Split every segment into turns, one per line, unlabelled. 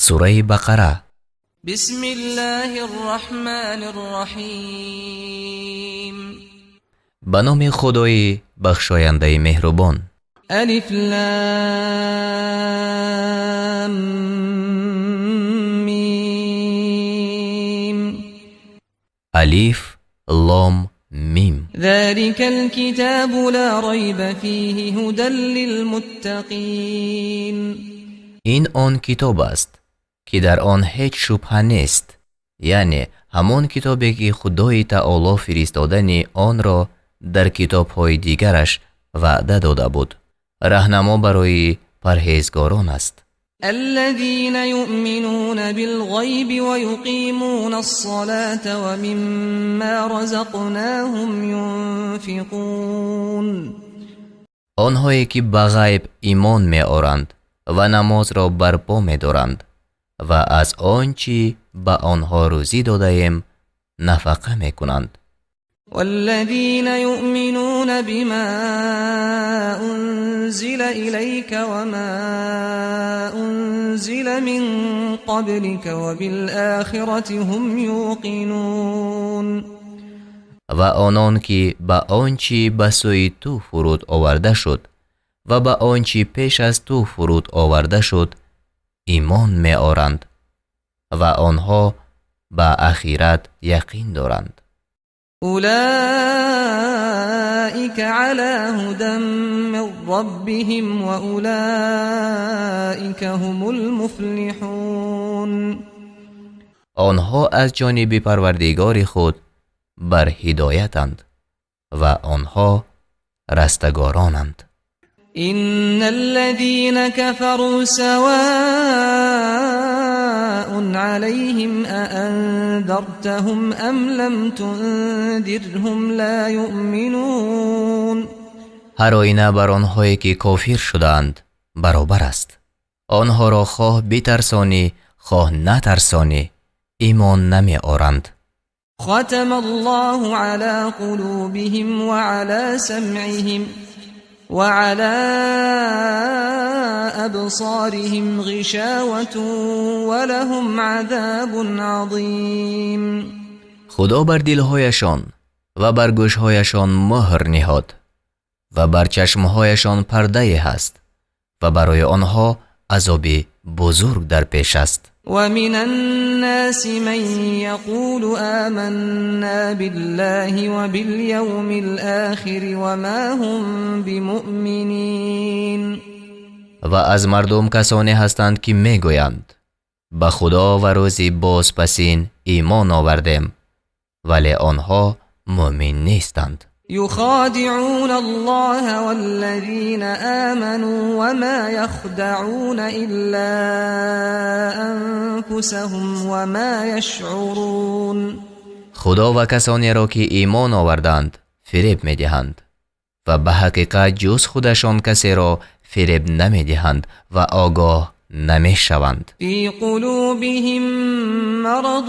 Сураи Бақара.
بسم الله الرحمن الرحيم.
Ба номи Худои бахшояндаи меҳрубон.
ألف لام ميم.
Алиф, Лом, Мим.
ذلك الكتاب لا ريب فيه هدى للمتقين.
Ин он китоб аст, ки дар он ҳеҷ шубҳа нест, яъне ҳамон китобе, ки Худои Таоло фиристодани онро дар китобҳои дигараш ваъда дода буд, раҳнамо барои парҳезгорон аст.
الذين يؤمنون بالغيب ويقيمون الصلاة ومما رزقناهم ينفقون.
Онҳое ки ба ғайб имон меоранд ва намозро барпо медоранд ва аз он чӣ ба онҳо рӯзӣ додаем нафақа мекунанд.
والذين يؤمنون بما أنزل إليك وما أنزل من قبلك وبالآخرة هم يوقنون.
Ва онон ки ба он чӣ ба сӯи ту фуруд оварда шуд ва ба он чӣ пеш аз ту фуруд оварда шуд имон меоранд ва онҳо ба ахират яқин доранд.
أولئك على هدى من ربهم وأولئك هم المفلحون.
Онҳо аз ҷониби Парвардигори худ бар ҳидоятанд ва онҳо растагоронанд.
إن الذين كفروا سواء عليهم أأنذرتهم أم لم تنذرهم لا يؤمنون.
Ҳар оина бар онҳое ки кофир шудаанд баробар аст, онҳоро хоҳ битарсонӣ, хоҳ натарсонӣ, имон намеоранд.
ختم الله على قلوبهم وعلى سمعهم وعلى أبصارهم غشاوة ولهم عذاب عظيم.
Худо бар дилҳояшон ва бар гӯшҳояшон муҳр ниҳод ва бар чашмҳояшон пардае ҳаст ва барои онҳо азоби бузург дар пеш аст.
ومن الناس من يقول آمنا بالله وباليوم الآخر وما هم بمؤمنين.
Ва аз мардум касоне ҳастанд, ки мегӯянд: «Ба Худо ва рӯзи бозпасин имон овардем», вале онҳо мӯмин нестанд.
يخادعون الله والذين آمنوا وما يخدعون إلا أنفسهم وما يشعرون.
Худо ва касонеро, ки имон оварданд, фиреб медиҳанд ва ба ҳақиқат ҷуз худашон касеро фиреб намедиҳанд ва огоҳ намешаванд.
في قلوبهم مرض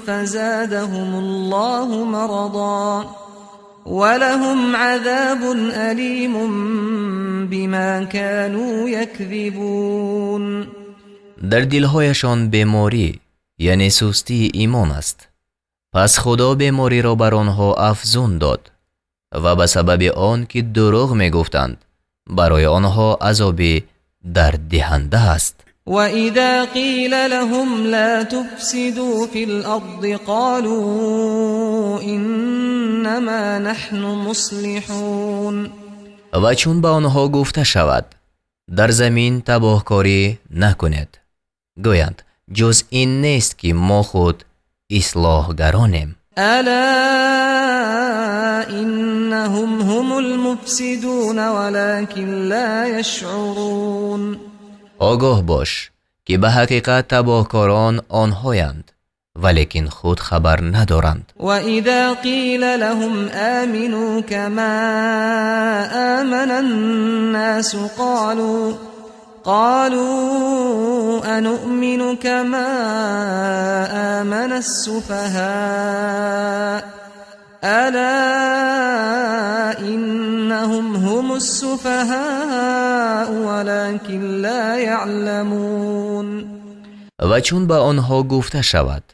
فزادهم الله مرضا ولهم عذاب أليم بما كانوا يكذبون.
Дар дилҳояшон беморӣ, яъне сустии имон аст, пас Худо бемориро бар онҳо афзун дод ва ба сабаби он ки дурӯғ мегуфтанд, барои онҳо азоби дарддиҳанда аст.
وإذا قيل لهم لا تفسدوا في الأرض قالوا إنما نحن مصلحون.
Ва чун ба онҳо гуфта шавад: «Дар замин табоҳкорӣ накунед», гӯянд: «Ҷуз ин нест, ки мо худ ислоҳгаронем».
ألا إنهم هم المفسدون ولكن لا يشعرون.
Огоҳ бош, ки ба ҳақиқат табоҳкорон онҳоянд, валекин худ хабар надоранд.
وإذا قيل لهم آمنوا كما آمن الناس قالوا أنؤمن كما آمن السفهاء ألا إنهم هم السفهاء ولكن لا يعلمون.
Ва чун ба онҳо гуфта шавад: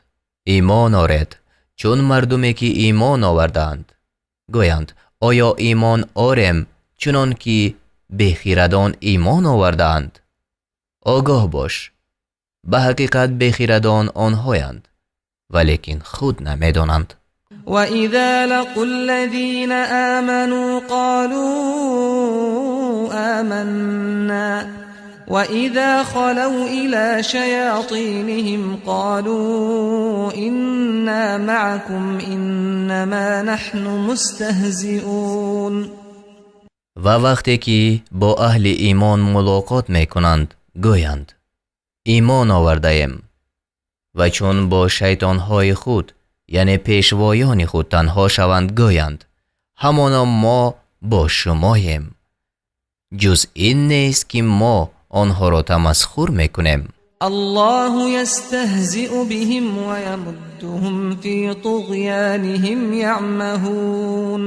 имон оред, чун мардуме ки имон овардаанд, гӯянд: оё имон орем чунон ки бехирадон имон овардаанд? Огоҳ бош, ба ҳақиқат бехирадон онҳоянд, валекин худ намедонанд.
وإذا لقوا الذين آمنوا قالوا آمنا وإذا خلوا إلى شياطينهم قالوا إنا معكم إنما نحن مستهزئون.
Ва вақте ки бо аҳли имон мулоқот мекунанд, гӯянд: имон овардаем, ва чун бо шайтонҳои худ, яъне пешвоёни худ, танҳо шаванд, гӯянд: ҳамоно мо бо шумоем, ҷуз ин нест ки мо онҳоро тамасхур мекунем.
الله يستهزئ بهم ويمدهم في طغيانهم يعمهون.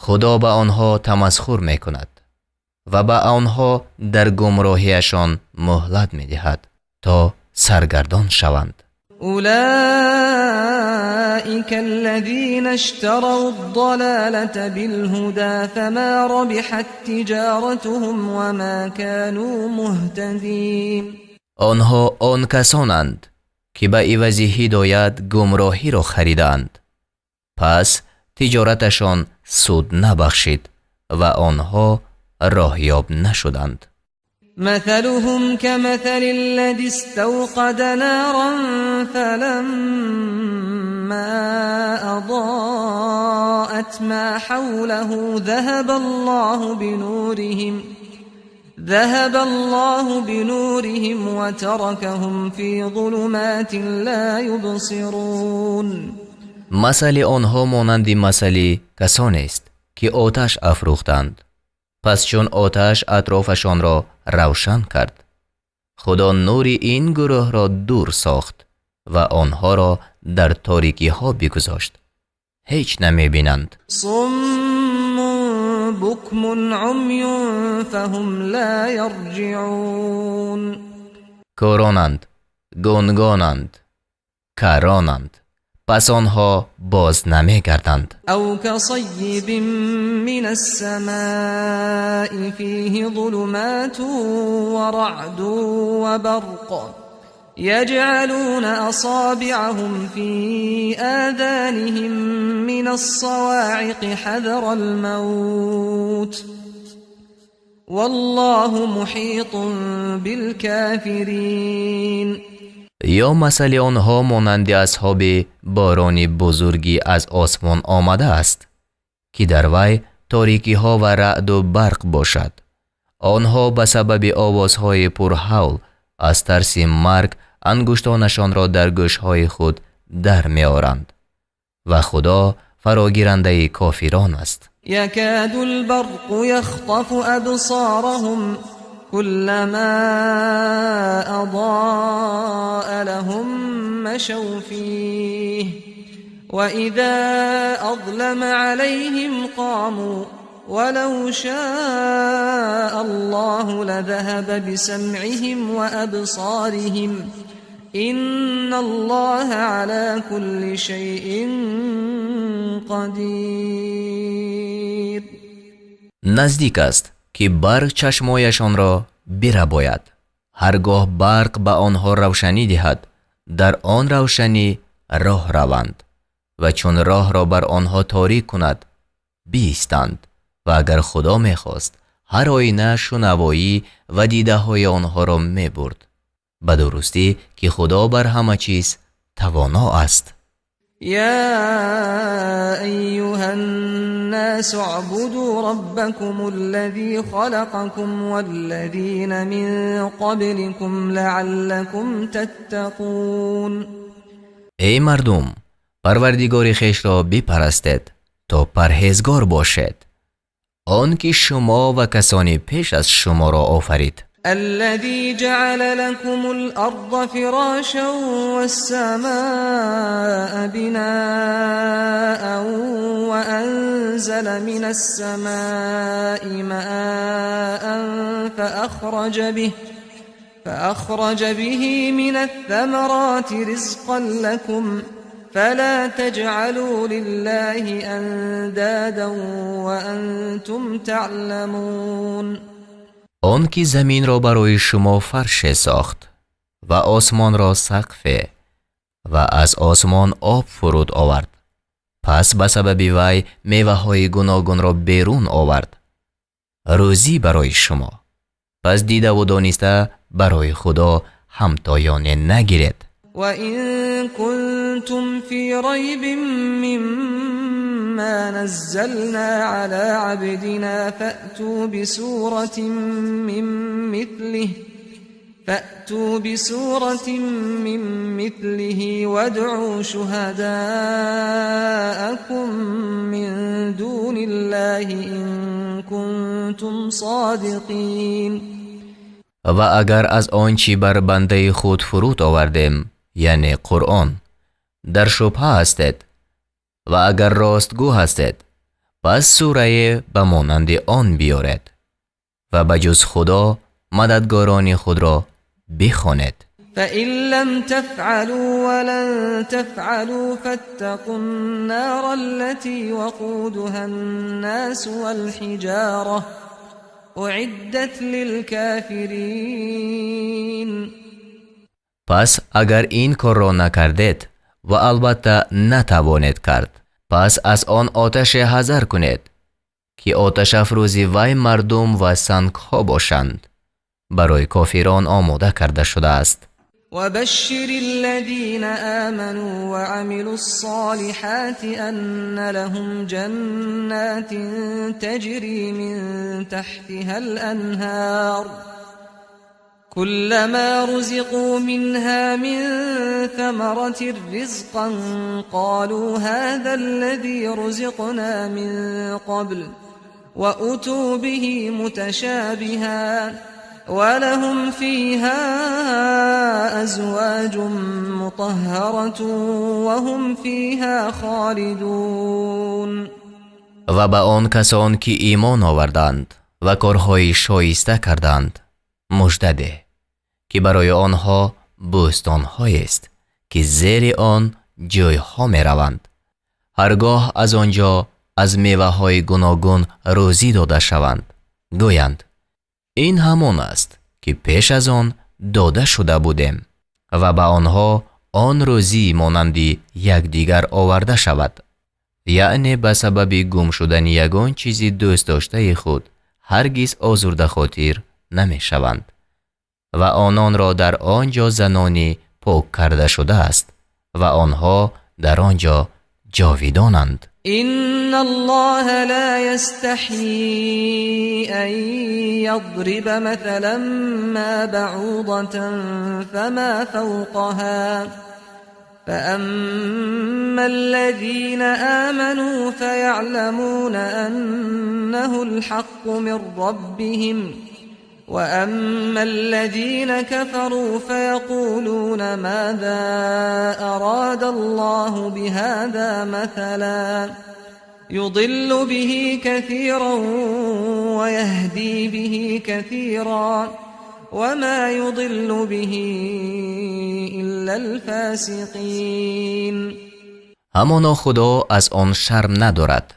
Худо ба онҳо тамасхур мекунад ва ба онҳо дар гумроҳиашон муҳлат медиҳад, то саргардон шаванд.
أولئك الذين اشتروا الضلالة بالهدى فما ربحت تجارتهم وما كانوا مهتدين.
Онҳо он касонанд, ки ба ивази ҳидоят гумроҳиро харидаанд, пас тиҷораташон суд набахшид ва онҳо роҳёб нашуданд.
مثلهم كمثل الذي استوقد نارا فلما أضاءت ما حوله ذهب الله بنورهم وتركهم في ظلمات لا يبصرون.
Масали онҳо монанди масали касонест, ки оташ афрӯхтанд. Пас чун оташ атрофашонро равшан кард, Худо нури ин гурӯҳро дур сохт ва онҳоро дар торикиҳо бигузошт, ҳеҷ намебинанд.
صم بكم عمي فهم لا يرجعون.
Кӯронанд, гунгонанд, каронанд, пас онҳо боз намегарданд.
أو كصيب من السماء فيه ظلمات ورعد وبرق يجعلون أصابعهم في آذانهم من الصواعق حذر الموت والله محيط بالكافرين.
Ё масали онҳо монанди асҳоби борони бузургӣ аз осмон омадааст, ки дар вай торикиҳо ва раъду барқ бошад. Онҳо ба сабаби овозҳои пурҳавл аз тарси марг ангуштонашонро дар гӯшҳои худ дар меоранд, ва Худо фарогирандаи кофирон аст.
يكاد البرق يخطف أبصارهم كلما أضاء لهم مشوا فيه وإذا أظلم عليهم قاموا ولو شاء الله لذهب بسمعهم وأبصارهم إن الله على كل شيء قدير.
Наздик аст, ки барқ чашмояшонро бирабояд. Ҳар гоҳ барқ ба онҳо равшанӣ диҳад, дар он равшанӣ роҳ раванд, ва чун роҳро бар онҳо торик кунад, биистанд. Ва агар Худо мехост, ҳар оина шунавоӣ ва дидаҳои онҳоро мебурд. Ба дурустӣ, ки Худо бар ҳама чиз тавоно аст.
يا أيها الناس اعبدوا ربكم الذي خلقكم والذين من قبلكم لعلكم تتقون.
Эй мардум, Парвардигори хешро бипарастед, то парҳезгор бошед, он ки шумо ва касони пеш аз шуморо офарид.
الذي جعل لكم الأرض فراشا والسماء بناء وأنزل من السماء ماء فأخرج به فأخرج به من الثمرات رزقا لكم فلا تجعلوا لله أندادا وأنتم تعلمون.
Он ки заминро барои шумо фарше сохт ва осмонро сақфе ва аз осмон об фуруд овард, пас ба сабаби вай меваҳои гуногунро берун овард, рӯзӣ барои шумо. Пас дидаву дониста барои Худо ҳамтоёне нагиред.
وإن كنتم في ريب مما نزلنا على عبدنا فأتوا بسورة من مثله وادعوا شهداءكم من دون الله إن كنتم صادقين.
Ва агар аз он чӣ бар бандаи худ фуруд овардем, яъне Қуръон, дар шубҳа ҳастед ва агар ростгӯ ҳастед, пас сурае ба монанди он биёред ва ба ҷуз Худо мададгорони худро бихонед.
فإن لم تفعلوا ولن تفعلوا فاتقوا النار التي وقودها الناس والحجارة أعدت للكافرين.
Пас агар ин корро накардед ва албатта натавонед кард, пас аз он оташе ҳазар кунед, ки оташафрӯзи вай мардум ва сангҳо бошанд, барои кофирон омода карда шудааст.
وبشر الذين آمنوا وعملوا الصالحات أن لهم جنات تجري من تحتها الأنهار كلما رزقوا منها من ثمرة رزقا قالوا هذا الذي رزقنا من قبل وأتوا به متشابها ولهم فيها أزواج مطهرة وهم فيها خالدون.
Ва ба он касон ки имон оварданд ва корҳои шоиста карданд, мужда деҳ, ки барои онҳо бӯстонҳоест, ки зери он ҷӯйҳо мераванд. Ҳаргоҳ аз он ҷо аз меваҳои гуногун рӯзӣ дода шаванд, гӯянд: ин ҳамон аст, ки пеш аз он дода шуда будем. Ва ба онҳо он рӯзӣ монанди якдигар оварда шавад, яъне ба сабаби гум шудани ягон чизи дӯстдоштаи худ ҳаргиз озурдахотир намешаванд. Ва ононро дар он ҷо занони пок карда шудааст ва онҳо дар он ҷо ҷовидонанд.
إن الله لا يستحيي أن يضرب مثلا ما بعوضة فما فوقها فأما الذين آمنوا فيعلمون أنه الحق من ربهم وأما الذين كفروا فيقولون ماذا أراد الله بهذا مثلا يضل به كثيرا ويهدي به كثيرا وما يضل به إلا الفاسقين.
Ҳамоно Худо аз он шарм надорад,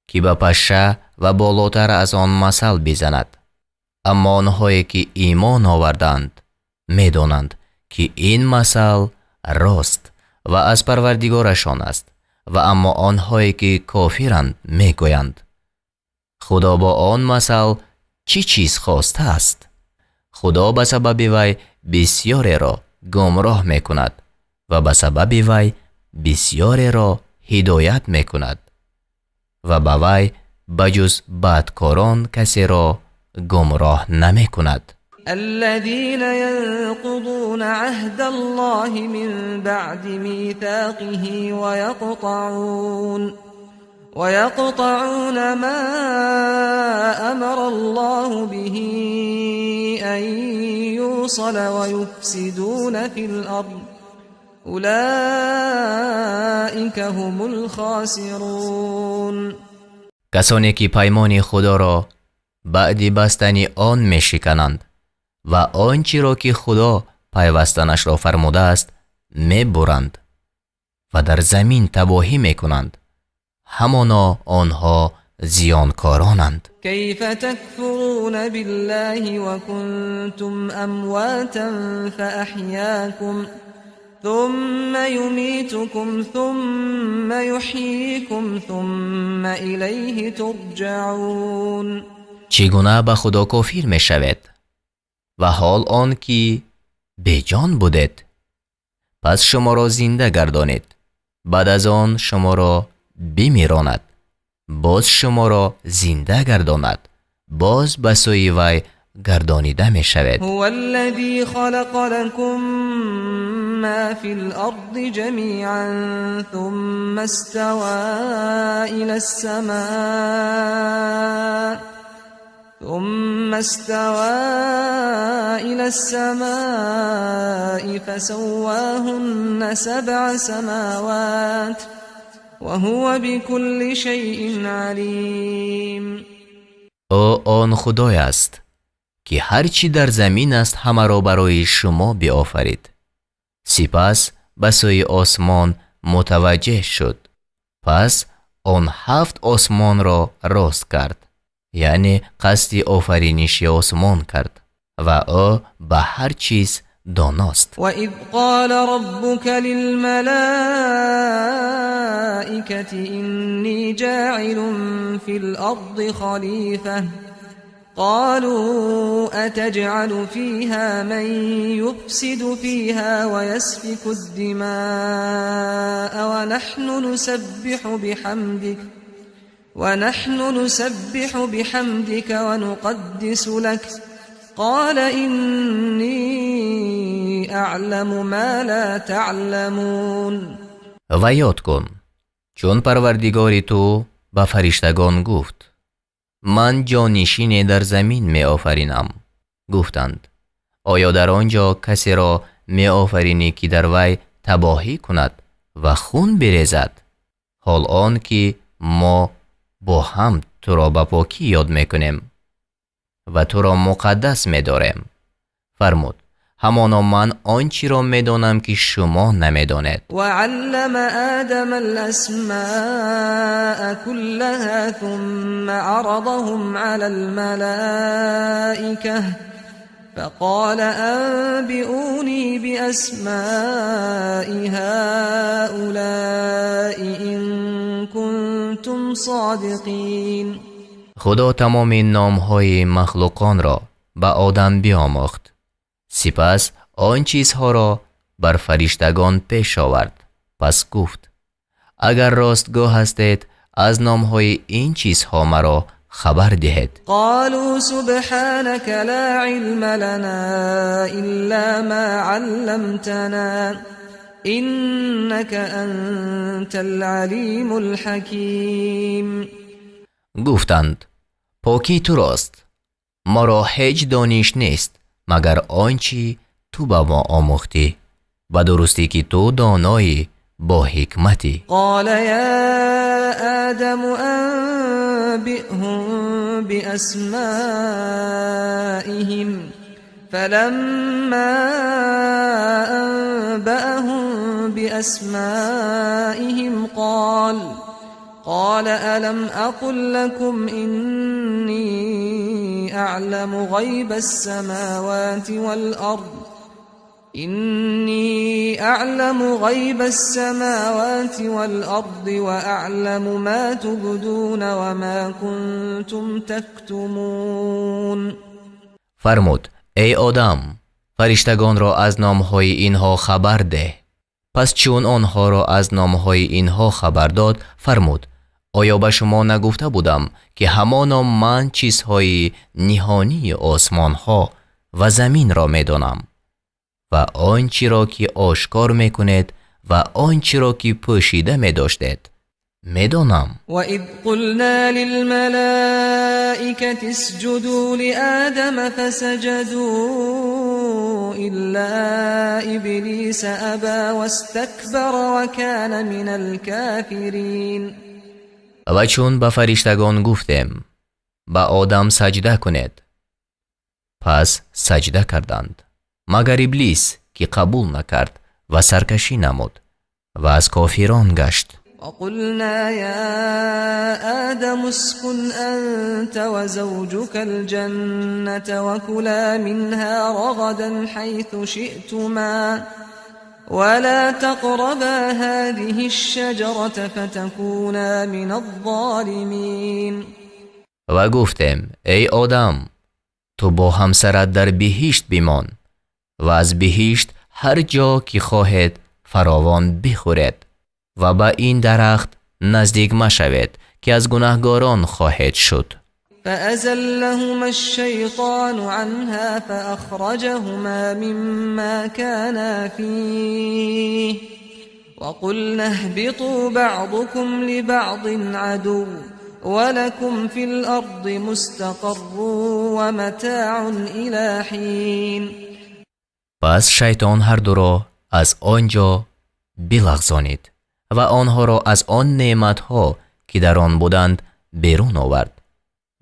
ки ба пашша ва болотар аз он масал бизанад. Аммо онҳое ки имон оварданд, медонанд, ки ин масал рост ва аз Парвардигорашон аст. Ва аммо онҳое ки кофиранд, мегӯянд: Худо бо он масал чӣ чиз хостааст? Худо ба сабаби вай бисёреро гумроҳ мекунад ва ба сабаби вай бисёреро ҳидоят мекунад ва ба вай ба ҷуз бадкорон касеро гумроҳ намекунад.
الذين ينقضون عهد الله من بعد ميثاقه ويقطعون ما أمر الله به أن يوصل ويفسدون في الأرض أولئك هم الخاسرون.
Касоне ки паймони Худоро баъди бастани он мешикананд. Ва он чиро, ки Худо пайвастанашро фармудааст, мебуранд ва дар замин табоҳӣ мекунанд. Ҳамоно онҳо зиёнкоронанд.
كيف تكفرون بالله وكنتم أمواتا فأحياكم ثم يميتكم ثم يحييكم ثم إليه ترجعون.
Чӣ гуна ба Худо кофир мешавед ва ҳол он ки беҷон будед, пас шуморо зинда гардонид, баъд аз он шуморо бимиронад, боз шуморо зинда гардонад, боз ба сӯи вай гардонида мешавед.
هو الذي خلق لكم ما في الأرض جميعا ثم استوى إلى السماء فسواهن سبع سماوات وهو بكل شيء عليم.
Ӯ он Худой аст, ки ҳар чӣ дар замин аст, ҳамаро барои шумо биофарид, сипас ба сӯи осмон мутаваҷҷеҳ шуд, пас он ҳафт осмонро рост кард, яъне қасди офариниши осмон кард, ва ӯ ба ҳар чиз доност.
وإذ قال ربك للملائكة إني جاعل في الأرض خليفة قالوا أتجعل فيها من يفسد فيها ويسفك الدماء ونحن نسبح بحمدك ونقدس لك قال إني أعلم ما لا تعلمون.
Ва ёд кун, чун Парвардигори ту ба фариштагон гуфт: «Ман ҷонишине дар замин меофаринам». Гуфтанд: «Оё дар он ҷо касеро меофаринӣ, ки дар вай табоҳӣ кунад ва хун бирезад, ҳол он ки мо бо ҳамд туро ба покӣ ёд мекунем ва туро муқаддас медорем»? Фармуд: «Ҳамоно ман он чиро медонам, ки шумо намедонед».
وعلم آدم الأسماء كلها ثم عرضهم على الملائكة فقال أنبئوني بأسماء هؤلاء إن كنتم صادقين.
Худо тамоми номҳои махлуқонро ба Одам биомӯхт, сипас он чизҳоро бар фариштагон пеш овард, пас гуфт: «Агар ростгӯ ҳастед, аз номҳои ин чизҳо маро хабар диҳед».
قالوا سبحانك لا علم لنا إلا ما علمتنا إنك أنت العليم الحكيم.
Гуфтанд: «Покӣ турост, моро ҳеҷ дониш нест, магар он чӣ ту ба мо омӯхтӣ. Ба дурустӣ, ки ту доноӣ бо ҳикматӣ».
قال يا آدم أنبئهم بأسمائهم فلما أنبأهم بأسمائهم قال ألم أقل لكم إني أعلم غيب السماوات والأرض إني أعلم غيب السماوات والأرض وأعلم ما تبدون وما كنتم تكتمون.
Фармуд: «Эй Одам, фариштагонро аз номҳои инҳо хабар деҳ». Пас чун онҳоро аз номҳои инҳо хабар дод, фармуд: «Оё ба шумо нагуфта будам, ки ҳамоно ман чизҳои ниҳонии осмонҳо ва заминро медонам ва он чиро, ки ошкор мекунед, ва он чиро, ки пӯшида медоштед, медонам»?
وإذ قلنا للملائكة اسجدوا لآدم فسجدوا إلا إبليس أبى واستكبر وكان من الكافرين.
Ва чун ба фариштагон гуфтем: «Ба Одам саҷда кунед», Пас саҷда карданд, магар Иблис, ки қабул накард ва саркашӣ намуд ва аз кофирон гашт.
وقلنا يا آدم اسكن أنت وزوجك الجنة وكلا منها رغدا حيث شئتما ولا تقربا هذه الشجرة فتكونا من الظالمين.
Ва гуфтем: «Эй Одам, ту бо ҳамсарат дар биҳишт бимон ва аз биҳишт ҳар ҷо ки хоҳед фаровон бихӯред ва ба ин дарахт наздик машавед, ки аз гунаҳгорон хоҳед шуд».
فأزلهما الشيطان عنها فأخرجهما مما كانا فيه وقلنا اهبطوا بعضكم لبعض عدو ولكم في الأرض مستقر ومتاع إلى حين.
Пас шайтон ҳардуро аз он ҷо билағзонид ва онҳоро аз он неъматҳо, ки дар он буданд, берун овард.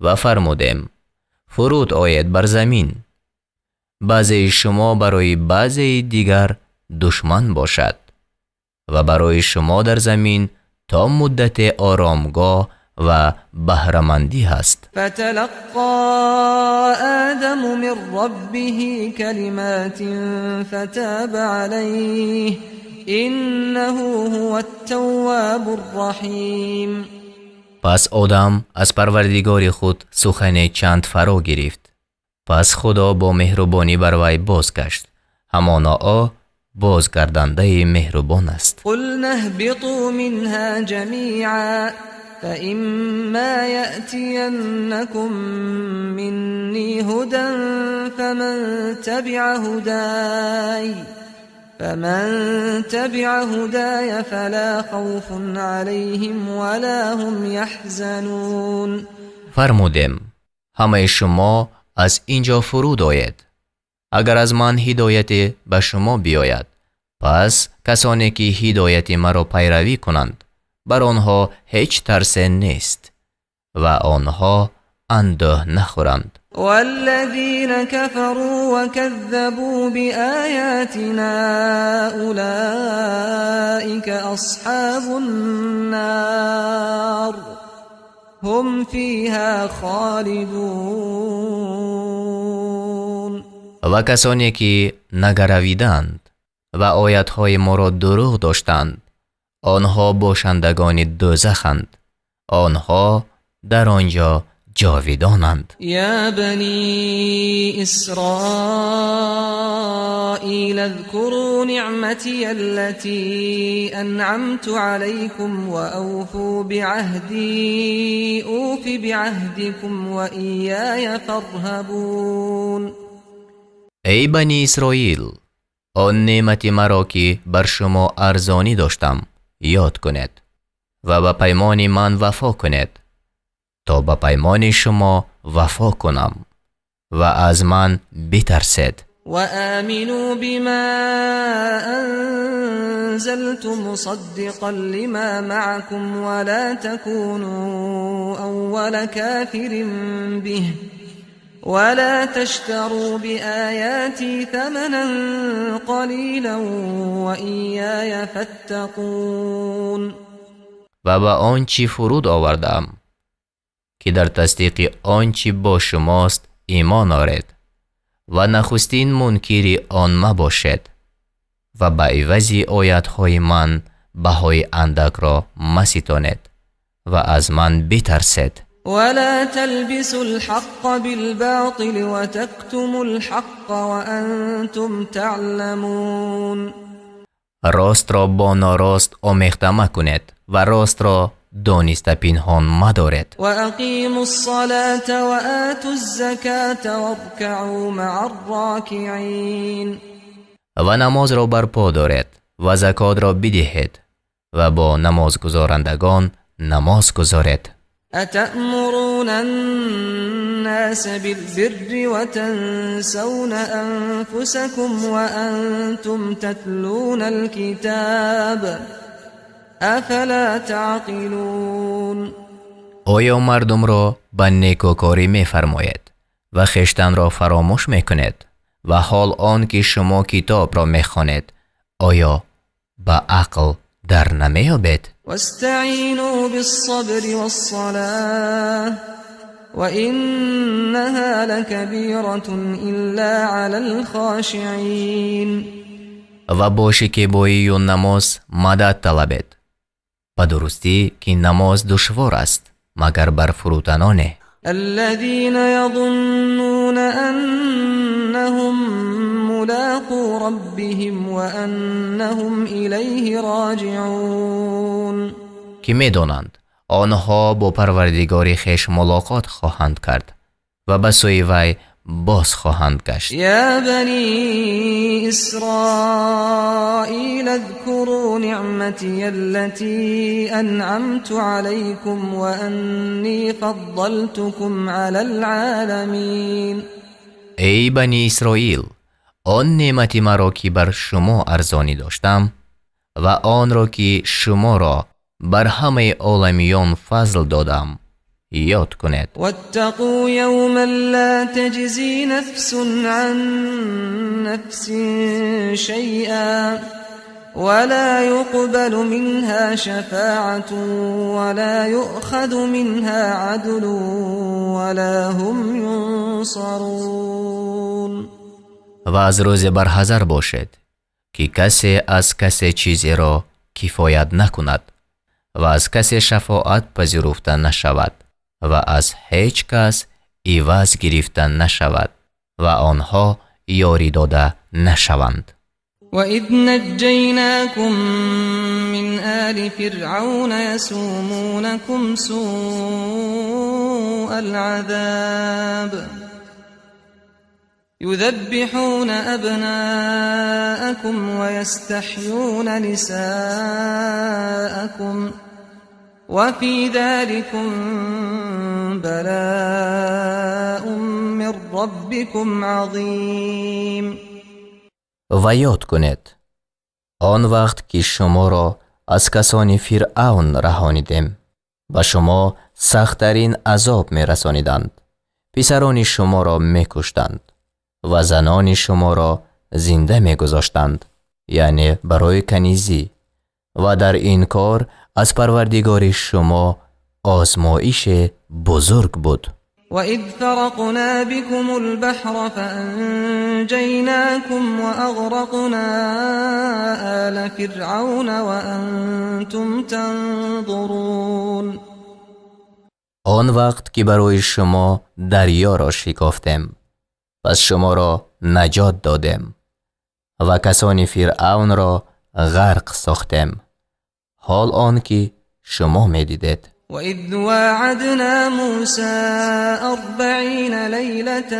Ва фармудем: «Фуруд оед бар замин, баъзеи шумо барои баъзеи дигар душман бошад ва барои шумо дар замин то муддате оромгоҳ ва баҳрамандӣ ҳаст».
فتلقى آدم من ربه كلمات فتاب عليه إنه هو التواب الرحيم.
Пас Одам аз Парвардигори худ сухане чанд фаро гирифт, пас Худо бо меҳрубонӣ бар вай бозгашт. Ҳамоно ӯ бозгардандаи меҳрубон аст.
قلنا اهبطوا منها جميعا فإما يأتينكم مني هدى فمن تبع هداي فلا خوف عليهم ولا هم يحزنون.
Фармудем: «Ҳамаи шумо аз ин ҷо фуруд оед. Агар аз ман ҳидояте ба шумо биёяд, пас касоне ки ҳидояти маро пайравӣ кунанд, бар онҳо ҳеҷ тарсе нест ва онҳо андӯҳ нахӯранд».
والذين كفروا وكذبوا بآياتنا أولئك أصحاب النار هم فيها خالدون.
Ва касоне ки нагаравиданд ва оятҳои моро дурӯғ доштанд, онҳо бошандагони дӯзаханд, онҳо дар он ҷо ҷовидонанд.
يا بني إسرائيل اذكروا نعمتي التي أنعمت عليكم وأوفوا بعهدي أوف بعهدكم وإياي فارهبون.
Эй Бани Исроил, он неъмати маро, ки бар шумо арзонӣ доштам, ёд кунед ва ба паймони ман вафо кунед, то ба паймони шумо вафо кунам, ва аз ман битарсед.
وآمنوا بما أنزلت مصدقا لما معكم ولا تكونوا أول كافر به ولا تشتروا بآياتي ثمنا قليلا وإياي فاتقون.
Ва ба он чӣ фуруд овардам, ки дар тасдиқи он чӣ бо шумост, имон оред ва нахустин мункири он мабошед ва ба ивази оятҳои ман баҳои андакро маситонед ва аз ман битарсед.
ولا تلبسوا الحق بالباطل وتكتموا الحق وأنتم تعلمون.
Ростро бо норост омехта макунед ва ростро дониста пинҳон мадоред.
وأقيموا الصلاة وآتوا الزكاة واركعوا مع الراكعين.
Ва намозро барпо доред ва закотро бидиҳед ва бо намозгузорандагон намоз гузоред.
أتأمرون الناس بالبر وتنسون أنفسكم وأنتم تتلون الكتاب أفلا تعقلون.
Оё мардумро ба некӯкорӣ мефармоед Ва хештанро фаромӯш мекунед, ва ҳол он ки шумо китобро мехонед, оё ба ақл дар намеёбед?
واستعينوا بالصبر والصلاة وإنها لكبيرة إلا على الخاشعين.
Ва бо шикебоию намоз мадад талабед. Ба дурустӣ, ки намоз душвор аст, магар бар фурӯтаноне.
الذين يظنون أنهم ملاقو ربهم وأنهم إليه راجعون.
Ки медонанд, онҳо бо Парвардигори хеш мулоқот хоҳанд кард ва ба сӯи вай боз хоҳанд гашт.
يا بني إسرائيل اذكروا نعمتي التي أنعمت عليكم وأني فضلتكم على العالمين.
Эй Бани Исроил, он неъмати маро, ки бар шумо арзонӣ доштам, ва онро, ки шуморо бар ҳамаи оламиён фазл додам, ёд кунед.
واتقوا يوما لا تجزي نفس عن نفس شيئا ولا يقبل منها شفاعة ولا يؤخذ منها عدل ولا هم ينصرون.
Ва аз рӯзе барҳазар бошед, ки касе аз касе чизеро кифоят накунад ва аз касе шафоат пазируфта нашавад ва аз ҳеҷ кас иваз гирифта нашавад ва онҳо ёрӣ дода нашаванд.
وإذ نجيناكم من آل فرعون يسومونكم سوء العذاب يذبحون أبناءكم ويستحيون نساءكم وفي ذلكم بلاء من ربكم عظيم.
Ва ёд кунед он вақт, ки шуморо аз касони Фиръавн раҳонидем. Ба шумо сахттарин азоб мерасониданд, писарони шуморо мекуштанд ва занони шуморо зинда мегузоштанд, яъне барои канизӣ, ва дар ин кор аз Парвардигори шумо озмоише бузург буд.
وإذ فرقنا بكم البحر فأنجيناكم وأغرقنا آل فرعون وأنتم تنظرون.
Он вақт ки барои шумо дарёро шикофтем, пас шуморо наҷот додем ва касони Фиръавнро ғарқ сохтем, ҳол он ки шумо медидед.
وإذ واعدنا موسى 40 ليلة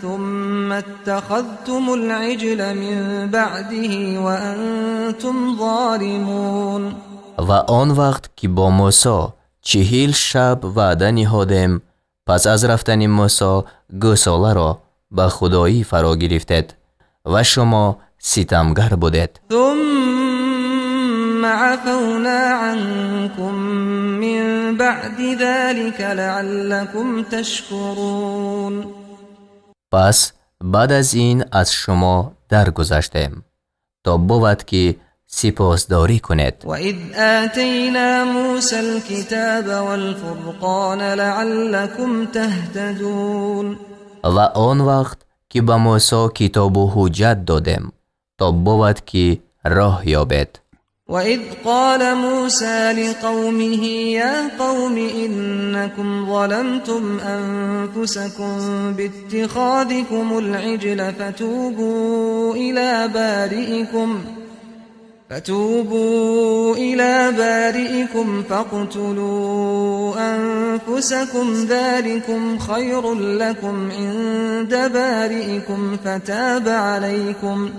ثم اتخذتم العجل من بعده وأنتم ظالمون.
Ва он вақт ки бо Мусо 40 шаб ваъда ниҳодем, пас аз рафтани Мусо гӯсоларо ба худоӣ фаро гирифтед ва шумо ситамгар будед.
ثم عفونا عنكم من بعد ذلك لعلكم تشكرون.
Пас баъд аз ин аз шумо даргузаштем, то бувад, ки сипосдорӣ кунед.
وإذ آتينا موسى الكتاب والفرقان لعلكم تهتدون.
Ва он вақт ки ба Мусо китобу ҳуҷҷат додем, то бувад, ки роҳ ёбед.
وإذ قال موسى لقومه يا قوم إنكم ظلمتم أنفسكم باتخاذكم العجل فتوبوا إلى بارئكم فاقتلوا أنفسكم ذلكم خير لكم عند بارئكم فتاب عليكم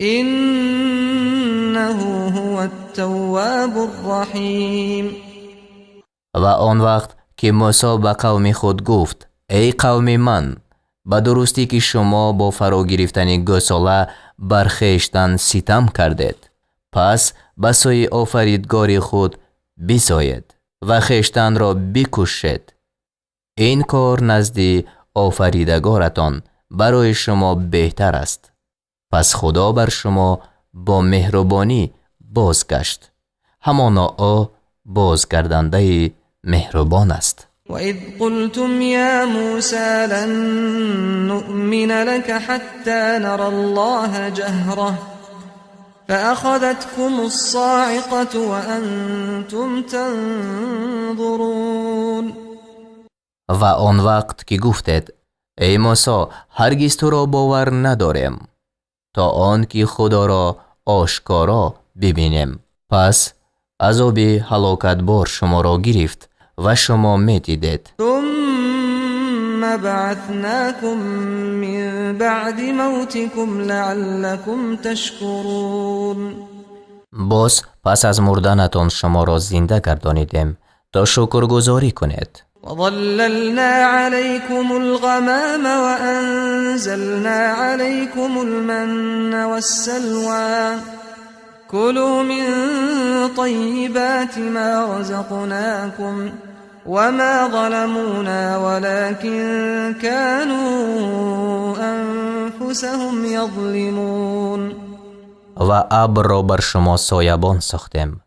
إنه هو التواب الرحيم.
Ва он вақт ки Мусо ба қавми худ гуфт: «Эй қавми ман, ба дурустӣ, ки шумо бо фаро гирифтани гӯсола бар хештан ситам кардед. Пас ба сӯи Офаридгори худ бисоед ва хештанро бикушед. Ин кор назди Офаридагоратон барои шумо беҳтар аст. Пас Худо бар шумо бо меҳрубонӣ бозгашт. Ҳамоно ӯ бозгардонандаи меҳрубон аст.
وإذ قلتم يا موسى لن نؤمن لك حتى نرى الله جهرة فأخذتكم الصاعقة وأنتم تنظرون.
Ва он вақт ки гуфтед: эй Мусо, ҳаргиз туро бовар надорем, то он ки Худоро ошкоро бибинем. Пас азоби ҳалокатбор шуморо гирифт ва шумо медидед.
ثم بعثناكم من بعد موتكم لعلكم تشكرون.
Боз пас аз мурданатон шуморо зинда гардонидем, то шукргузорӣ кунед.
وظللنا عليكم الغمام وأنزلنا عليكم المن والسلوى كلوا من طيبات ما رزقناكم وما ظلمونا ولكن كانوا أنفسهم يظلمون.
Ва абрро бар шумо соябон сохтем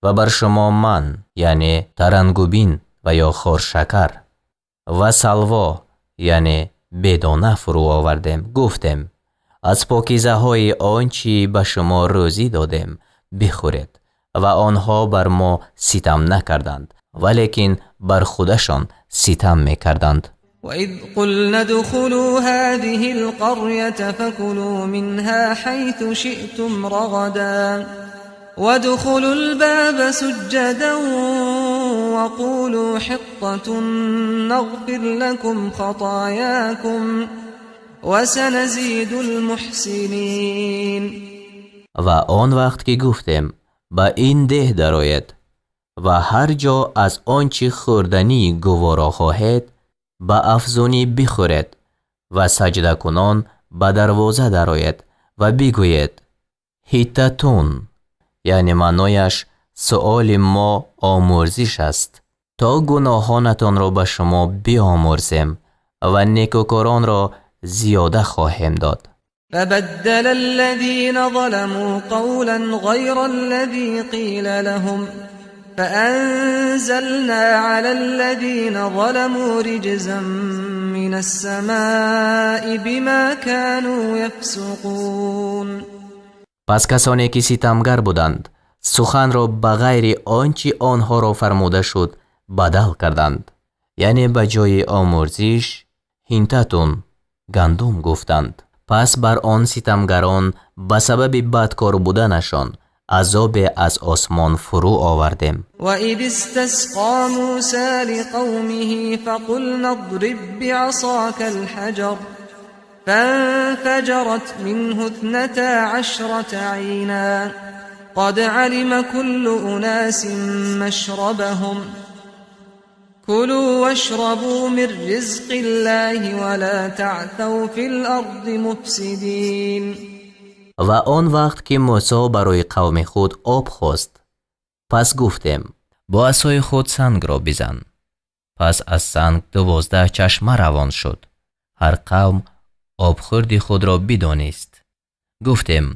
ва бар шумо ман, яъне тарангубин ва ё хоршакар, ва салво, яъне бедона фурӯ овардем. Гуфтем: аз покизаҳои он чӣ ба шумо рӯзӣ додем бихӯред. Ва онҳо бар мо ситам накарданд, валекин бар худашон ситам мекарданд.
وإذ قلنا ادخلوا هذه القرية فكلوا منها حيث شئتم رغدا وادخلوا الباب سجدا وقولوا حطة نغفر لكم خطاياكم وسنزيد المحسنين.
Ва он вақт ки гуфтем: ба ин деҳ дароед ва ҳар ҷо аз он чӣ хӯрданӣ гуворо хоҳед ба афзунӣ бихӯред ва саҷдакунон ба дарвоза дароед ва бигӯед: ҳиттатун, яъне маънояш суоли мо омӯрзиш аст, то гуноҳонатонро ба шумо биомӯрзем ва некӯкоронро зиёда хоҳем дод.
فبدل الذين ظلموا قولا غير الذي قيل لهم فأنزلنا على الذين ظلموا رجزا من السماء بما كانوا يفسقون.
Пас касоне ки ситамгар буданд, суханро ба ғайри он чӣ онҳоро фармуда шуд бадал карданд, яъне ба ҷои омӯрзиш ҳинтатун, гандум гуфтанд. Пас бар он ситамгарон ба сабаби бадкор буданашон азобе аз осмон фурӯ овардем.
وإذ استسقى موسى لقومه فقلنا اضرب بعصاك الحجر فانفجرت منه 12 عينا قد علم كل أناس مشربهم كلوا واشربوا من رزق الله ولا تعثوا في الأرض مفسدين.
Ва он вақт ки Мусо барои қавми худ об хост, пас гуфтем: бо асои худ сангро бизан. Пас аз санг 12 чашма равон шуд. Ҳар қавм обхӯрди худро бидонист. Гуфтем: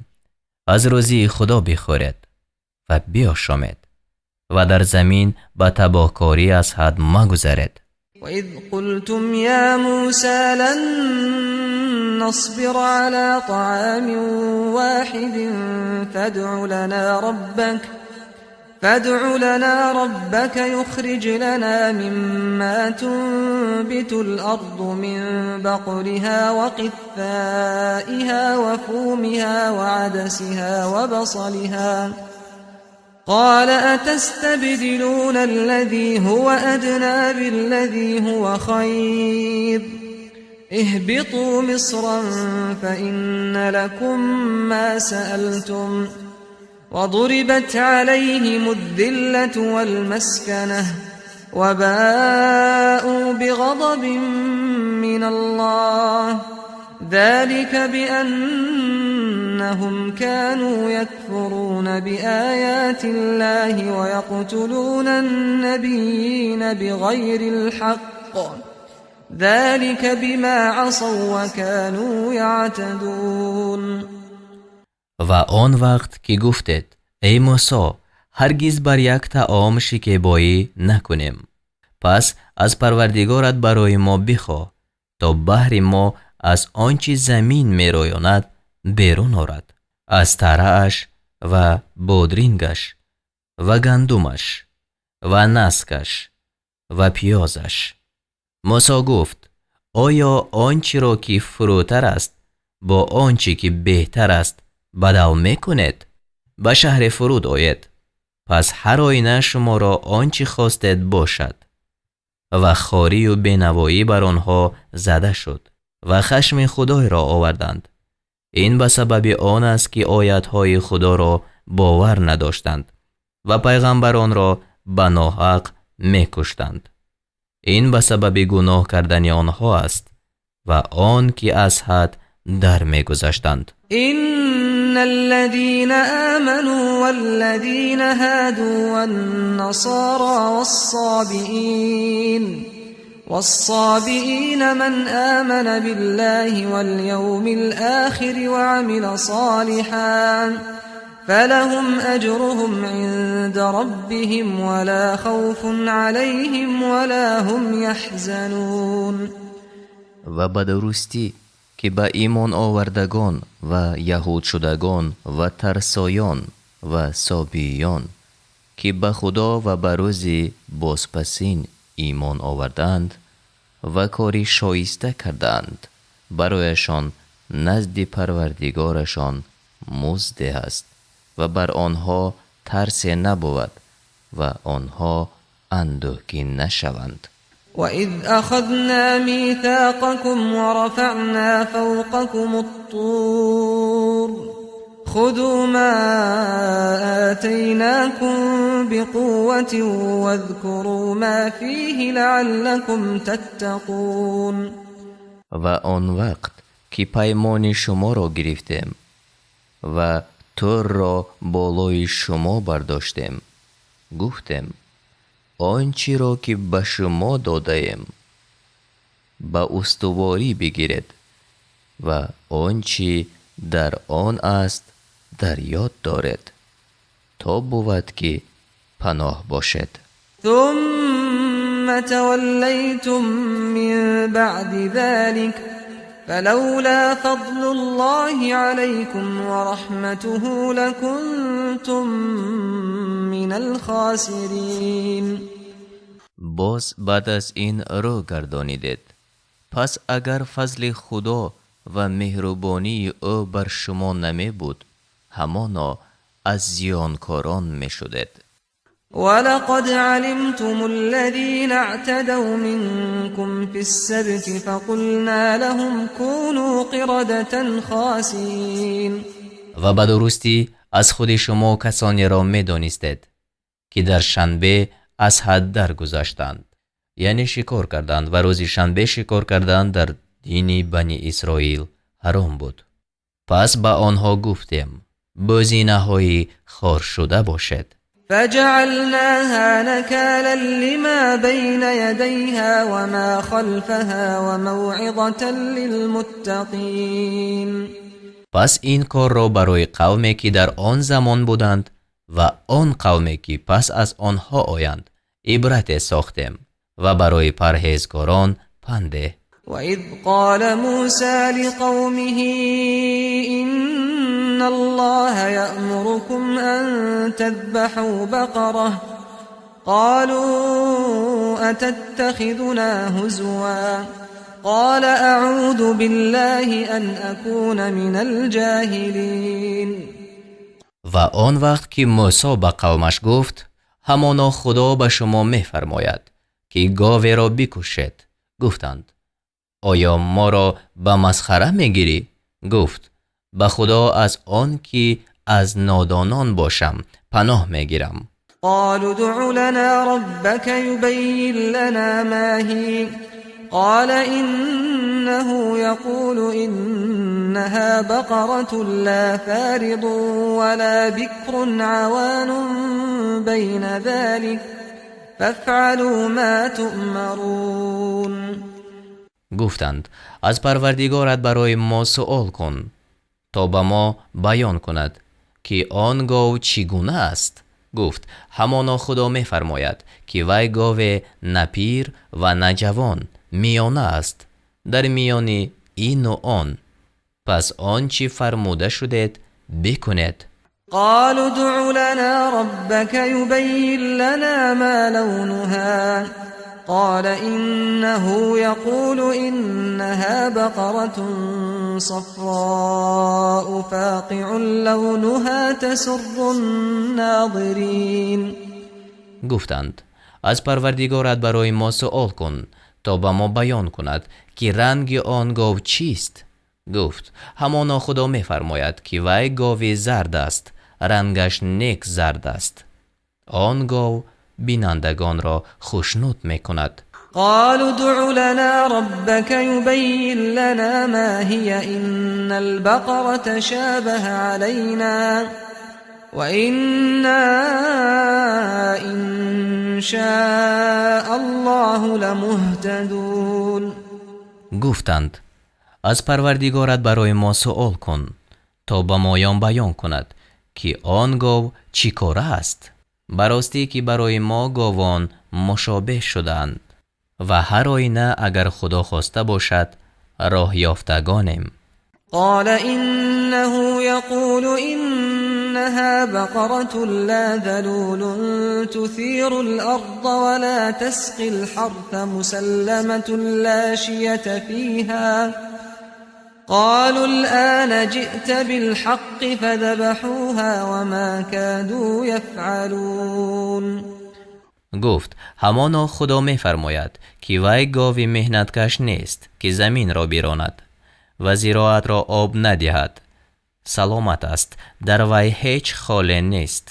аз рӯзии Худо бихӯред ва биошомед ва дар замин ба табоҳкорӣ аз ҳад магузаред.
وإذ قلتم يا موسى لن نصبر على طعام واحد فادع لنا ربك يخرج لنا مما تنبت الأرض من بقلها وقثائها وفومها وعدسها وبصلها قال أتستبدلون الذي هو أدنى بالذي هو خير اهبطوا مصرا فإن لكم ما سألتم وضربت عليهم الذلة والمسكنة وباءوا بغضب من الله ذلك بأنهم كانوا يكفرون بآيات الله ويقتلون النبيين بغير الحق ذلك بما عصوا وكانوا يعتدون.
Ва он вақт ки гуфтед: эй Мусо, ҳаргиз бар як таом шикебоӣ накунем, пас аз Парвардигорат барои мо бихоҳ, то баҳри мо аз он чи замин мерӯёнад берун орад, аз тарааш ва бодрингаш ва гандумаш ва наскаш ва пиёзаш. Мусо гуфт: оё он чиро ки фурӯтар аст бо он чи ки беҳтар аст бадал мекунед? Ба шаҳре фуруд оед, пас ҳар оина шуморо он чӣ хостед бошад. Ва хорию бенавоӣ бар онҳо зада шуд ва хашми Худойро оварданд. Ин ба сабаби он аст, ки оятҳои Худоро бовар надоштанд ва пайғамбаронро ба ноҳақ мекуштанд. Ин ба сабаби гуноҳ кардани онҳо аст ва он ки аз ҳад дар мегузаштанд.
إن الذين آمنوا والذين هادوا والنصارى والصابئين من آمن بالله واليوم الآخر وعمل صالحا فلهم أجرهم عند ربهم ولا خوف عليهم ولا هم يحزنون.
Ва ба дурустӣ, ки ба имон овардагон ва яҳудшудагон ва тарсоён ва собиён, ки ба Худо ва ба рӯзи бозпасин имон овардаанд ва кори шоиста кардаанд, барояшон назди Парвардигорашон музде ҳаст ва бар онҳо тарсе набувад ва онҳо андӯҳгин нашаванд.
وإذ أخذنا ميثاقكم ورفعنا فوقكم الطور خذوا ما آتيناكم بقوة واذكروا ما فيه لعلكم تتقون.
Ва он вақт ки паймони шуморо гирифтем ва Турро болои шумо бардоштем, гуфтем: он чиро ки ба шумо додаем, ба устуворӣ бигиред ва он чӣ дар он аст дар ёд доред, то бувад ки паноҳ бошед.
ثم توليتم من بعد ذلك فلولا فضل الله عليكم ورحمته لكنتم من الخاسرين.
Боз баъд аз ин рӯ гардонидед, пас агар фазли Худо ва меҳрубонии ӯ бар шумо намебуд, ҳамоно аз зиёнкорон мешудед.
ولقد علمتم الذين اعتدوا منكم في السبت فقلنا لهم كونوا قردة خاسئين.
Ва ба дурустӣ аз худи шумо касонеро медонистед, ки дар шанбе аз ҳад даргузаштанд, яъне шикор карданд, ва рӯзи шанбе шикор кардан дар дини Бани Исроил ҳаром буд. Пас ба онҳо гуфтем: бӯзинаҳои хоршуда бошед.
فجعلناها نكالا لما بين يديها وما خلفها وموعظة للمتقين.
Пас ин корро барои қавме, ки дар он замон буданд, ва он қавме, ки пас аз онҳо оянд, ибрате сохтем ва барои парҳезгорон панде.
وإذ قال موسى لقومه إن الله يأمركم أن تذبحوا بقرة قالوا أتتخذنا هزوا قال أعوذ بالله أن أكون من الجاهلين.
Ва он вақт ки Мусо ба қавмаш гуфт: ҳамоно Худо ба шумо мефармояд, ки говеро бикушед. Гуфтанд: оё моро ба масхара мегирӣ? Гуфт: ба Худо аз он ки аз нодонон бошам паноҳ мегирам.
قالوا ادع لنا ربك يبين لنا ما هي قال إنه يقول إنها بقرة لا فارض ولا بكر عوان بين ذلك فافعلوا ما تؤمرون.
Гуфтанд: аз Парвардигорат барои мо суол кун, то ба мо баён кунад, ки он гов чӣ гуна аст. Гуфт: ҳамоно Худо мефармояд, ки вай гове на пир ва на ҷавон, миёна аст, дар миёни ин ва он. Пас он чӣ фармуда шудед бикунед.
قالوا ادع لنا ربك يبين لنا ما لونها قال إنه يقول إنها بقرة صفراء فاقع لونها تسر الناظرين.
Гуфтанд: аз Парвардигорат барои мо суол кун, то ба мо баён кунад, ки ранги он гов чист. Гуфт: ҳамоно Худо мефармояд, ки вай гови зард аст, рангаш нек зард аст, он гов бинандагонро хушнуд мекунад.
قالوا ادع لنا ربك يبين لنا ما هي إن البقر تشابه علينا وإنا إن شاء الله لمهتدون.
Гуфтанд: аз Парвардигорат барои мо суол кун, то ба моён баён кунад, ки он гов чӣ кора аст. Ба ростӣ ки барои мо говон мушобеҳ шудаанд ва ҳар оина агар Худо хоста бошад, роҳ ёфтагонем.
قال إنه يقول إنها بقرة لا ذلول تثير الأرض ولا تسقي الحرث مسلمة لا شية فيها. قالوا الآن جئت بالحق فذبحوها وما كادوا يفعلون.
Гуфт: ҳамоно Худо мефармояд, ки вай гови меҳнаткаш нест, ки заминро биронад ва зироатро об надиҳад, саломат аст, дар вай ҳеҷ холе нест.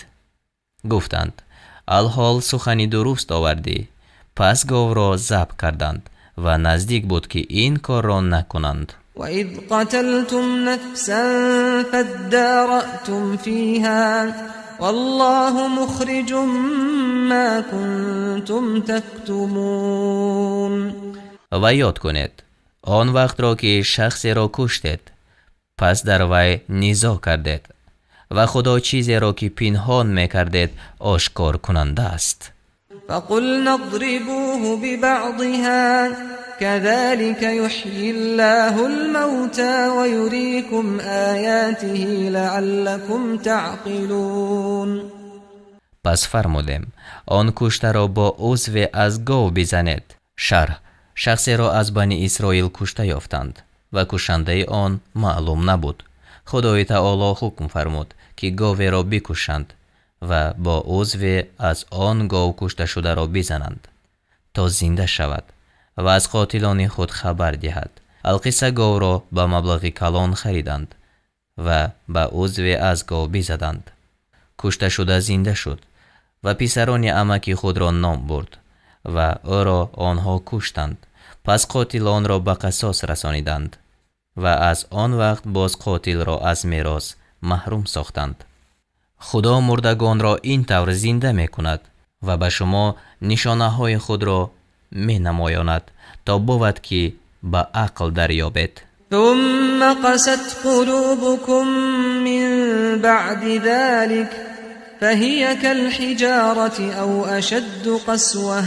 Гуфтанд: алҳол сухани дуруст овардӣ. Пас говро забҳ карданд ва наздик буд, ки ин корро накунанд.
وإذ قتلتم نفسا فادارأتم فيها والله مخرج ما كنتم تكتمون.
Ва ёд кунед он вақтро, ки шахсеро куштед, пас дар вай низоъ кардед ва Худо чизеро, ки пинҳон мекардед, ошкор кунанда аст.
فقلنا اضربوه ببعضها كذلك يحيي الله الموتى ويريكم آياته لعلكم تعقلون.
Пас фармудем: он куштаро бо узве аз гов бизанед. Шарҳ: шахсеро аз Бани Исроил кушта ёфтанд ва кушандаи он маълум набуд. Худои Таоло ҳукм фармуд, ки говеро бикушанд ва бо узве аз он гов кушташударо бизананд, то зинда шавад ва аз қотилони худ хабар диҳад. Алқисса, говро ба маблағи калон хариданд ва ба узве аз гов бизаданд. Кушташуда зинда шуд ва писарони амаки худро ном бурд ва ӯро онҳо куштанд. Пас қотилонро ба қасос расониданд ва аз он вақт боз қотилро аз мерос маҳрум сохтанд. Худо мурдагонро ин тавр зинда мекунад ва ба шумо нишонаҳои худро менамоёнад, то бувад, ки ба ақл дарёбед.
ثم قست قلوبكم من بعد ذلك فهي كالحجارة أو أشد قسوة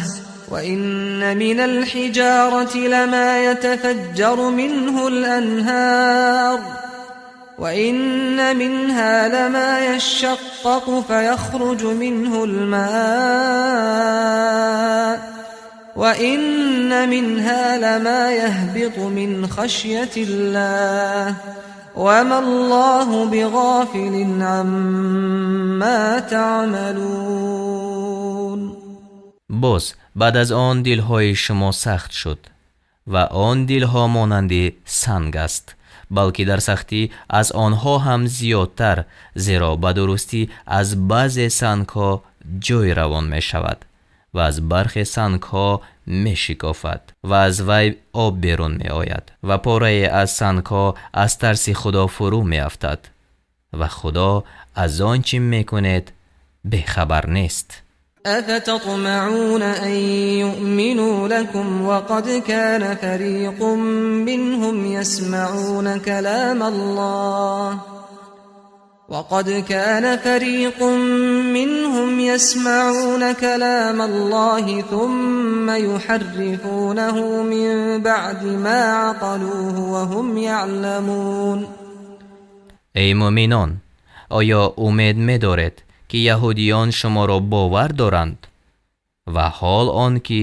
وإن من الحجارة لما يتفجر منه الأنهار وإن منها لما يشقق فيخرج منه الماء وإن منها لما يهبط من خشية الله وما الله بغافل عما تعملون.
Боз баъд аз он дилҳои шумо сахт шуд ва он дилҳо монанди санг аст, балки дар сахтӣ аз онҳо ҳам зиёдтар, зеро ба дурустӣ аз баъзе сангҳо ҷой равон мешавад ва аз бархе сангҳо мешикофад ва аз вай об берун меояд ва порае аз сангҳо аз тарси Худо фурӯ меафтад ва Худо аз он чӣ мекунед бехабар нест.
أفتطمعون أن يؤمنوا لكم وقد كان فريق منهم يسمعون كلام الله وقد كان فريق منهم يسمعون كلام الله ثم يحرفونه من بعد ما عقلوه وهم يعلمون.
Эй муъминон, оё умед медоред, ки яҳудиён шуморо бовар доранд, ва ҳол он ки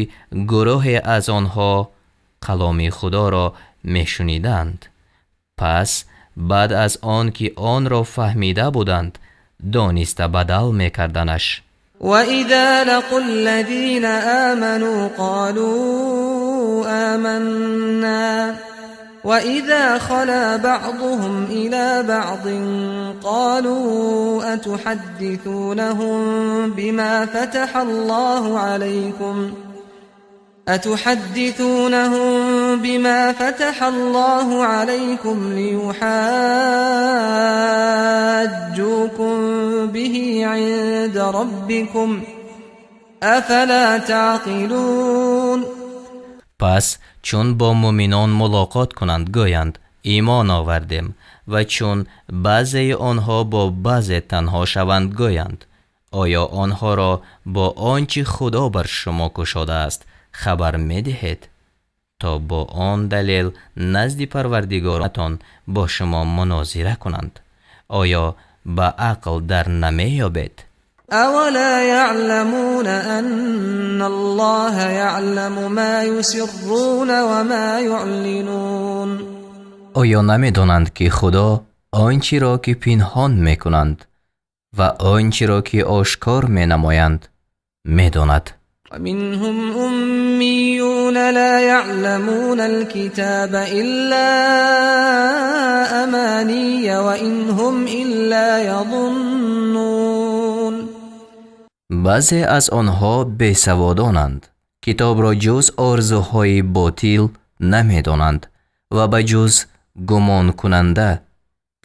гурӯҳе аз онҳо каломи Худоро мешуниданд, пас баъд аз он ки онро фаҳмида буданд, дониста бадал мекарданаш?
وإذا لقوا الذين آمنوا قالوا آمنا وإذا خلا بعضهم إلى بعض قالوا أتحدثونهم بما فتح الله عليكم ليحاجوكم به عند ربكم أفلا تعقلون.
Пас чун бо муъминон мулоқот кунанд, гӯянд: «Имон овардем», ва чун баъзеи онҳо бо баъзе танҳо шаванд, гӯянд: «Оё онҳоро бо он чӣ Худо бар шумо кушодааст, хабар медиҳед, то бо он далел назди Парвардигоратон бо шумо мунозира кунанд? Оё ба ақл дар намеёбед?»
أولا يعلمون أن الله يعلم ما يسرون وما يعلنون.
Оё намедонанд, ки Худо он чиро, ки пинҳон мекунанд, ва он чиро, ки ошкор менамоянд, медонад?
ومنهم أميون لا يعلمون الكتاب إلا أماني وإن هم إلا يظنون.
Баъзе аз онҳо бесаводонанд, китобро ҷуз орзуҳои ботил намедонанд ва ба ҷуз гумонкунанда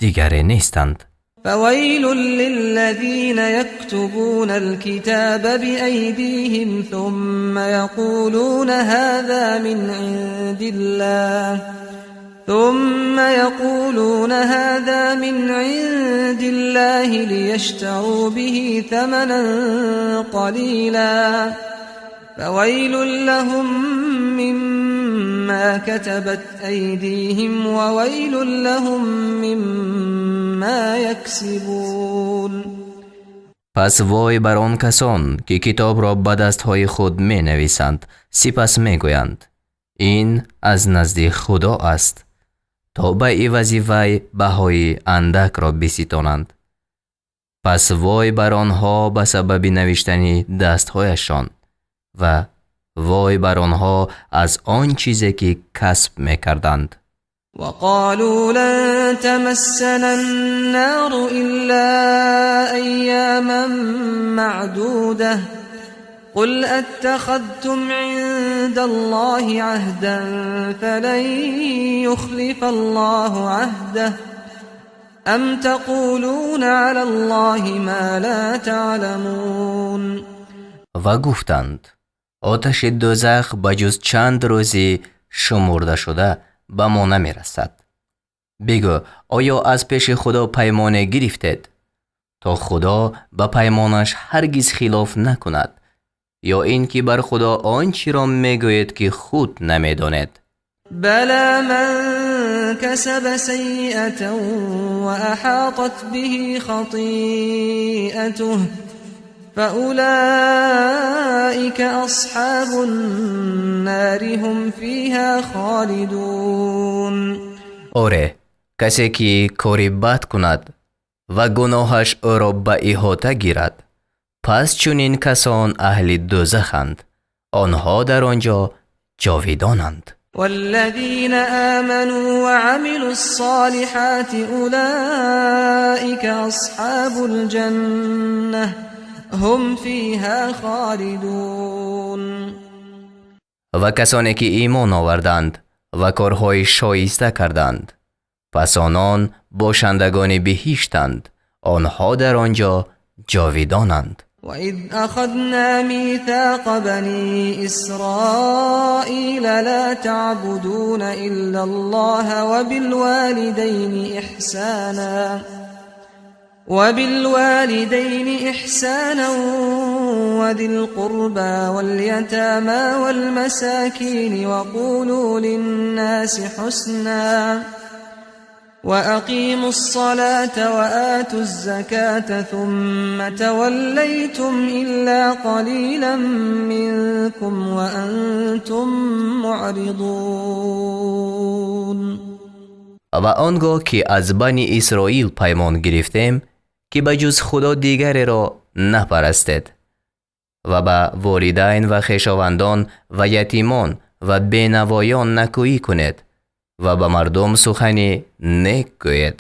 дигаре нестанд.
فويل للذين يكتبون الكتاب بأيديهم ثم يقولون هذا من عند الله ثم يقولون هذا من عند الله ليشتروا به ثمنا قليلا فويل لهم مما كتبت أيديهم وويل لهم مما يكسبون.
Пас вой бар он касон, ки китобро ба дастҳои худ менависанд, сипас мегӯянд: «Ин аз назди Худо аст», то ба ивази вай баҳои андакро биситонанд. Пас вой бар онҳо ба сабаби навиштани дастҳояшон ва вой бар онҳо аз он чизе, ки касб мекарданд.
وقالوا لن تمسنا النار إلا أياما معدودة قل أتخذتم عند الله عهدا فلن يخلف الله عهده أم تقولون على الله ما لا تعلمون.
Ва гуфтанд: «Оташи дӯзах ба ҷуз чанд рӯзи шумурдашуда ба мо намерасад». Бигӯ: «Оё аз пеши Худо паймоне гирифтед, то Худо ба паймонаш ҳаргиз хилоф накунад, ё ин ки бар Худо он чиро мегӯед, ки худ намедонед?»
بلى من كسب سيئة وأحاطت به خطيئته فأولئك أصحاب النار هم فيها خالدون.
Оре, касе ки кори бад кунад ва гуноҳаш ӯро ба иҳота гирад, пас чунин касон аҳли дӯзаханд, онҳо дар он ҷо ҷовидонанд.
والذين آمنوا وعملوا الصالحات أولئك أصحاب الجنة هم فيها خالدون.
Ва касоне ки имон оварданд ва корҳои шоиста карданд, пас онон бошандагони биҳиштанд, онҳо дар он ҷо ҷовидонанд.
وإذ أخذنا ميثاق بني إسرائيل لا تعبدون إلا الله وبالوالدين إحسانا وذي القربى واليتامى والمساكين وقولوا للناس حسنا وأقيموا الصلاة وآتوا الزكاة ثم توليتم إلا قليلا منكم وأنتم معرضون.
Ва он гоҳ ки аз Бани Исроил паймон гирифтем, ки ба ҷуз Худо дигареро напарастед ва ба волидайн ва хешовандон ва ятимон ва бенавоён некӯӣ кунед ва ба мардум сухани нек гӯед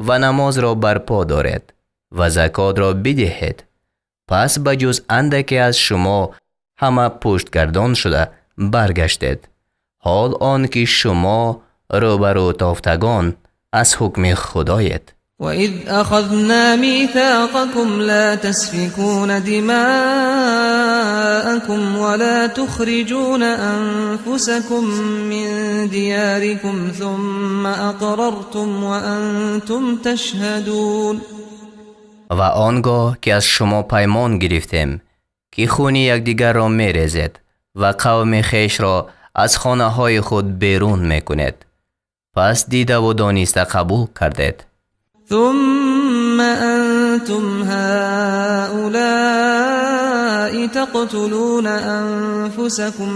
ва намозро барпо доред ва закотро бидиҳед, пас ба ҷуз андаке аз шумо ҳама пуштгардон шуда баргаштед, ҳол он ки шумо рӯбарӯ тофтагон аз ҳукми Худоед.
وإذ أخذنا ميثاقكم لا تسفكون دماءكم ولا تخرجون أنفسكم من دياركم ثم أقررتم وأنتم تشهدون.
Ва он гоҳ ки аз шумо паймон гирифтем, ки хуни якдигарро мерезед ва қавми хешро аз хонаҳои худ берун мекунед, пас дидаву дониста қабул кардед.
ثم أنتم هؤلاء تقتلون أنفسكم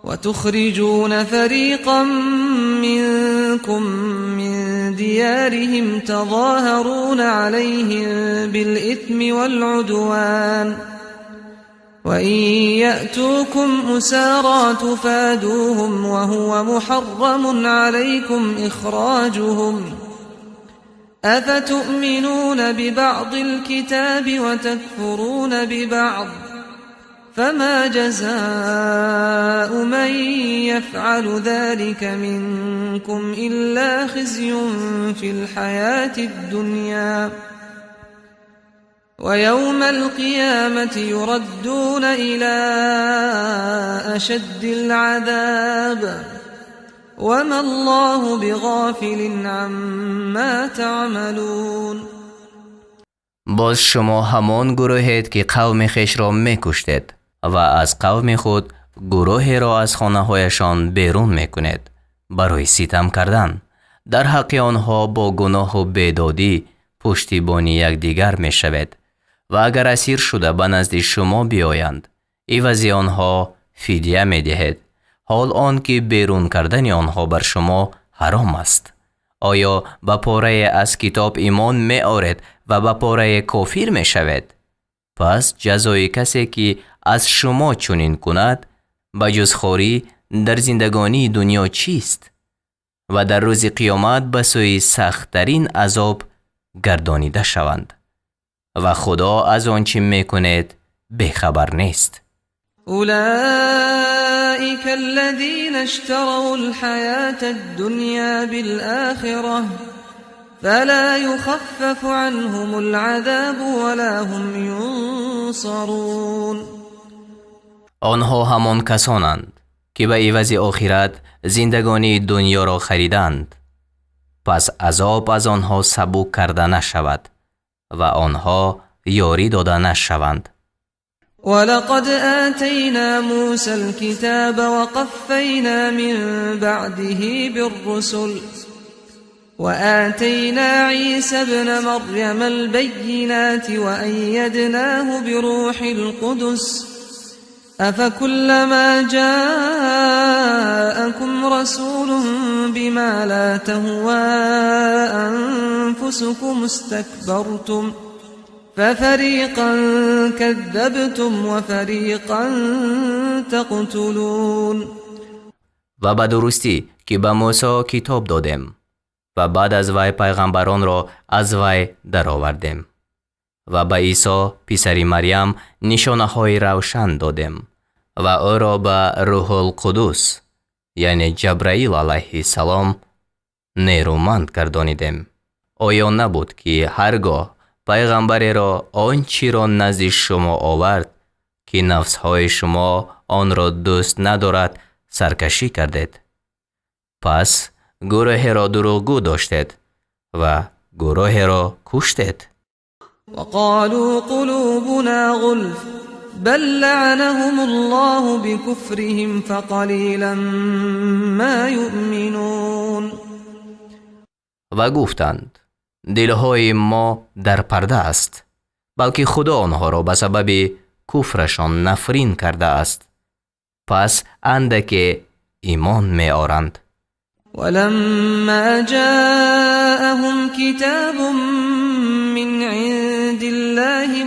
وتخرجون فريقا منكم من ديارهم تظاهرون عليهم بالإثم والعدوان وإن يأتوكم أسارى تفادوهم وهو محرم عليكم إخراجهم أفتؤمنون ببعض الكتاب وتكفرون ببعض فما جزاء من يفعل ذلك منكم إلا خزي في الحياة الدنيا ويوم القيامة يردون إلى أشد العذاب وما الله بغافل عما تعملون.
Боз шумо ҳамон гурӯҳед, ки қавми хешро мекуштед ва аз қавми худ гурӯҳеро аз хонаҳояшон берун мекунед барои ситам кардан дар ҳаққи онҳо бо гуноҳу бедодӣ пуштибони якдигар мешавед ва агар асир шуда ба назди шумо биёянд, ивази онҳо фидя медиҳед, ҳол он ки берун кардани онҳо бар шумо ҳаром аст. Оё ба порае аз китоб имон меоред ва ба порае кофир мешавед? Пас ҷазои касе, ки аз шумо чунин кунад, ба ҷуз хорӣ дар зиндагонии дунё чист? Ва дар рӯзи қиёмат ба сӯи сахттарин азоб гардонида шаванд ва Худо аз он чӣ мекунед бехабар нест.
أولئك الذين اشتروا الحياة الدنيا بالآخرة فلا يخفف عنهم العذاب ولا هم ينصرون.
Онҳо ҳамон касонанд, ки ба ивази охират зиндагонии дунёро хариданд, пас азоб аз онҳо сабук карда нашавад ва онҳо ёрӣ дода нашаванд.
ولقد آتينا موسى الكتاب وقفينا من بعده بالرسل وآتينا عيسى ابن مريم البينات وأيدناه بروح القدس أفكلما جاءكم رسول بما لا تهوى أنفسكم استكبرتم ففريقا كذبتم وفريقا تقتلون.
Ва ба дурустӣ, ки ба Мусо китоб додем ва баъд аз вай пайғамбаронро аз вай даровардем ва ба Исо писари Марьям нишонаҳои равшан додем ва ӯро ба Рӯҳулқудус, яъне Ҷабраил алайҳиссалом, нерӯманд гардонидем. Оё набуд, ки ҳар гоҳ Пайғамбареро он чиро назди шумо овард, ки нафсҳои шумо онро дӯст надорад, саркашӣ кардед. Пас гурӯҳеро дурӯғгӯ доштед ва гурӯҳеро куштед.
وقالوا قلوبنا غلف بل لعنهم الله بكفرهم فقليلا ما يؤمنون.
Ва гуфтанд: дилҳои мо дар парда аст, балки Худо онҳоро ба сабаби куфрашон нафрин кардааст, пас андаке имон меоранд.
ولما جاءهم كتاب من عند الله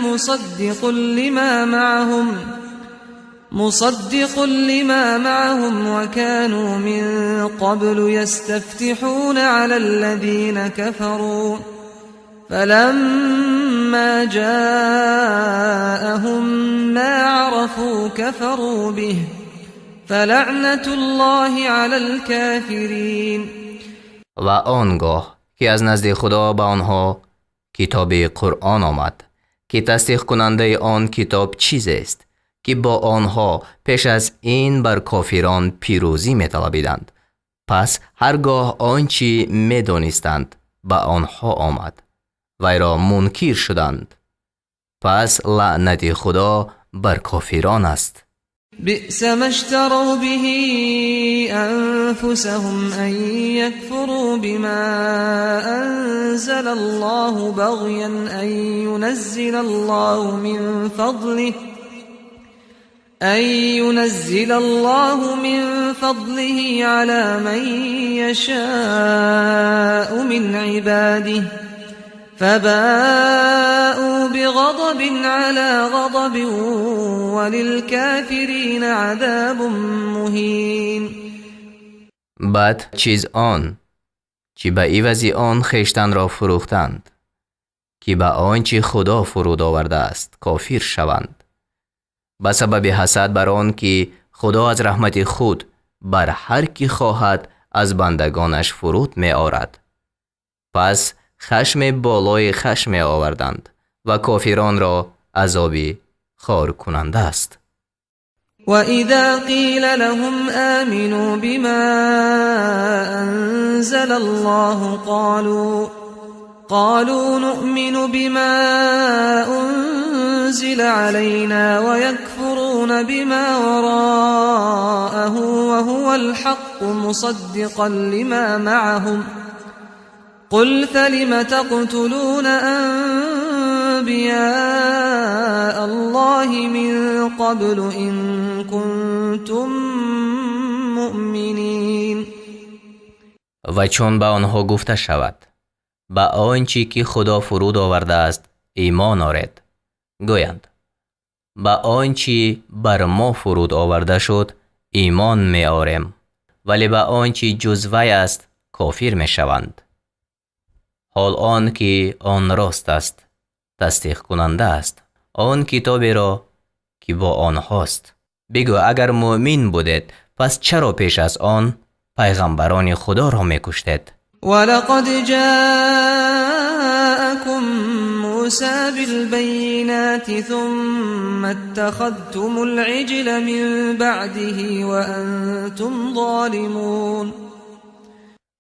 مصدق لما معهم وكانوا من قبل يستفتحون على الذين كفروا فلما جاءهم ما عرفوا كفروا به فلعنة الله على الكافرين.
Ва он гоҳ ки аз назди Худо ба онҳо китоби Қуръон омад, ки тасдиқкунандаи он китоб чизест, ки бо онҳо пеш аз ин бар кофирон пирӯзӣ металабиданд, пас ҳар гоҳ он чӣ медонистанд ба онҳо омад, вайро мункир шуданд. Пас лаънати Худо бар кофирон аст.
بئس ما اشتروا به أنفسهم أن يكفروا بما أنزل الله بغيا أن ينزل الله من فضله على من يشاء من عباده فباءوا بغضب على غضب وللكافرين عذاب مهين.
Бад чиз он чӣ ба ивази он хештанро фурӯхтанд, ки ба он чӣ Худо фуруд овардааст кофир шаванд, ба сабаби ҳасад бар он ки Худо аз раҳмати худ бар ҳар ки хоҳад аз бандагонаш фуруд меорад. Пас хашме болои хашм меоварданд ва кофиронро азоби хоркунанда аст.
وإذا قيل لهم آمنوا بما أنزل الله قالوا نؤمن بما أنزل علينا ويكفرون بما وراءه وهو الحق مصدقا لما معهم قل فلم تقتلون أنبياء الله من قبل إن كنتم مؤمنين.
Ва чун ба онҳо гуфта шавад: ба он чӣ ки Худо фуруд овардааст имон оред, гӯянд: ба он чӣ бар мо фуруд оварда шуд имон меорем, вале ба он чӣ ҷуз вай аст кофир мешаванд, ҳол он ки он рост аст, тасдиқкунанда аст он китоберо, ки бо онҳост. Бигӯ: агар муъмин будед, пас чаро пеш аз он пайғамбарони Худоро мекуштед?
ولقد جاءكم موسى بالبينات ثم اتخذتم العجل من بعده وأنتم ظالمون.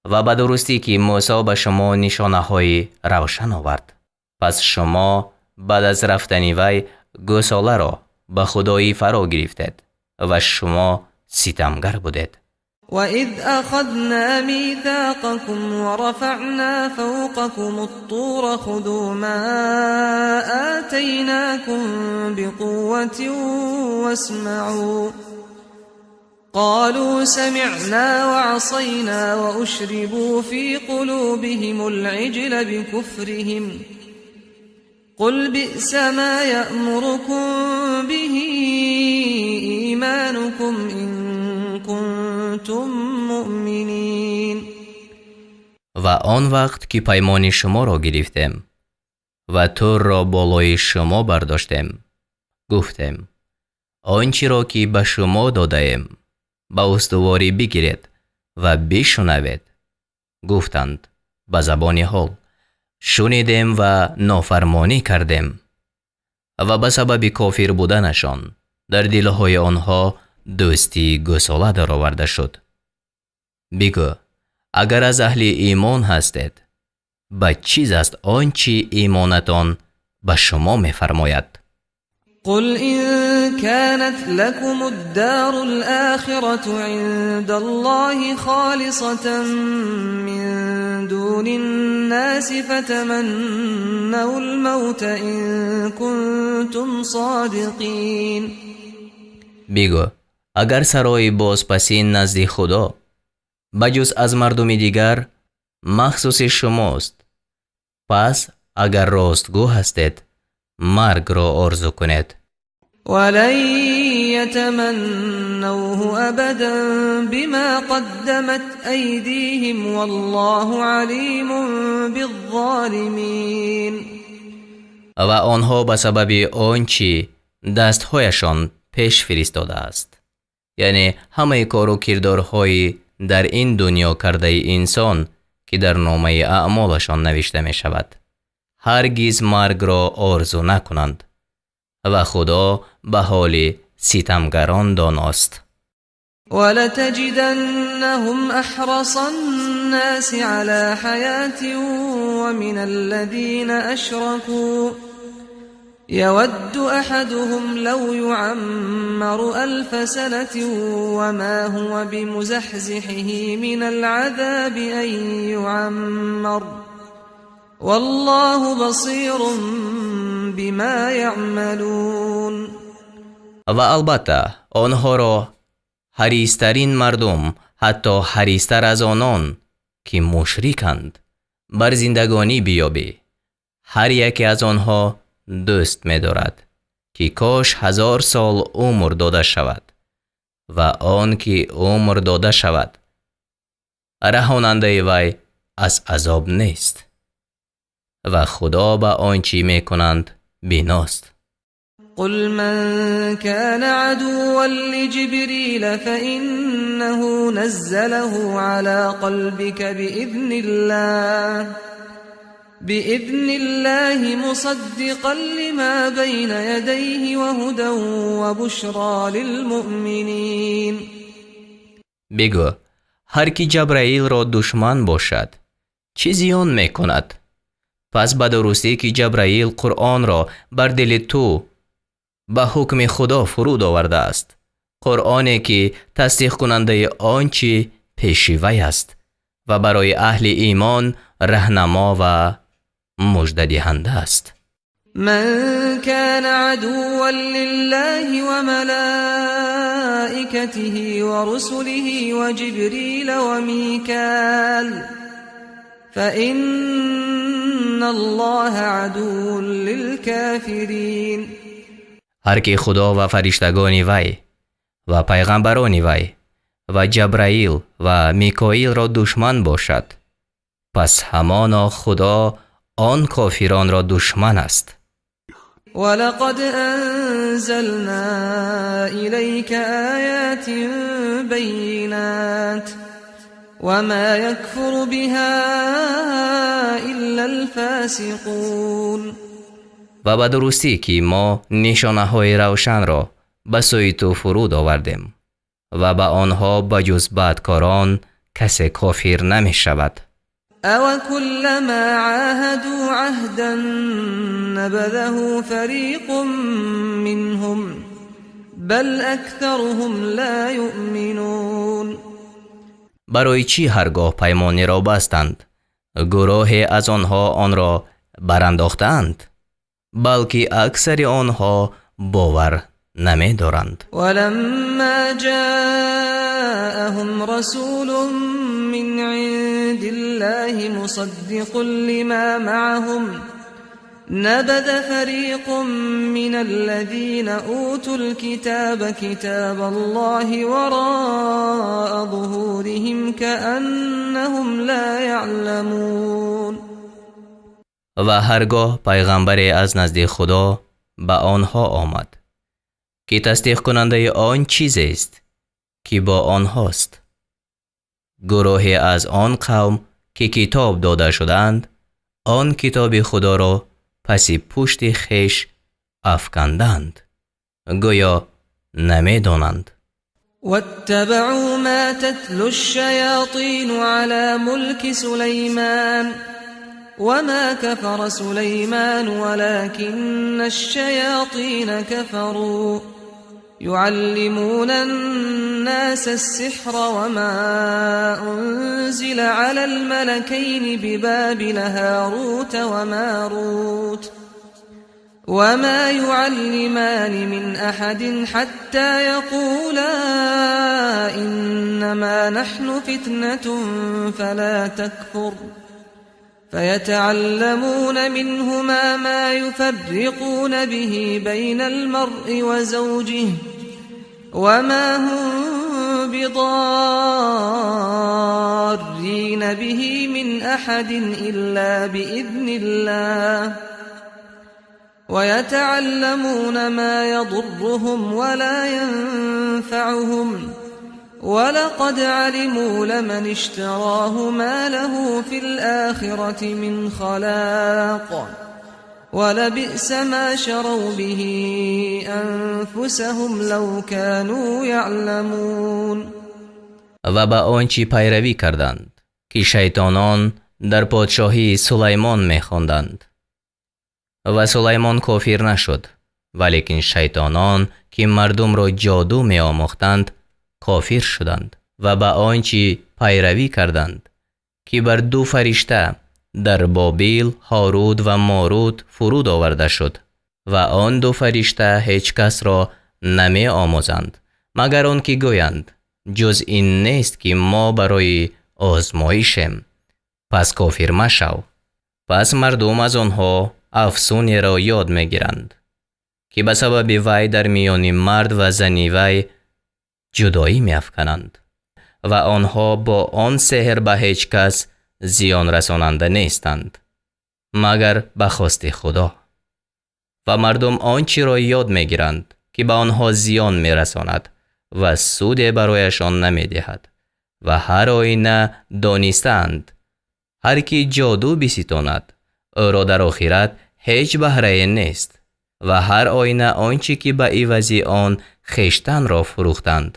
Ва ба дурустӣ ки Мӯсо ба шумо нишонаҳои равшан овард, пас шумо баъд аз рафтани вай гӯсоларо ба худоӣ фаро гирифтед ва шумо ситамгар будед.
وإذ أخذنا ميثاقكم ورفعنا فوقكم الطور خذوا ما آتيناكم بقوة واسمعوا قالوا سمعنا وعصينا وأشربوا في قلوبهم العجل بكفرهم قل بئس ما يأمركم به إيمانكم إن كنتم مؤمنين.
Ва он вақт ки паймони шуморо гирифтем ва Турро болои шумо бардоштем, гуфтем: он чиро ки ба шумо додаем, ба устуворӣ бигиред ва бишунавед. Гуфтанд ба забони ҳол: Шунидем ва нофармонӣ кардем. Ва ба сабаби кофир буданашон дар дилҳои онҳо дӯстии гӯсола дароварда шуд. Бигӯ: агар аз аҳли имон ҳастед, бад чиз аст он чи имонатон ба шумо мефармояд.
قل إن كانت لكم الدار الآخرة عند الله خالصة من دون الناس فتمنوا الموت إن كنتم صادقين.
Бигӯ: агар сарои бозпасин назди Худо ба ҷуз аз мардуми дигар махсуси шумост, пас агар ростгӯ ҳастед, маргро орзу кунед.
ولن يتمنوه أبدا بما قدمت أيديهم والله عليم بالظالمين.
Ва онҳо ба сабаби он чӣ дастҳояшон пеш фиристодааст, яъне ҳамаи кору кирдорҳои дар ин дунё кардаи инсон, ки дар номаи аъмолашон навишта мешавад, ҳаргиз маргро орзу накунанд, ва Худо ба ҳоли ситамгарон доност.
ولتجدنهم أحرص الناس على حياة ومن الذين أشركوا يود أحدهم لو يعمر ألف سنة وما هو بمزحزحه من العذاب أن يعمر والله بصير بما يعملون.
Ва албатта онҳоро ҳаристарин мардум, ҳатто ҳаристар аз онон ки мушриканд, бар зиндагонӣ биёбӣ. Ҳар яке аз онҳо дӯст медорад, ки кош 1000 сол умр дода шавад, ва он ки умр дода шавад, раҳонандаи вай аз азоб нест, ва Худо ба он чӣ мекунанд биност.
قل من كان عدوا لجبريل فإنه نزله على قلبك بإذن الله مصدقا لما بين يديه وهدى وبشرى للمؤمنين.
Бигӯ: ҳар ки Ҷабраилро душман бошад, чӣ зиён мекунад? Пас ба дурустӣ ки Ҷабраил Қуръонро бар дили ту ба ҳукми Худо фуруд овардааст, Қуръоне ки тасдиқкунандаи он чӣ пеши вай аст ва барои аҳли имон раҳнамо ва муждадиҳанда аст.
من كان عدوا لله وملائكته ورسله وجبريل وميكال فإن الله عدو للكافرين.
Ҳар ки Худо ва фариштагони вай ва пайғамбарони вай ва Ҷабраил ва Микоилро душман бошад, пас ҳамоно Худо он кофиронро душман аст.
ولقد أنزلنا إليك آيات بينات وما يكفر بها إلا الفاسقون.
Ва ба дурустӣ ки мо нишонаҳои равшанро ба сӯи ту фуруд овардем, ва ба онҳо ба ҷуз бадкорон касе кофир намешавад.
أوكلما عاهدوا عهدا نبذه فريق منهم بل أكثرهم لا يؤمنون.
Барои чӣ ҳаргоҳ паймонеро бастанд, гурӯҳе аз онҳо онро барандохтаанд? Балки аксари онҳо бовар намедоранд.
ولما جاءهم رسول من عند الله مصدق لما معهم نبذ فريق من الذين أوتوا الكتاب كتاب الله وراء ظهورهم كأنهم لا يعلمون.
Ва ҳаргоҳ пайғамбаре аз назди Худо ба онҳо омад, ки тасдиқкунандаи он чизест, ки бо онҳост, гурӯҳе аз он қавм ки китоб дода шудаанд, Он китоби Худоро паси пушти хеш афканданд, гӯё намедонанд.
واتبعوا ما تتلو الشياطين على ملك سليمان وما كفر سليمان ولكن الشياطين كفروا يعلمون الناس السحر وما أنزل على الملكين ببابل هاروت وماروت وما يعلمان من أحد حتى يقولا إنما نحن فتنة فلا تكفر فيتعلمون منهما ما يفرقون به بين المرء وزوجه وما هم بضارين به من أحد إلا بإذن الله ويتعلمون ما يضرهم ولا ينفعهم ولقد علموا لمن اشتراه ما له في الآخرة من خلاق ولبئس ما شروا به أنفسهم لو كانوا يعلمون.
Ва ба он чӣ пайравӣ карданд, ки шайтонон дар подшоҳии Сулаймон мехонданд. Ва Сулаймон кофир нашуд, валекин шайтонон, ки мардумро ҷоду меомӯхтанд, кофир шуданд ва ба он чӣ пайравӣ карданд, ки бар ду фаришта дар Бобил, Ҳорут ва Морут, фуруд оварда шуд. Ва он ду фаришта ҳеҷ касро намеомӯзанд, магар он ки гӯянд: ҷуз ин нест, ки мо барои озмоишем, пас кофир машав. Пас мардум аз онҳо афсунеро ёд мегиранд, ки ба сабаби вай дар миёни мард ва зани вай ҷудоӣ меафкананд, ва онҳо бо он сеҳр ба ҳеҷ кас зиён расонанда нестанд, магар ба хости Худо. Ва мардум он чиро ёд мегиранд, ки ба онҳо зиён мерасонад ва суде барояшон намедиҳад. Ва ҳар оина донистаанд, ҳар ки ҷоду биситонад, ӯро дар охират ҳеҷ баҳрае нест. Ва ҳар оина он чӣ ки ба ивази он хештанро фурӯхтанд,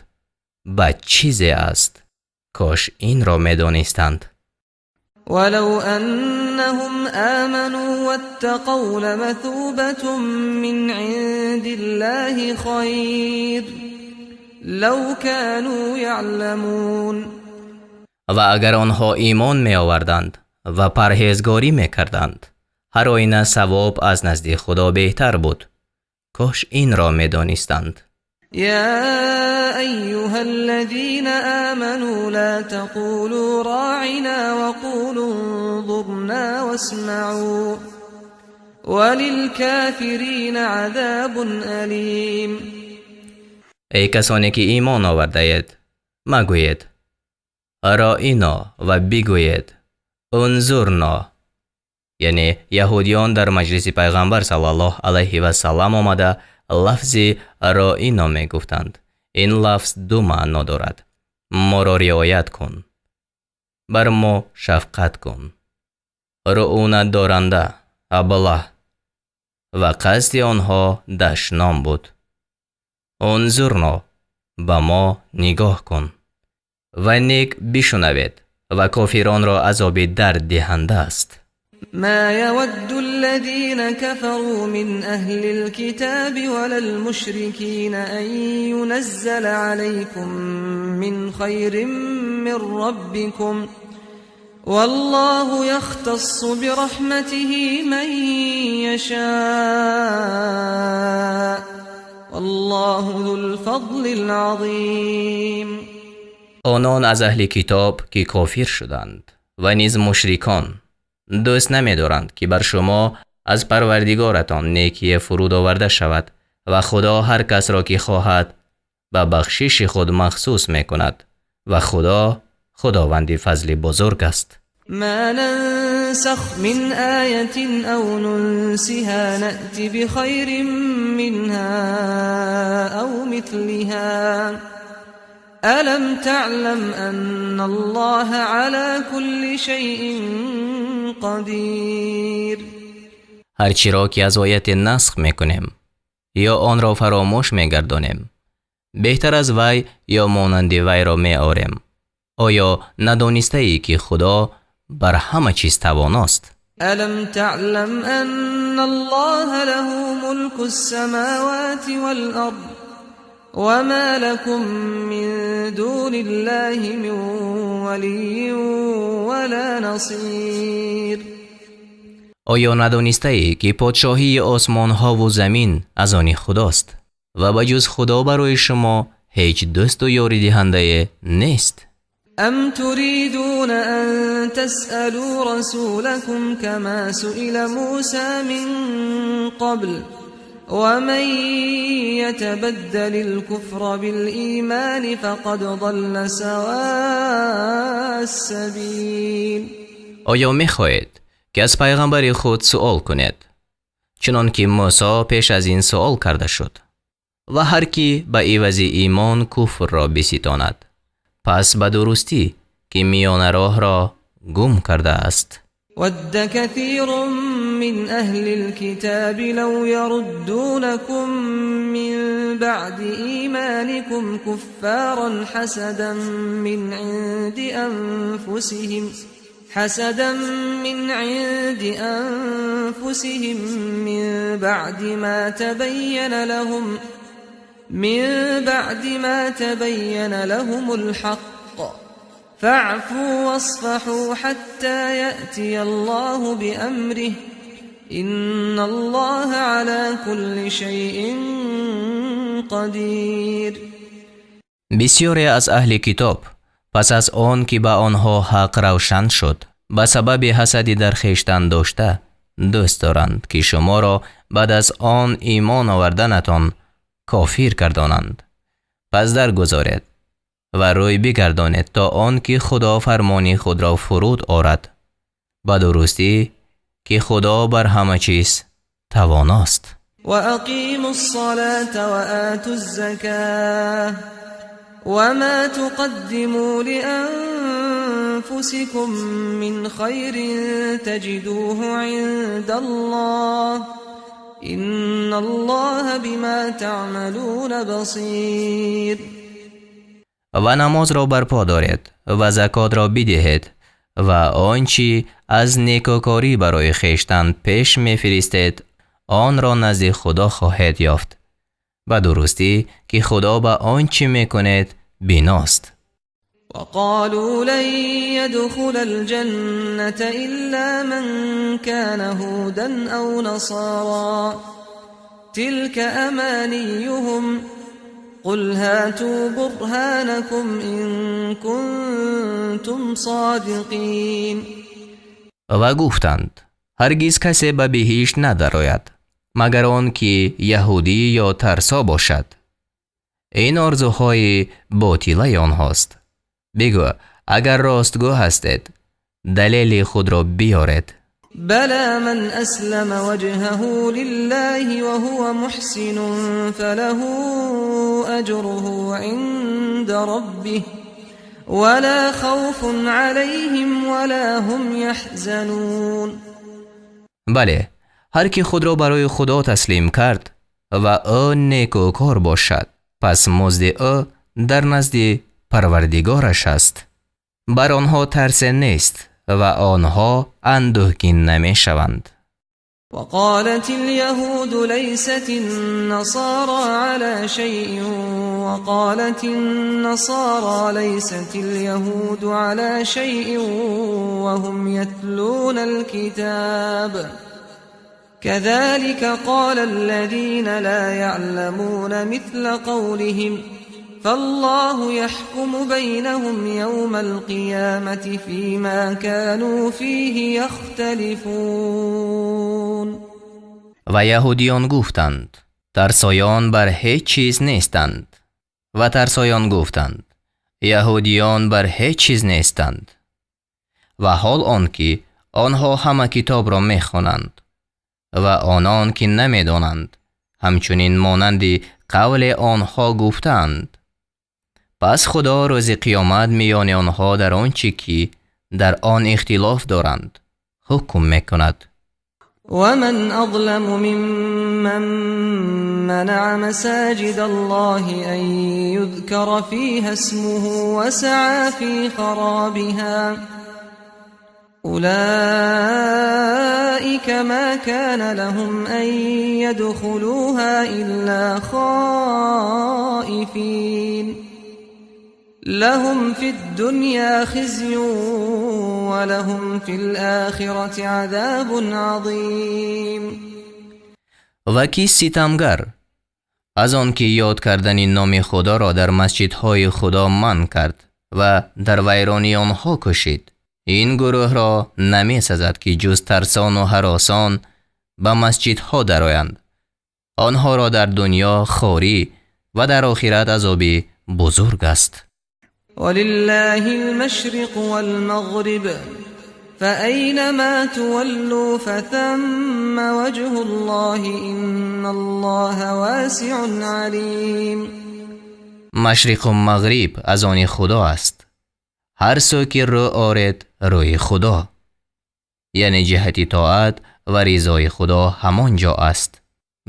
бад чизе аст. Кош инро медонистанд.
ولو أنهم آمنوا واتقوا لمثوبة من عند الله خير لو كانوا يعلمون.
Ва агар онҳо имон меоварданд ва парҳезгорӣ мекарданд, ҳар оина савоб аз назди Худо беҳтар буд. Кош инро медонистанд.
يا أيها الذين آمنوا لا تقولوا راعنا وقولوا انظرنا واسمعوا وللكافرين عذاب أليم.
Эй касоне ки имон овардаед, магӯед роино ва бигӯед унзурно. Яъне яҳудиён дар маҷлиси Пайғамбар саллаллоҳ алайҳи васаллам омада, лафзи роино мегуфтанд. Ин лафз ду маъно дорад: моро риоят кун, бар мо шафқат кун, руунатдоранда, аблаҳ. Ва қасди онҳо дашном буд: унзурно, ба мо нигоҳ кун ва нек бишунавед. Ва кофиронро азоби дарддиҳанда аст.
ما يود الذين كفروا من أهل الكتاب ولا المشركين أن ينزل عليكم من خير من ربكم والله يختص برحمته من يشاء والله ذو الفضل العظيم.
Онон аз аҳли китоб, ки кофир шуданд, ва низ мушрикон дӯст намедоранд, ки бар шумо аз Парвардигоратон некие фуруд оварда шавад. Ва Худо ҳар касро ки хоҳад, ба бахшиши худ махсус мекунад, ва Худо худованди фазли бузург аст.
ما ننسخ من آية أو ننسها نأت بخير منها أو مثلها. ألم تعلم أن الله على كل شيء قدير.
Ҳар чиро ки аз ояте насх мекунем ё онро фаромӯш мегардонем, беҳтар аз вай ё монанди вайро меорем. Оё надонистаӣ, ки Худо бар ҳама чиз тавоност?
ألم تعلم أن الله له ملك السماوات والأرض وما لكم من دون الله من ولي ولا نصير.
Оё надонистаӣ, ки подшоҳии осмонҳову замин аз они Худост ва ба ҷуз Худо барои шумо ҳеҷ дӯсту ёридиҳандае нест?
أم تريدون أن تسألوا رسولكم كما سئل موسى من قبل ومن يتبدل الكفر بالإيمان فقد ضل سواء السبيل.
Оё мехоҳед, ки аз пайғамбари худ суол кунед, чунон ки Мусо пеш аз ин суол карда шуд? Ва ҳар кӣ ба ивази имон куфрро биситонад, пас ба дурустӣ, ки миёнароҳро гум кардааст.
ود كثير من أهل الكتاب لو يردونكم من بعد إيمانكم كفارا حسدا من عند أنفسهم من بعد ما تبين لهم الحق فاعفوا واصفحوا حتى يأتي الله بأمره إن الله على كل شيء قدير.
Бисёре аз аҳли китоб пас аз он ки ба онҳо ҳақ равшан шуд, ба сабаби ҳасади дар хештан дошта, дӯст доранд, ки шуморо баъд аз он имон оварданатон кофир гардонанд. Пас даргузоред ва рӯй бигардонед, то он ки Худо фармони худро фуруд орад. Ба дурустӣ, ки Худо бар ҳама чиз тавоност.
وأقيموا الصلاة وآتوا الزكاة وما تقدموا لأنفسكم من خير تجدوه عند الله إن الله بما تعملون بصير.
Ва намозро барпо доред ва закотро бидиҳед ва он чӣ аз некӯкорӣ барои хештан пеш мефиристед, онро назди Худо хоҳед ёфт. Ба дурустӣ, ки Худо ба он чӣ мекунед биност.
وقالوا لن يدخل الجنة إلا من كان هودا أو نصارى تلك أمانيهم قل هاتوا برهانكم إن كنتم صادقين.
Ва гуфтанд: ҳаргиз касе ба биҳишт надарояд, магар он ки яҳудӣ ё тарсо бошад. Ин орзуҳои ботилаи онҳост. Бигӯ: агар ростгӯ ҳастед, далели худро биёред.
بلى من أسلم وجهه لله وهو محسن فله أجره عند ربه ولا خوف عليهم ولا هم يحزنون.
Бале, ҳар ки худро барои Худо таслим кард ва ӯ некӯкор бошад, пас музди ӯ дар назди Парвардигораш аст. Бар онҳо тарсе нест ва онҳо андӯҳгин намешаванд.
وقالت اليهود ليست النصارى على شيء وقالت النصارى ليست اليهود على شيء وهم يتلون الكتاب كذلك قال الذين لا يعلمون مثل قولهم فالله يحكم بينهم يوم القيامة فيما كانوا فيه يختلفون.
Ва яҳудиён гуфтанд: тарсоён бар ҳеҷ чиз нестанд. Ва тарсоён гуфтанд: яҳудиён бар ҳеҷ чиз нестанд. Ва ҳол он ки онҳо ҳама китобро мехонанд. Ва онон ки намедонанд, ҳамчунин монанди қавле онҳо гуфтаанд. Пас Худо рӯзи қиёмат миёни онҳо дар он чӣ ки дар он ихтилоф доранд, ҳукм мекунад.
ومن أظلم ممن منع مساجد الله أن يذكر فيها اسمه وسعى في خرابها أولئك ما كان لهم أن يدخلوها إلا خائفين لهم في الدنيا خزي ولهم في الآخرة عذاب عظيم.
Ва кӣ ситамгар аз он ки ёд кардани номи Худоро дар масҷидҳои Худо манъ кард ва дар вайронии онҳо кӯшид? Ин гурӯҳро намесазад, ки ҷуз тарсону ҳаросон ба масҷидҳо дароянд. Онҳоро дар дунё хорӣ ва дар охират азоби бузург аст.
ولله المشرق والمغرب فأينما تولوا فثم وجه الله إن الله واسع عليم.
Машриқу мағриб аз они Худо аст. Ҳар сӯ ки рӯ оред, рӯи Худо, яъне ҷиҳати тоат ва ризои Худо, ҳамон ҷо аст.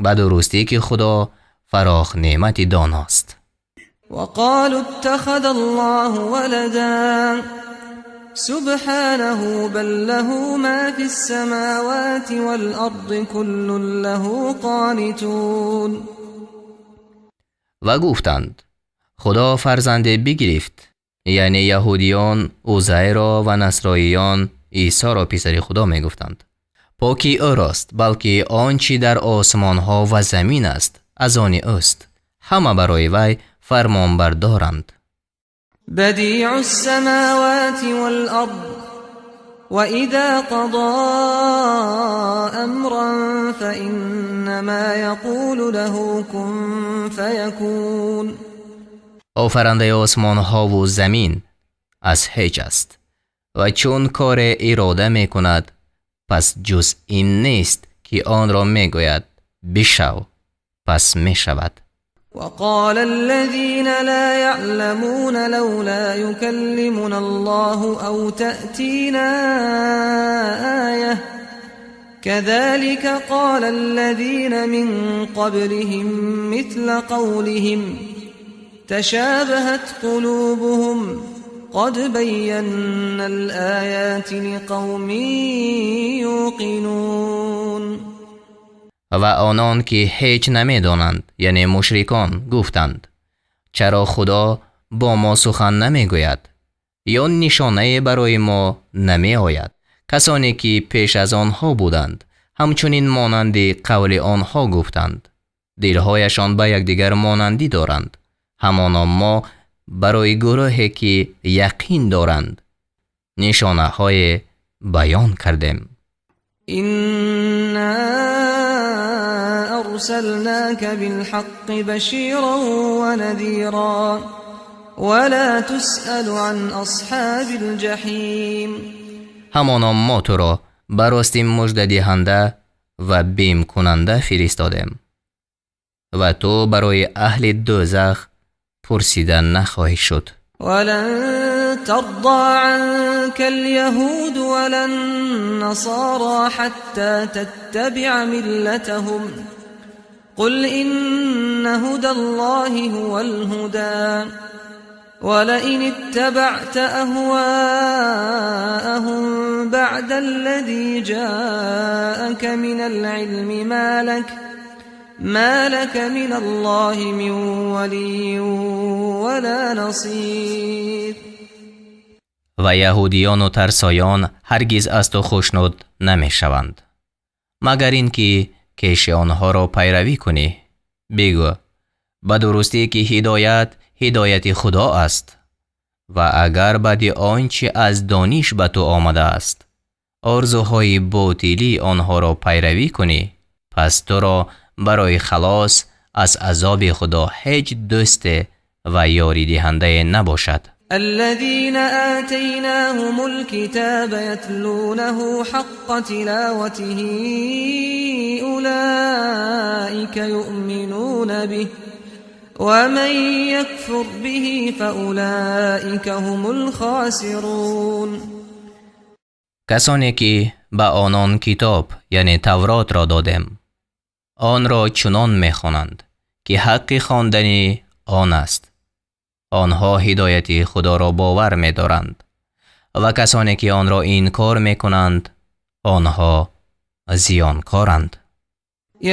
Ба дурустӣ ки Худо фарохнеъмати доност.
وقالوا اتخذ الله ولدا سبحانه بل له ما في السماوات والأرض كل له قانتون.
Ва гуфтанд: Худо фарзанде бигирифт. Яъне яҳудиён Узайро ва насроиён Исоро писари Худо мегуфтанд. Покӣ ӯрост, балки он чӣ дар осмонҳо ва замин аст, аз они ӯст, ҳама барои вай фармонбардоранд.
بديع السماوات والأرض وإذا قضى أمرا فإنما يقول له كن فيكون.
Офарандаи осмонҳову замин аз ҳеҷ аст ва чун коре ирода мекунад, пас ҷуз ин нест, ки онро мегӯяд: бишав, пас мешавад.
وقال الذين لا يعلمون لولا يكلمنا الله أو تأتينا آية كذلك قال الذين من قبلهم مثل قولهم تشابهت قلوبهم قد بينا الآيات لقوم يوقنون.
Ва онон ки ҳеҷ намедонанд, яъне мушрикон, гуфтанд: чаро Худо бо мо сухан намегӯяд ё нишонае барои мо намеояд? Касоне ки пеш аз онҳо буданд, ҳамчунин монанди қавли онҳо гуфтанд. Дилҳояшон ба якдигар монандӣ доранд. Ҳамоно мо барои гурӯҳе ки яқин доранд, нишонаҳое баён кардем.
إنا أرسلناك بالحق بشيرا ونذيرا ولا تسأل عن أصحاب الجحيم.
Ҳамоно мо туро ба ростӣ муждадиҳанда ва бимкунанда фиристодем ва ту барои аҳли дӯзах пурсида нахоҳӣ шуд.
ولن ترضى عنك اليهود ولا النصارى حتى تتبع ملتهم قل إن هدى الله هو الهدى ولئن اتبعت أهواءهم بعد الذي جاءك من العلم ما لك من الله من ولي ولا نصير.
Ва яҳудиёну тарсоён ҳаргиз аз ту хушнуд намешаванд, магар ин ки кеши онҳоро пайравӣ кунӣ. Бигӯ: ба дурустӣ ки ҳидоят ҳидояти Худо аст ва агар баъди он чӣ аз дониш ба ту омадааст, орзуҳои ботилии онҳоро пайравӣ кунӣ, пас туро барои халос аз азоби Худо ҳеҷ дӯсте ва ёридиҳандае набошад.
الذين آتيناهم الكتاب يتلونه حق تلاوته أولئك يؤمنون به ومن يكفر به فأولئك هم الخاسرون.
Касоне ки ба онон китоб, яъне Тавротро додем, онро чунон мехонанд, ки ҳаққи хондани он аст, онҳо ҳидояти Худоро бовар медоранд, ва касоне ки онро инкор мекунанд, онҳо зиёнкоранд.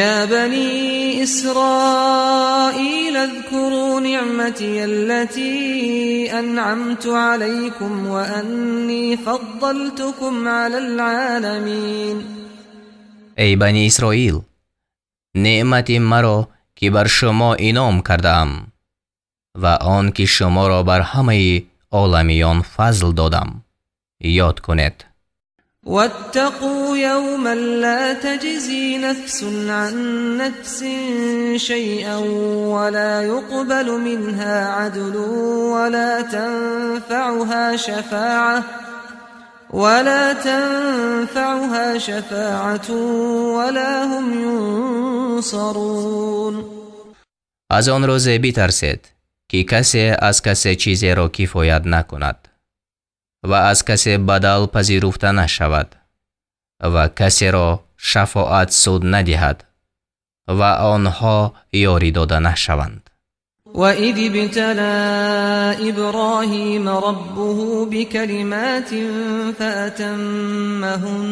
يا بني إسرائيل اذكروا نعمتي التي أنعمت عليكم وأني فضلتكم على العالمين.
Эй Бани Исроил, неъмати маро, ки бар шумо инъом кардаам, ва он ки шуморо бар ҳамаи оламиён фазл додам, ёд кунед.
واتقوا يوما لا تجزي نفس عن نفس شيئا ولا يقبل منها عدل ولا تنفعها شفاعة ولا هم ينصرون.
Аз он рӯзе битарсед, ки касе аз касе чизеро кифоят накунад ва аз касе бадал пазируфта нашавад ва касеро шафоат суд надиҳад ва онҳо ёрӣ дода нашаванд.
وإذ ابتلى إبراهيم ربه بكلمات فأتمهن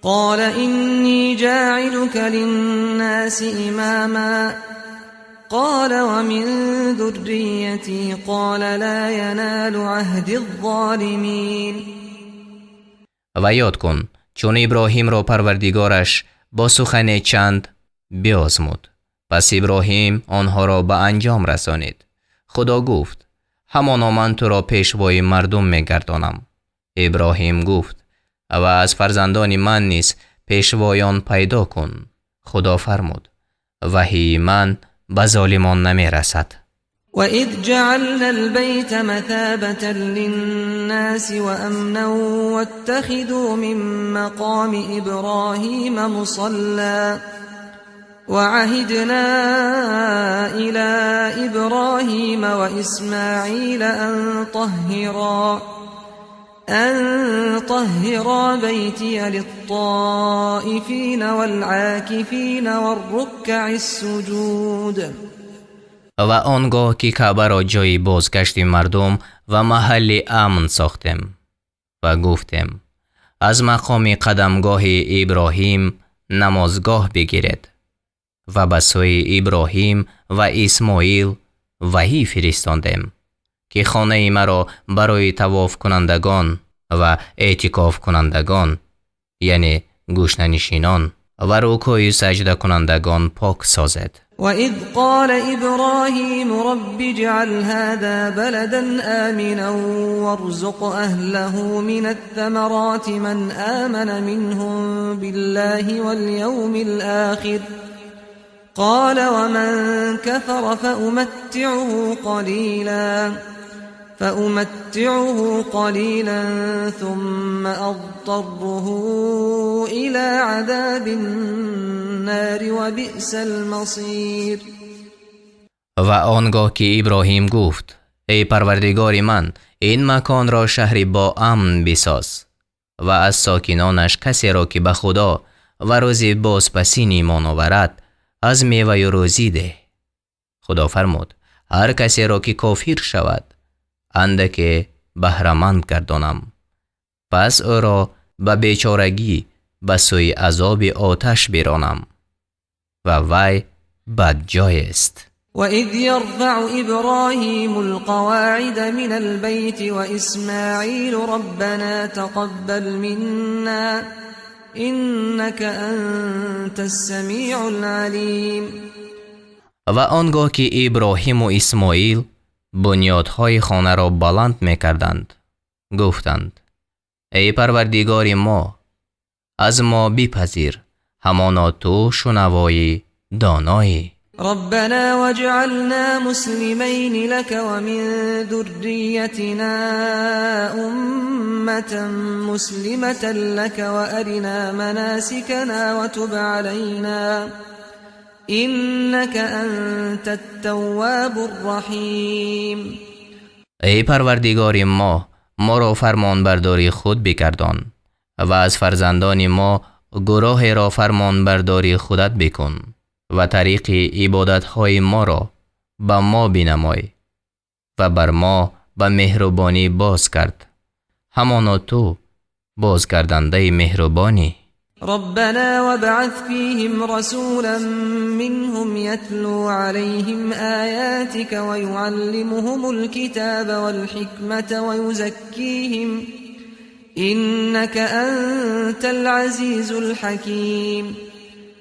قال إني جاعلك للناس إماما قال ومن ذريتي قال لا ينال عهدي الظالمين.
Ва ёд кун, чун Иброҳимро Парвардигораш бо сухане чанд биозмуд, пас Иброҳим онҳоро ба анҷом расонид. Худо гуфт: «Ҳамоно ман туро пешвои мардум мегардонам». Иброҳим гуфт: «Ва аз фарзандони ман низ пешвоён пайдо кун». Худо фармуд: «Ваҳии ман ба золимон намерасад».
وإذ جعلنا البيت مثابة للناس وأمنا واتخذوا من مقام إبراهيم مصلى وعهدنا إلى إبراهيم وإسماعيل أن طهرا بيتي للطائفين والعاكفين والركع السجود.
Ва он гоҳ ки Каъбаро ҷойи бозгашти мардум ва маҳалли амн сохтем ва гуфтем: «Аз мақоми қадамгоҳи Иброҳим намозгоҳ бигиред», ва ба сӯи Иброҳим ва Исмоил ваҳӣ фиристондем, ки хонаи маро барои тавофкунандагон ва эътикофкунандагон, яъне гӯшанишинон, ва рукӯю саҷдакунандагон пок созед.
وإذ قال إبراهيم رب اجعل هذا بلدا آمنا وارزق أهله من الثمرات من آمن منهم بالله واليوم الآخر قال ومن كفر فأمتعه قليلا ثم أضطره إلى عذاب النار وبئس المصير.
Ва он гоҳ ки Иброҳим гуфт: «Эй Парвардигори ман, ин маконро шаҳри боамн бисоз ва аз сокинонаш касеро, ки ба Худо ва рӯзи бозпасин имон оварад, аз меваю рӯзӣ деҳ». Худо фармуд: «Ҳар касеро ки кофир шавад, андаке баҳраманд гардонам, пас ӯро ба бечорагӣ ба сӯи азоби оташ биронам, ва вай бадҷоест».
وإذ يرفع إبراهيم القواعد من البيت وإسماعيل ربنا تقبل منا إنك أنت السميع العليم.
Ва он гоҳ ки Иброҳиму Исмоил бунёдҳои хонаро баланд мекарданд, гуфтанд: «Эй Парвардигори мо, аз мо бипазир, ҳамоно ту шунавои доноӣ.
ربنا واجعلنا مسلمين لك ومن ذريتنا أمة مسلمة لك وأرنا مناسكنا وتب علينا إنك أنت التواب الرحيم.
Эй Парвардигори мо, моро фармонбардори худ бигардон ва аз фарзандони мо гурӯҳеро фармонбардори худат бикун ва тариқи ибодатҳои моро ба мо бинамой ва бар мо ба меҳрубонӣ боз гард, ҳамоно ту бозгардонандаи меҳрубонӣ.
ربنا وابعث فيهم رسولا منهم يتلو عليهم آياتك ويعلمهم الكتاب والحكمة ويزكيهم إنك أنت العزيز الحكيم.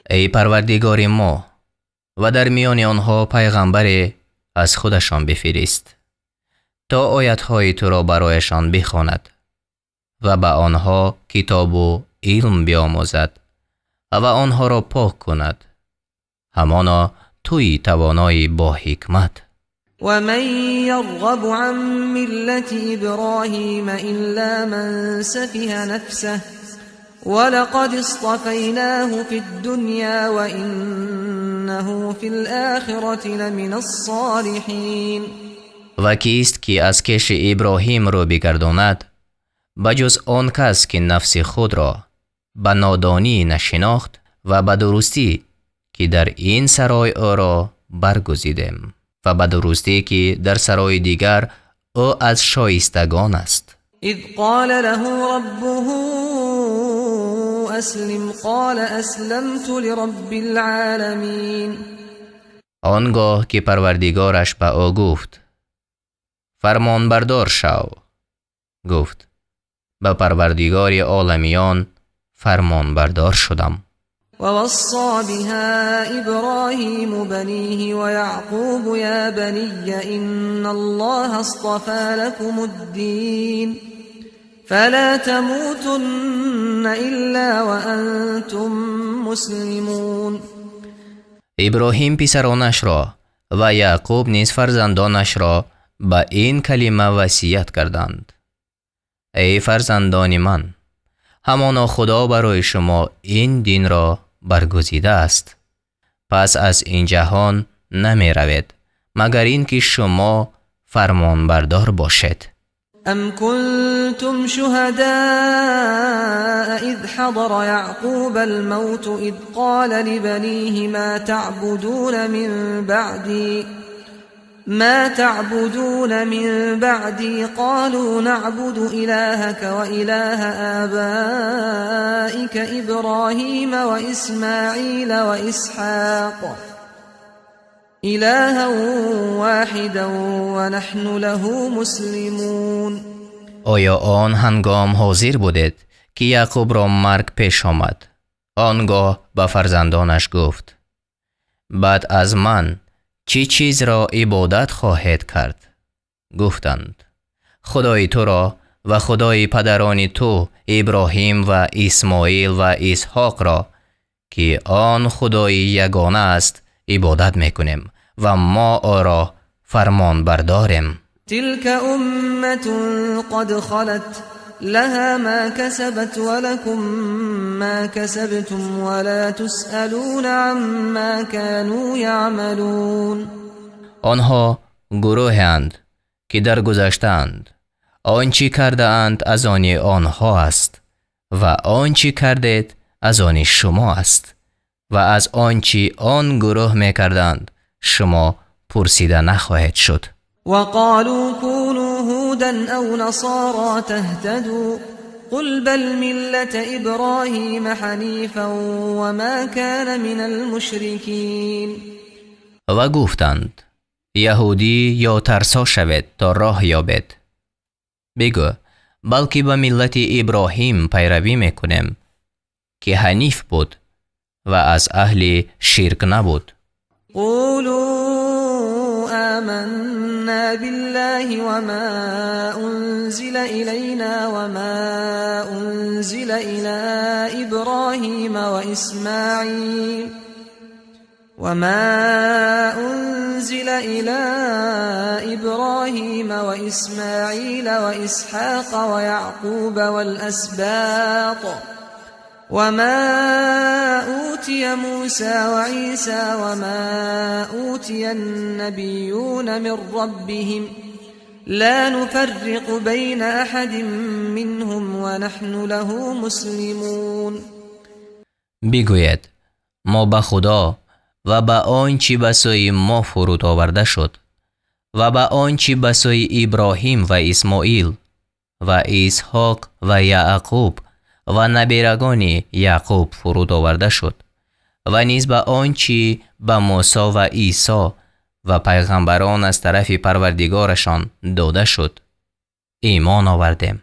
Эй Парвардигори мо, ва дар миёни онҳо паёмбаре аз худашон бифирист, то оятҳои туро барояшон бихонад ва ба онҳо китобу илм биомӯзад ва онҳоро пок кунад. Ҳамоно туи тавонои бо ҳикмат.
ومن يرغب عن ملة إبراهيم إلا من سفه نفسه ولقد اصطفيناه في الدنيا وإنه في الآخرة لمن الصالحين.
Ва кист ки аз кеши Иброҳим рӯ бигардонад, ба ҷуз он кас ки нафси худро ба нодонӣ нашинохт? Ва ба дурустӣ ки дар ин сарой ӯро баргузидем ва ба дурустӣ ки дар сарои дигар ӯ аз шоистагон аст.
إذ قال له ربه أسلم قال أسلمت لرب العالمين.
Он гоҳ ки Парвардигораш ба ӯ гуфт: «Фармонбардор шав», гуфт: «Ба Парвардигори оламиён фармонбардор шудам».
ووصى بها إبراهيم بنيه ويعقوب يا بني إن الله اصطفى لكم الدين فلا تموتن إلا وأنتم مسلمون.
Иброҳим писаронашро ва Яъқуб низ фарзандонашро ба ин калима васият карданд: Эй фарзандони ман, ҳамоно Худо барои шумо ин динро баргузидааст, пас аз ин ҷаҳон намеравед, магар ин ки шумо фармонбардор бошед.
أم كنتم شهداء إذ حضر يعقوب الموت إذ قال لبنيه ما تعبدون من بعدي قالوا نعبد إلهك وإله آبائك إبراهيم وإسماعيل وإسحاق إلها واحدا ونحن له مسلمون.
Оё он ҳангом ҳозир будед, ки Яъқубро марг пеш омад? Он гоҳ ба фарзандонаш гуфт: «Баъд аз ман чӣ чизро ибодат хоҳед кард?» Гуфтанд: «Худои туро ва Худои падарони ту Иброҳим ва Исмоил ва Исҳоқро, ки он Худои ягона аст, ибодат мекунем ва мо ӯро фармонбардорем».
تلك أمة قد خلت لها ما كسبت ولكم ما كسبتم ولا تسألون عما كانوا يعملون.
Онҳо гурӯҳеанд, ки даргузаштаанд. Он чӣ кардаанд, аз они онҳо аст ва он чӣ кардед, аз они шумо аст ва аз он чӣ он гурӯҳ мекарданд, шумо пурсида нахоҳед шуд.
وقالوا كونوا هودا أو نصارى تهتدوا قل بل ملة إبراهيم حنيفا وما كان من المشركين.
Ва гуфтанд: «Яҳудӣ ё тарсо шавед, то роҳ ёбед». Бигӯ: «Балки ба миллати Иброҳим пайравӣ мекунем, ки ҳаниф буд ва аз аҳли ширк набуд».
قولوا آمنا بالله وما أنزل إلينا وما أنزل إلى إبراهيم وإسماعيل وإسحاق ويعقوب والأسباط وما أوتي أوتي موسى وعيسى وما أوتي النبيون من ربهم لا نفرق بين أحد منهم ونحن له مسلمون.
Бигӯед: мо ба Худо ва ба он чӣ ба сӯи мо фуруд оварда шуд ва ба он чӣ ба сӯи Иброҳим ва Исмоил ва Исҳоқ ва Яъқуб ва наберагони Яъқуб фуруд оварда шуд ва низ ба он чӣ ба Мусо ва Исо ва пайғамбарон аз тарафи Парвардигорашон дода шуд, имон овардем.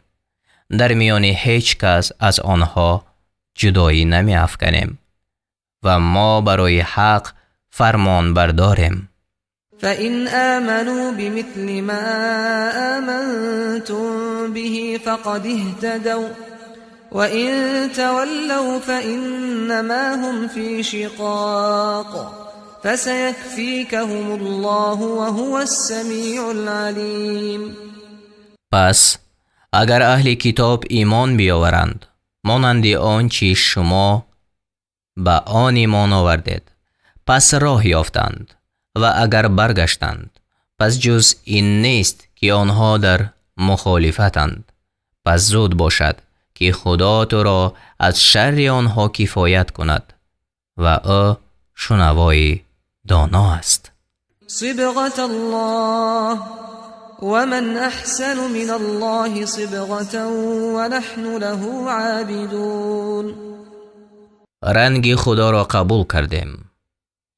Дар миёни ҳеҷ кас аз онҳо ҷудоӣ намеафканем ва мо барои ҳақ фармонбардорем.
فإن آمنوا بمثل ما آمنتم به فقد اهتدوا وإن تولوا فإنما هم في شقاق فسيكفيكهم الله وهو السميع العليم.
Пас агар аҳли китоб имон биёваранд монанди он чӣ шумо ба он имон овардед, пас роҳ ёфтанд, ва агар баргаштанд, пас ҷуз ин нест, ки онҳо дар мухолифатанд. Пас зуд бошад, ки Худо туро аз шарри онҳо кифоят кунад, ва ӯ шунавои доно аст.
صبغة الله ومن أحسن من الله صبغة ونحن له عابدون.
Ранги Худоро қабул кардем,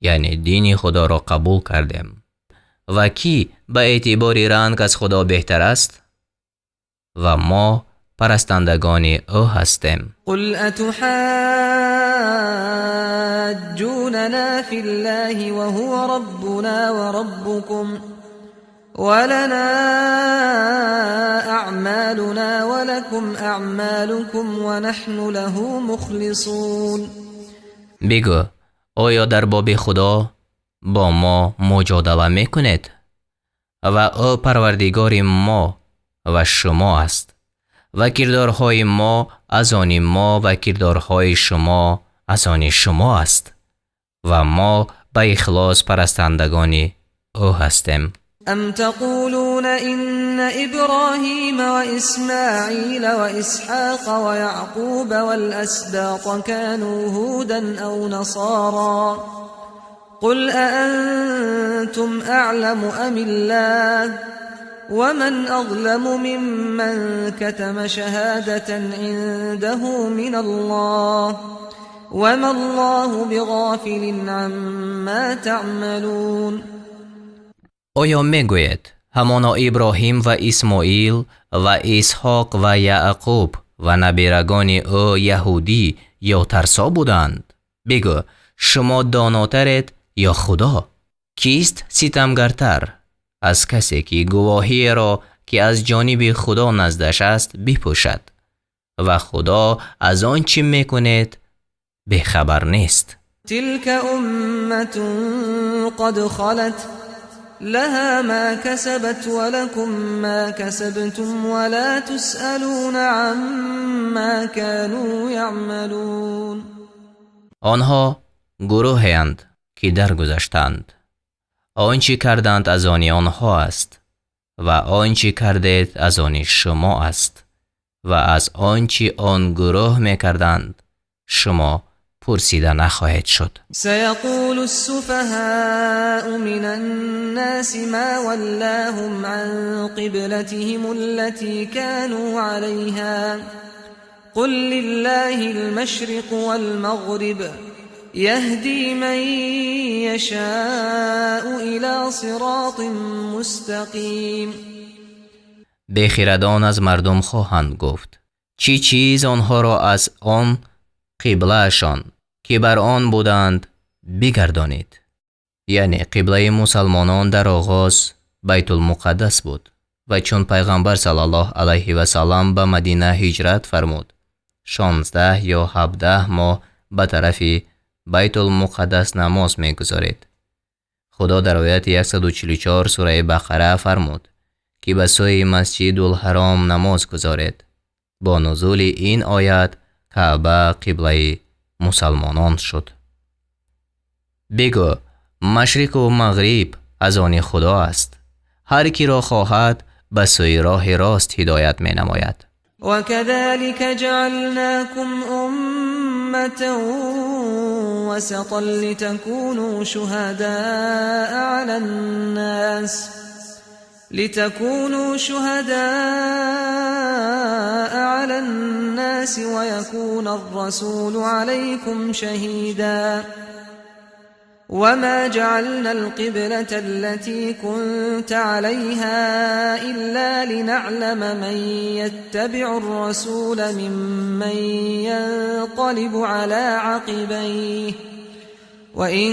яъне дини Худоро қабул кардем, ва кӣ ба эътибори ранг аз Худо беҳтар аст? Ва мо парастандагони ӯ ҳастем.
قل أتحاجوننا في الله وهو ربنا وربكم ولنا أعمالنا ولكم أعمالكم ونحن له مخلصون.
Бигӯ: оё дар боби Худо бо мо муҷодала мекунед, ва ӯ Парвардигори мо ва шумо аст, ва кирдорҳои мо аз они мо ва кирдорҳои шумо аз они шумо аст, ва мо ба ихлос парастандагони ӯ ҳастем.
أم تقولون إن إبراهيم وإسماعيل وإسحاق ويعقوب والأسباط كانوا هودا أو نصارى قل أأنتم أعلم أم الله ومن أظلم ممن كتم شهادة عنده من الله وما الله بغافل عما تعملون.
Оё мегӯед, ҳамоно Иброҳим ва Исмоил ва Исҳоқ ва Яъқуб ва набирагони ӯ яҳудӣ ё тарсо буданд? Бигӯ: шумо донотаред ё Худо? Кист ситамгартар аз касе, ки гувоҳиеро, ки аз ҷониби Худо наздаш аст, бипӯшад? Ва Худо аз он чӣ мекунед бехабар нест.
تلك أمة قد خلت لها ما كسبت ولكم ما كسبتم ولا تسألون عما كانوا يعملون.
Онҳо гурӯҳеанд, ки даргузаштанд. Он чӣ карданд, аз они онҳо аст, ва он чӣ кардед, аз они шумо аст, ва аз он чӣ он гурӯҳ мекарданд, шумо пурсида нахоҳед шуд.
سيقول السفهاء من الناس ما ولاهم عن قبلتهم التي كانوا عليها قل لله المشرق والمغرب يهدي من يشاء إلى صراط مستقيم.
Бехирадон аз мардум хоҳанд гуфт: чӣ чиз онҳоро аз он қиблаашон, ки бар он буданд, бигардонид? Яъне қиблаи мусалмонон дар оғоз Байтулмуқаддас буд, ва чун Пайғамбар саллаллоҳу алайҳи васаллам ба Мадина ҳиҷрат фармуд, 16 ё 17 моҳ ба тарафи Байтулмуқаддас намоз мегузорид. Худо дар ояти 144 сураи Бақара фармуд, ки ба сӯи Масҷидулҳаром намоз гузоред. Бо нузули ин оят Каъба қиблаи мусалмонон шуд. Бигӯ: машриқу мағриб аз они Худо аст, ҳар киро хоҳад ба сӯи роҳи рост ҳидоят менамояд.
وكذلك جعلناكم أمة وسطا لتكونوا شهداء على الناس ويكون الرسول عليكم شهيدا. وما جعلنا القبلة التي كنت عليها إلا لنعلم من يتبع الرسول ممن ينقلب على عقبيه، وإن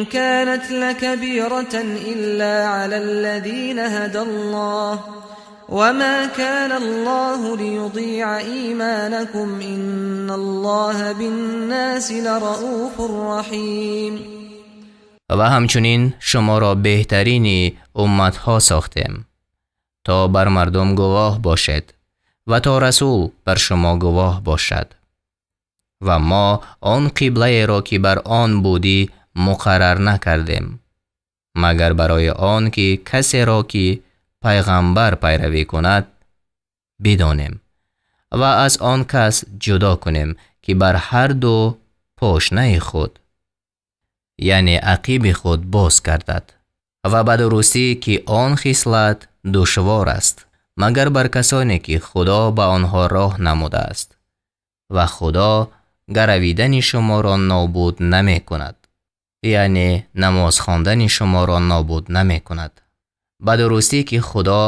كانت لكبيرة إلا على الذين هدى الله، وما كان الله ليضيع إيمانكم، إن الله بالناس لرءوف رحيم.
Ва ҳамчунин шуморо беҳтарини умматҳо сохтем, то бар мардум гувоҳ бошед ва то расул бар шумо гувоҳ бошад. Ва мо он қиблаеро, ки бар он будӣ, муқаррар накардем, магар барои он ки касеро, ки пайғамбар пайравӣ кунад, бидонем ва аз он кас ҷудо кунем, ки бар ҳар ду пошнаи худ, яъне ақиби худ, боз гардад. Ва ба дурустӣ, ки он хислат душвор аст, магар бар касоне, ки Худо ба онҳо роҳ намудааст. Ва Худо гаравидани шуморо нобуд намекунад, яъне намоз хондани шуморо нобуд намекунад. Ба дурустӣ, ки Худо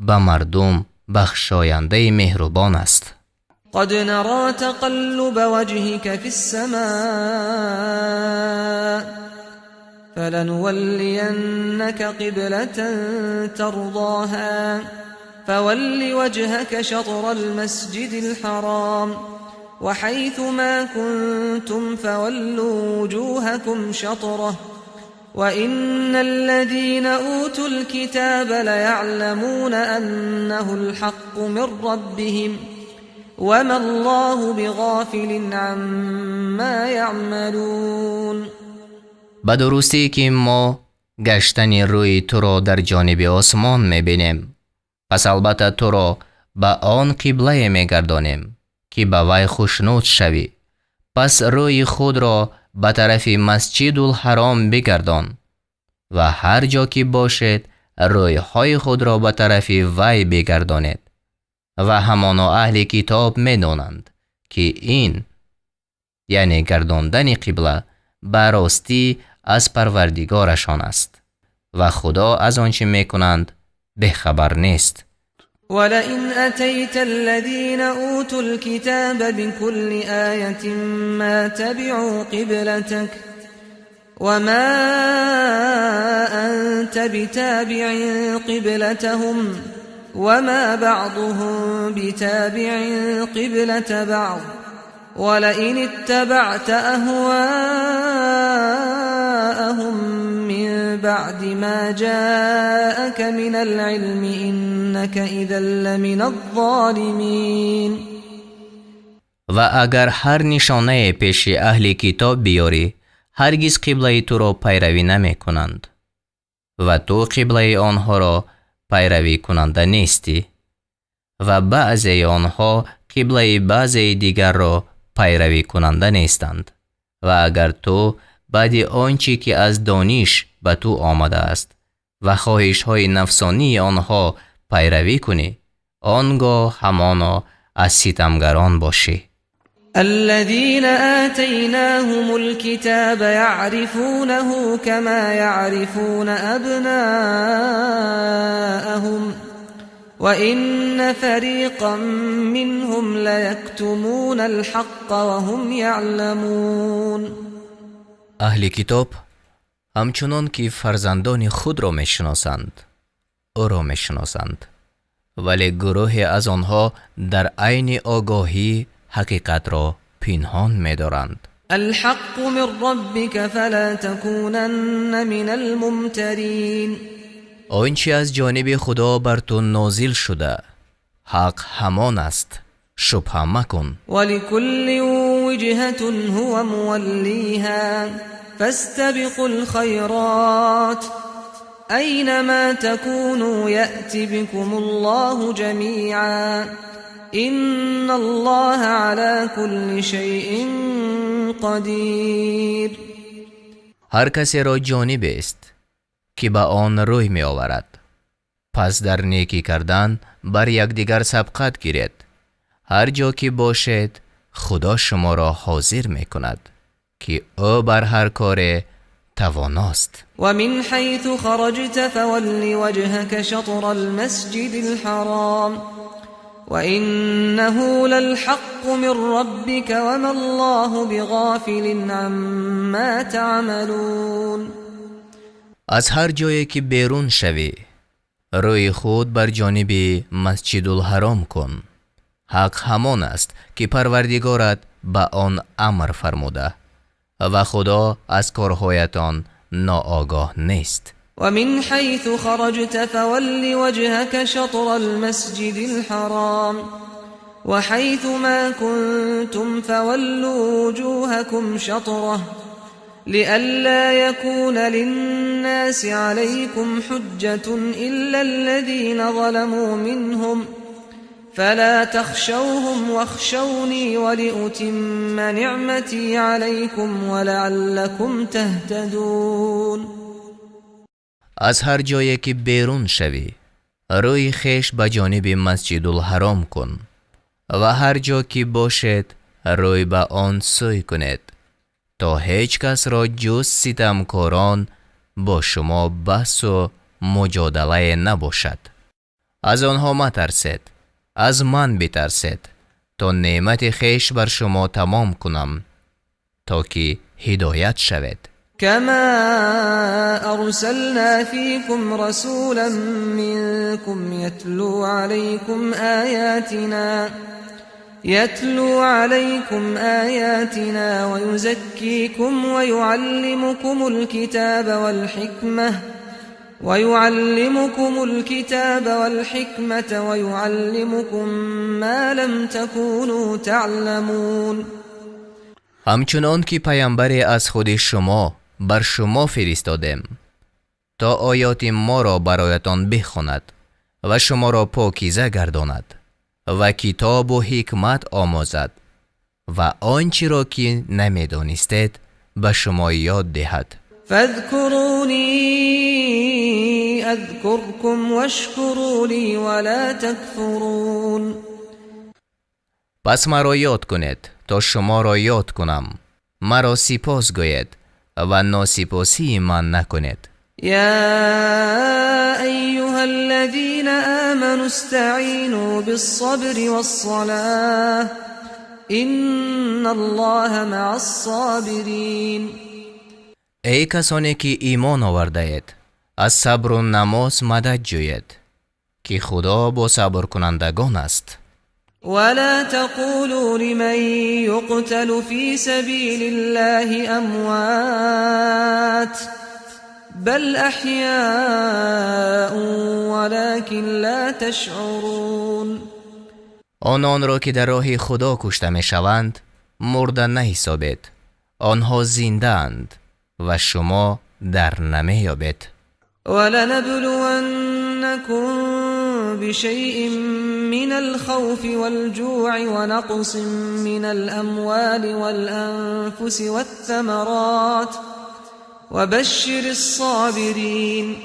ба мардум бахшояндаи меҳрубон аст.
قد نرى تقلب وجهك في السماء، فلنولينك قبلة ترضاها، فول وجهك شطر المسجد الحرام، وحيث ما كنتم فولوا وجوهكم شطره، وإن الذين أوتوا الكتاب ليعلمون أنه الحق من ربهم، وما الله بغافل عما يعملون.
Ба дурустӣ, ки мо гаштани рӯи туро дар ҷониби осмон мебинем, пас албатта туро ба он қиблае мегардонем, ки ба вай хушнуд шавӣ. Пас рӯи худро ба тарафи Масҷидулҳаром бигардон ва ҳар ҷо ки бошед, рӯйҳои худро ба тарафи вай бигардонед. Ва ҳамоно аҳли китоб медонанд, ки ин, яъне гардондани қибла, ба ростӣ аз Парвардигорашон аст ва Худо аз он чӣ мекунанд бехабар нест.
ولئن أتيت الذين أوتوا الكتاب بكل آية ما تبعوا قبلتك، وما أنت بتابع قبلتهم، وما بعضهم بتابع قبلة بعض، ولئن اتبعت أهواءهم من بعد ما جاءك من العلم، إنك إذا لمن الظالمين.
Ва агар ҳар нишонае пеши аҳли китоб биёрӣ, ҳаргиз қиблаи туро пайравӣ намекунанд ва ту қиблаи онҳоро пайравӣ кунанда нестӣ ва баъзеи онҳо қиблаи баъзеи дигарро пайравӣ кунанда нестанд. Ва агар ту баъди он чӣ ки аз дониш ба ту омадааст ва хоҳишҳои нафсонии онҳо пайравӣ кунӣ, он гоҳ ҳамоно аз ситамгарон бошӣ.
الذين آتيناهم الكتاب يعرفونه كما يعرفون أبناءهم، وإن فريقا منهم ليكتمون الحق وهم يعلمون.
Аҳли китоб ҳамчунон ки фарзандони худро мешиносанд, ӯро мешиносанд, вале гурӯҳе аз онҳо дар айни огоҳӣ ҳақиқатро пинҳон медоранд.
الحق من ربك، فلا تكونن من الممترين.
Он чи аз ҷониби Худо бар ту нозил шуда, ҳақ ҳамон аст, шубҳа макун.
ولكل وجهة هو موليها. فاستبقوا الخيرات أينما تكونوا يأت بكم الله جميعا إن الله على كل شيء قدير.
Ҳар касеро ҷонибест, ки ба он рӯй меоварад. Пас дар некӣ кардан бар якдигар сабқат гиред. Ҳар ҷо ки бошед, Худо шуморо ҳозир мекунад, ки ӯ бар ҳар коре тавоност.
ومن حيث خرجت فول وجهك شطر المسجد الحرام وإنه للحق من ربك وما الله بغافل عما تعملون.
Аз ҳар ҷое ки берун шавӣ, рӯи худ бар ҷониби Масҷидулҳаром кун. Ҳақ ҳамон аст, ки Парвардигорат ба он амр фармуда, ва Худо аз корҳоятон ноогоҳ нест.
ومن حيث خرجت فول وجهك شطر المسجد الحرام وحيث ما كنتم فولوا وجوهكم شطره لئلا يكون للناس عليكم حجة إلا الذين ظلموا منهم فلا تخشوهم واخشوني ولأتم نعمتي عليكم ولعلكم تهتدون.
Аз ҳар ҷое ки берун шавӣ, рӯи хеш ба ҷониби Масҷидулҳаром кун ва ҳар ҷо ки бошед, рӯй ба он сӯй кунед, то ҳеҷ касро ҷуз ситамкорон бо шумо баҳсу муҷодалае набошад. Аз онҳо матарсед, аз ман битарсед, то неъмати хеш бар шумо тамом кунам, то ки ҳидоят шавед.
كما أرسلنا فيكم رسولا منكم يتلو عليكم آياتنا ويزكيكم ويعلمكم الكتاب والحكمة ويعلمكم ما لم تكونوا تعلمون.
Ҳамчунон ки паямбаре аз худи шумо бар шумо фиристодем, то оёти моро бароятон бихонад ва шуморо покиза гардонад ва китобу ҳикмат омӯзад ва он чиро ки намедонистед ба шумо ёд диҳад.
فاذكروني أذكركم واشكروا لي ولا تكفرون.
Пас маро ёд кунед, то шуморо ёд кунам. Маро сипос гӯед ва носипосии ман накунед.
يا أيها الذين آمنوا استعينوا بالصبر والصلاة إن الله مع الصابرين.
Эй касоне ки имон овардаед, аз сабру намоз мадад ҷӯед, ки Худо бо сабркунандагон аст.
ولا تقولوا لمن يقتل في سبيل الله أموات بل أحياء ولكن لا تشعرون.
Ононро ки дар роҳи Худо кушта мешаванд, мурда наҳисобед. Онҳо зиндаанд ва шумо дар намеёбед.
ولنبلونكم بشيء من الخوف والجوع ونقص من الأموال والأنفس والثمرات وبشر الصابرين.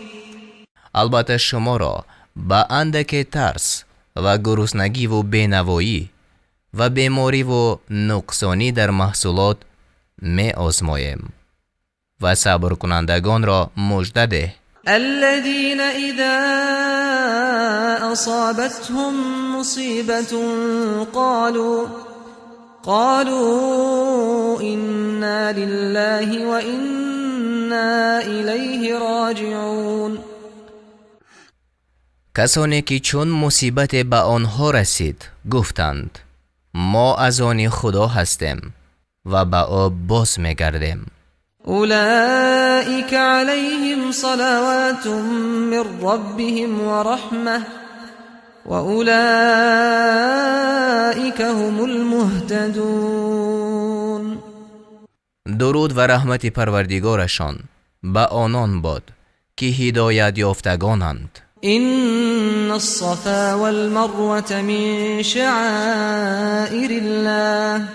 Албатта, шуморо ба андаке тарс ва гуруснагиву бенавоӣ ва бемориву нуқсонӣ дар маҳсулот меозмоем ва сабркунандагонро мужда деҳ.
الذين إذا أصابتهم مصيبة قالوا إنا لله وإنا إليه راجعون.
Касоне ки чун мусибате ба онҳо расид, гуфтанд: «Мо аз они Худо ҳастем ва ба ӯ боз мегардем».
أولئك عليهم صلوات من ربهم ورحمة وأولئك هم المهتدون.
Дуруд ва раҳмати Парвардигорашон ба онон бод, ки ҳидоят ёфтагонанд.
إن الصفا والمروة من شعائر الله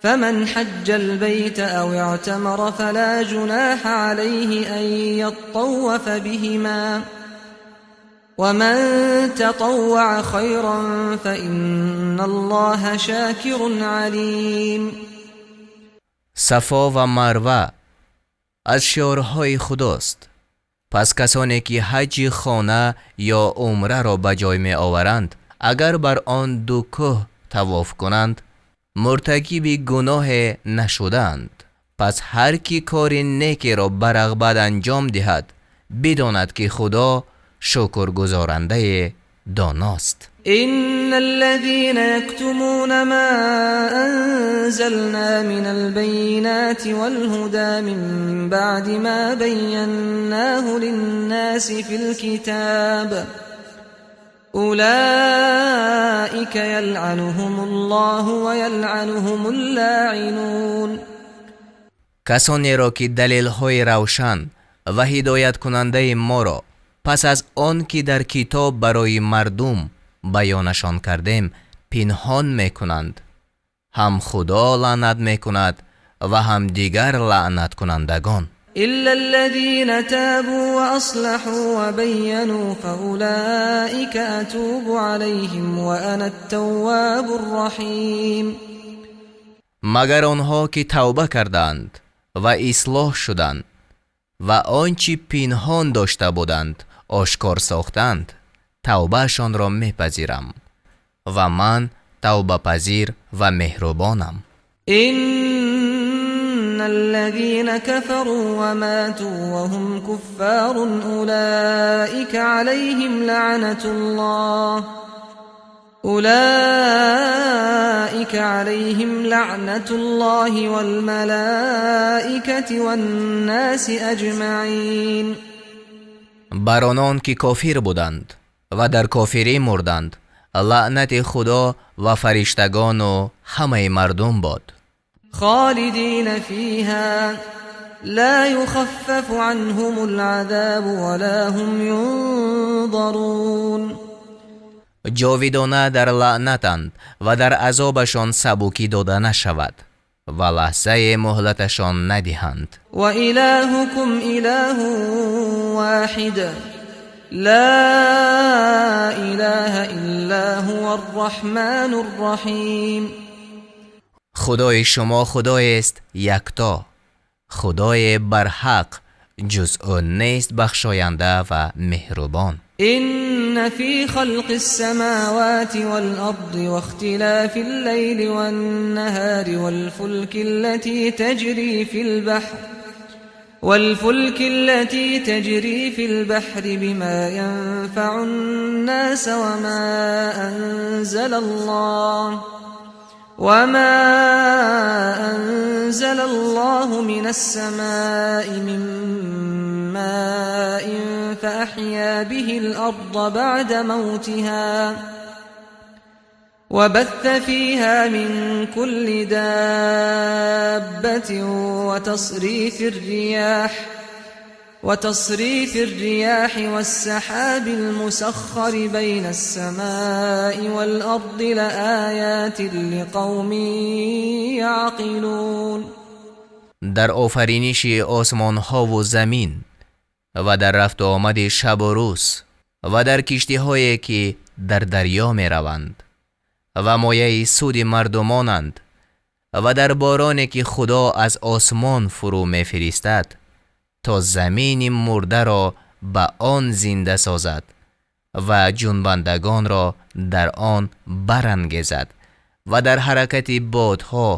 فمن حج البيت أو اعتمر فلا جناح عليه أن يطوف بهما ومن تطوع خيرا فإن الله شاكر عليم.
Сафо ва Марва аз шиорҳои Худост. Пас касоне ки ҳаҷи хона ё умраро ба ҷой меоваранд, агар бар он ду кӯҳ тавоф кунанд, муртакиби гуноҳе нашудаанд. Пас ҳар ки кори некеро ба рағбат анҷом диҳад, бидонад, ки Худо шукргузорандаи доност.
إن الذين يكتمون ما أنزلنا من البينات والهدى من بعد ما بيناه للناس في الكتاب أولئك يلعنهم الله ويلعنهم اللاعنون.
Касонеро, ки далелҳои равшан ва ҳидояткунандаи моро пас аз он ки дар китоб барои мардум баёнашон кардем, пинҳон мекунанд, ҳам Худо лаънат мекунад ва ҳам дигар лаънаткунандагон.
إلا الذين تابوا وأصلحوا وبينوا فأولئك أتوب عليهم وأنا التواب الرحيم.
Магар онҳо, ки тавба карданд ва ислоҳ шуданд ва он чӣ пинҳон дошта буданд, ошкор сохтанд, тавбаашонро мепазирам ва ман тавбапазир ва меҳрубонам.
إن الذين كفروا وماتوا وهم كفار أولئك عليهم لعنة الله والملائكة والناس أجمعين.
Бар онон, ки кофир буданд ва дар кофирӣ мурданд, лаънати Худо ва фариштагону ҳамаи мардум бод.
خالدين فيها لا يخفف عنهم العذاب ولا هم ينظرون.
Ҷовидона дар лаънатанд ва дар азобашон сабукӣ дода нашавад ва лаҳзае муҳлаташон надиҳанд.
وإلهكم إله واحد لا إله إلا هو الرحمن الرحيم.
Худои шумо Худоест якто, Худое барҳақ ҷуз ӯ нест, бахшоянда ва меҳрубон.
إن في خلق السماوات والأرض واختلاف الليل والنهار والفلك التي تجري في البحر بما ينفع الناس وما أنزل الله من السماء من ماء فأحيا به الأرض بعد موتها وبث فيها من كل دابة وتصريف الرياح والسحاب المسخر بين السماء والأرض لآيات لقوم يعقلون.
Дар офариниши осмонҳову замин ва дар рафту омади шабу рӯз ва дар киштиҳое, ки дар дарё мераванд ва мояи суди мардумонанд, ва дар бороне, ки Худо аз осмон фурӯ мефиристад, то замини мурдаро ба он зинда созад ва ҷунбандагонро дар он барангезад, ва дар ҳаракати бодҳо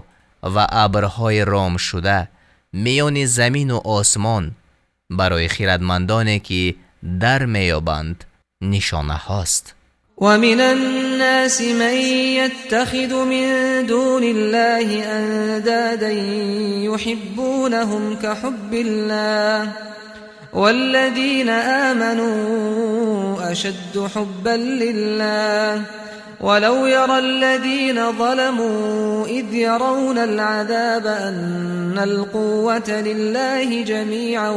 ва абрҳои ромшуда миёни замину осмон барои хирадмандоне, ки дар меёбанд, нишонаҳост.
ومن الناس من يتخذ من دون الله أندادا يحبونهم كحب الله والذين آمنوا أشد حبا لله. ولو يرى الذين ظلموا إذ يرون العذاب أن القوة لله جميعا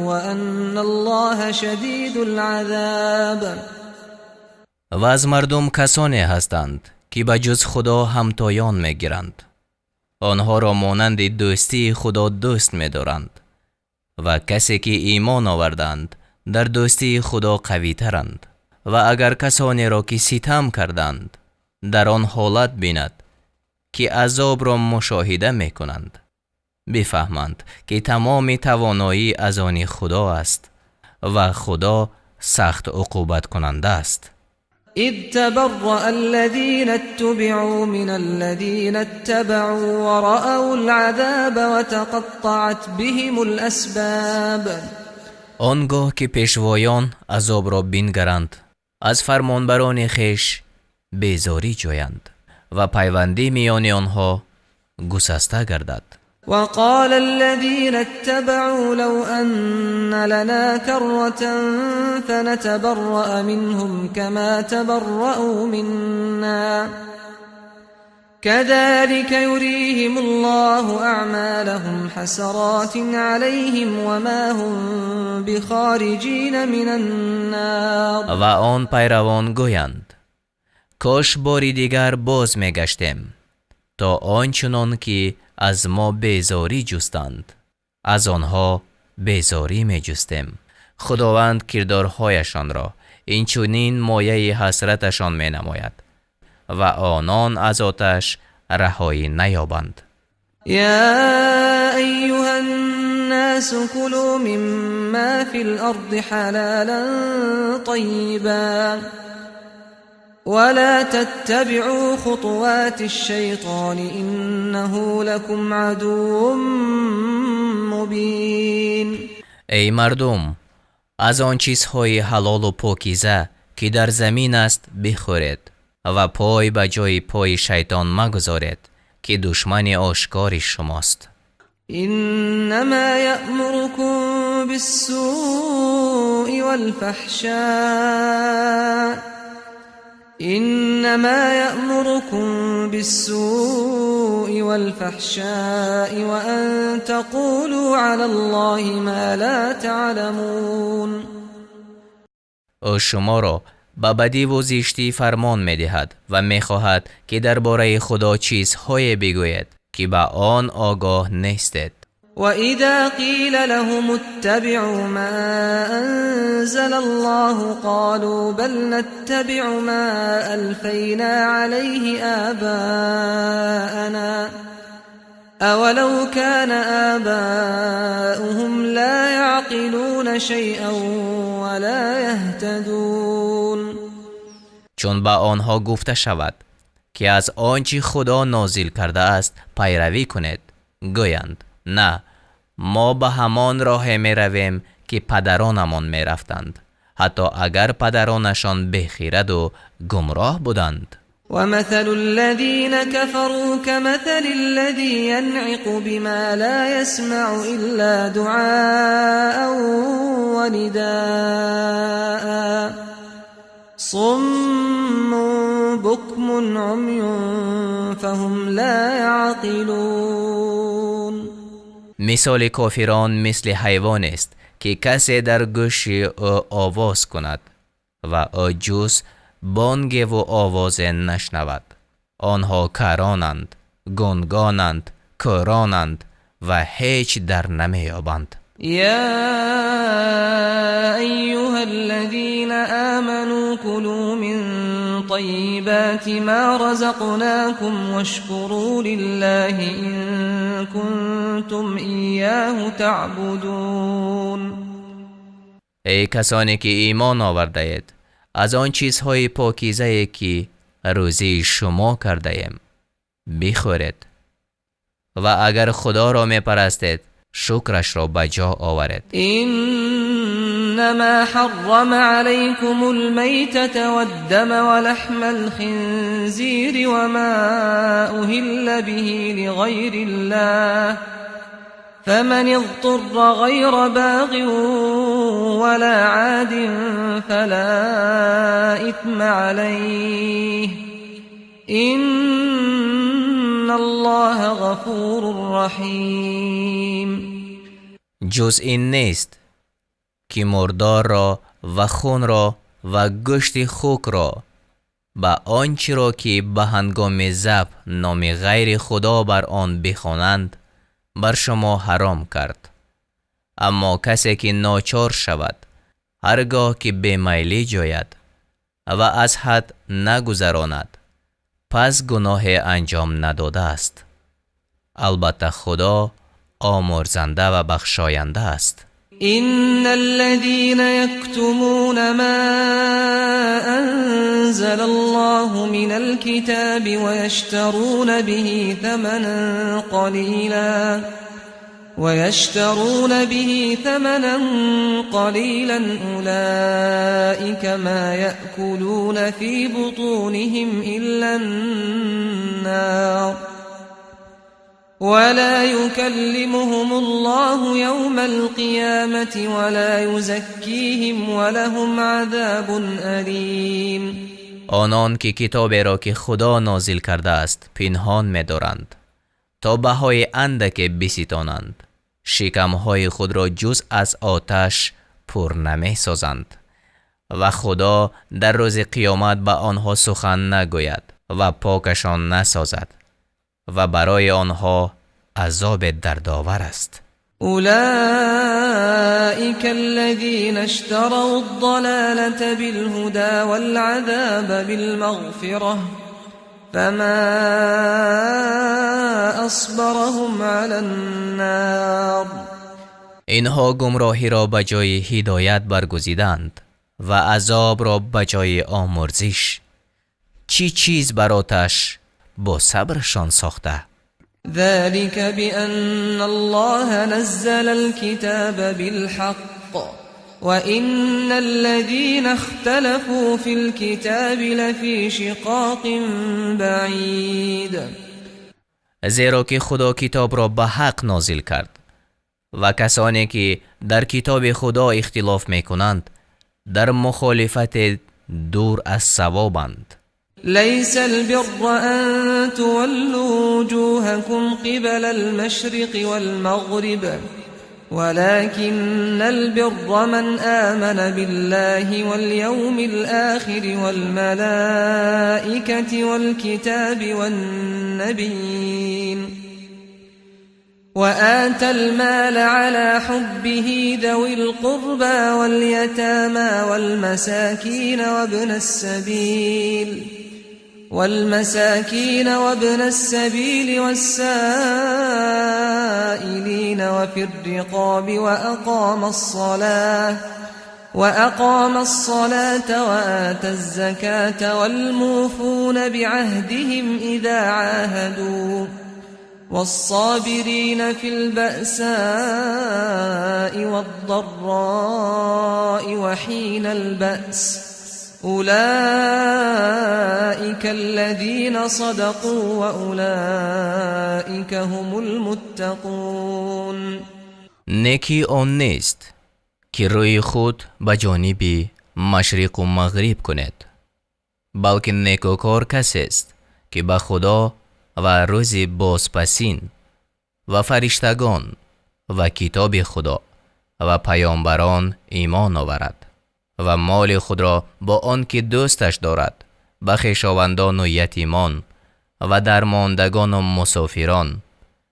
وأن الله شديد العذاب.
Ва аз мардум касоне ҳастанд, ки ба ҷуз Худо ҳамтоён мегиранд. Онҳоро монанди дӯстии Худо дӯст медоранд ва касе ки имон оварданд, дар дӯстии Худо қавитаранд. Ва агар касонеро ки ситам карданд, дар он ҳолат бинад, ки азобро мушоҳида мекунанд, бифаҳманд, ки тамоми тавоноӣ аз они Худо аст ва Худо сахт уқубаткунанда аст.
إذ تبرأ الذين اتبعوا من الذين اتبعوا ورأوا العذاب وتقطعت بهم الأسباب.
Он гоҳ ки пешвоён азобро бингаранд, аз фармонбарони хеш безорӣ ҷӯянд ва пайвандӣ миёни онҳо гусаста гардад.
وقال الذين اتبعوا لو أن لنا كرة فنتبرأ منهم كما تبرؤوا منا كذلك يريهم الله أعمالهم حسرات عليهم وما هم بخارجين من النار.
Ва он пайравон гӯянд: кош бори дигар боз мегаштем, то он чунон ки аз мо безорӣ ҷустанд, аз онҳо безорӣ меҷустем. Худованд кирдорҳояшонро инчунин мояи ҳасраташон менамояд ва онон аз оташ раҳоӣ наёбанд.
يا أيها الناس كلوا مما في الأرض حلالا طيبا ولا تتبعوا خطوات الشيطان إنه لكم عدو مبين.
Эй мардум, аз он чизҳои ҳалолу покиза, ки дар замин аст, бихӯред ва пой ба ҷои пои шайтон магузоред, ки душмани ошкори шумост.
إنما يأمركم بالسوء والفحشاء إنما يأمركم بالسوء والفحشاء وأن تقولوا على الله ما لا تعلمون.
Ӯ шуморо ба бадиву зиштӣ фармон медиҳад ва мехоҳад, ки дар бораи Худо чизҳое бигӯед, ки ба он огоҳ нестед.
وإذا قيل لهم اتبعوا ما أنزل الله قالوا بل نتبع ما ألفينا عليه آباءنا أولو كان آباؤهم لا يعقلون شيئا ولا يهتدون.
Чун ба онҳо гуфта шавад, ки аз он чӣ Худо нозил кардааст пайравӣ кунед, гӯянд: на, мо ба ҳамон роҳе меравем, ки падаронамон мерафтанд, ҳатто агар падаронашон бехираду гумроҳ буданд.
ومثل الذين كفروا كمثل الذي ينعق بما لا يسمع إلا دعاء ونداء صم بكم عمي فهم لا يعقلون.
Мисоли кофирон мисли ҳайвонест, ки касе дар гӯши ӯ овоз кунад ва ӯ ҷуз бонгеву овозе нашнавад. Онҳо каронанд, гунгонанд, кӯронанд ва ҳеҷ дар намеёбанд.
يا أيها الذين آمنوا كلوا من طيبات ما رزقناكم واشكروا لله إن كنتم إياه تعبدون.
Эй касоне ки имон овардаед, аз он чизҳои покизае, ки рӯзии шумо кардаем, бихӯред ва агар Худоро мепарастед, шукрашро ба ҷо оваред.
إنما حرم عليكم الميتة والدم ولحم الخنزير وما أهل به لغير الله فمن اضطر غير باغ ولا عاد فلا إثم عليه. إن الله غفور رحيم.
Ҷуз ин нест, ки мурдорро ва хунро ва гӯшти хукро ба он чиро, ки ба ҳангоми забҳ номи ғайри Худо бар он бихонанд, бар шумо ҳаром кард. Аммо касе ки ночор шавад, ҳар гоҳ ки бемайлӣ ҷӯяд ва аз ҳад нагузаронад, пас гуноҳе анҷом надодааст. Албатта, Худо омурзанда ва бахшоянда аст.
إن الذين يكتمون ما أنزل الله من الكتاب ويشترون به ثمنا قليلا أولئك ما يأكلون في بطونهم إلا النار ولا يكلمهم الله يوم القيامة ولا يزكيهم ولهم عذاب أليم.
Онон ки китоберо, ки Худо нозил кардааст, пинҳон медоранд, то баҳои андаке биситонанд, шикамҳои худро ҷуз аз оташ пур намесозанд ва Худо дар рӯзи қиёмат ба онҳо сухан нагӯяд ва покашон насозад ва барои онҳо азобе дардовар аст.
أولئك الذين اشتروا الضلالة بالهدى والعذاب بالمغفرة فما أصبرهم على النار.
Инҳо гумроҳиро ба ҷои ҳидоят баргузиданд ва азобро ба ҷои омурзиш. Чӣ чиз бар оташ бо сабршон сохта?
ذلك بأن الله نزل الكتاب بالحق وإن الذين اختلفوا في الكتاب لفي شقاق بعيد.
Зеро ки Худо китобро ба ҳақ нозил кард ва касоне ки дар китоби Худо ихтилоф мекунанд, дар мухолифате дур аз савобанд.
ليس البر أن تولوا وجوهكم قبل المشرق والمغرب ولكن البر من آمن بالله واليوم الآخر والملائكة والكتاب والنبيين وآتى المال على حبه ذوي القربى واليتامى والمساكين وابن السبيل والسائلين وفي الرقاب وأقام الصلاة وآتى الزكاة والموفون بعهدهم إذا عاهدوا والصابرين في البأساء والضراء وحين البأس أولئك الذين صدقوا وأولئك هم المتقون.
Некӣ он нест, ки рӯи худ ба ҷониби машриқу мағриб кунед, балки некӯкор касест, ки ба Худо ва рӯзи бозпасин ва фариштагон ва китоби Худо ва паёмбарон имон оварад ва моли худро бо он ки дӯсташ дорад ба хешовандону ятимон ва дармондагону мусофирон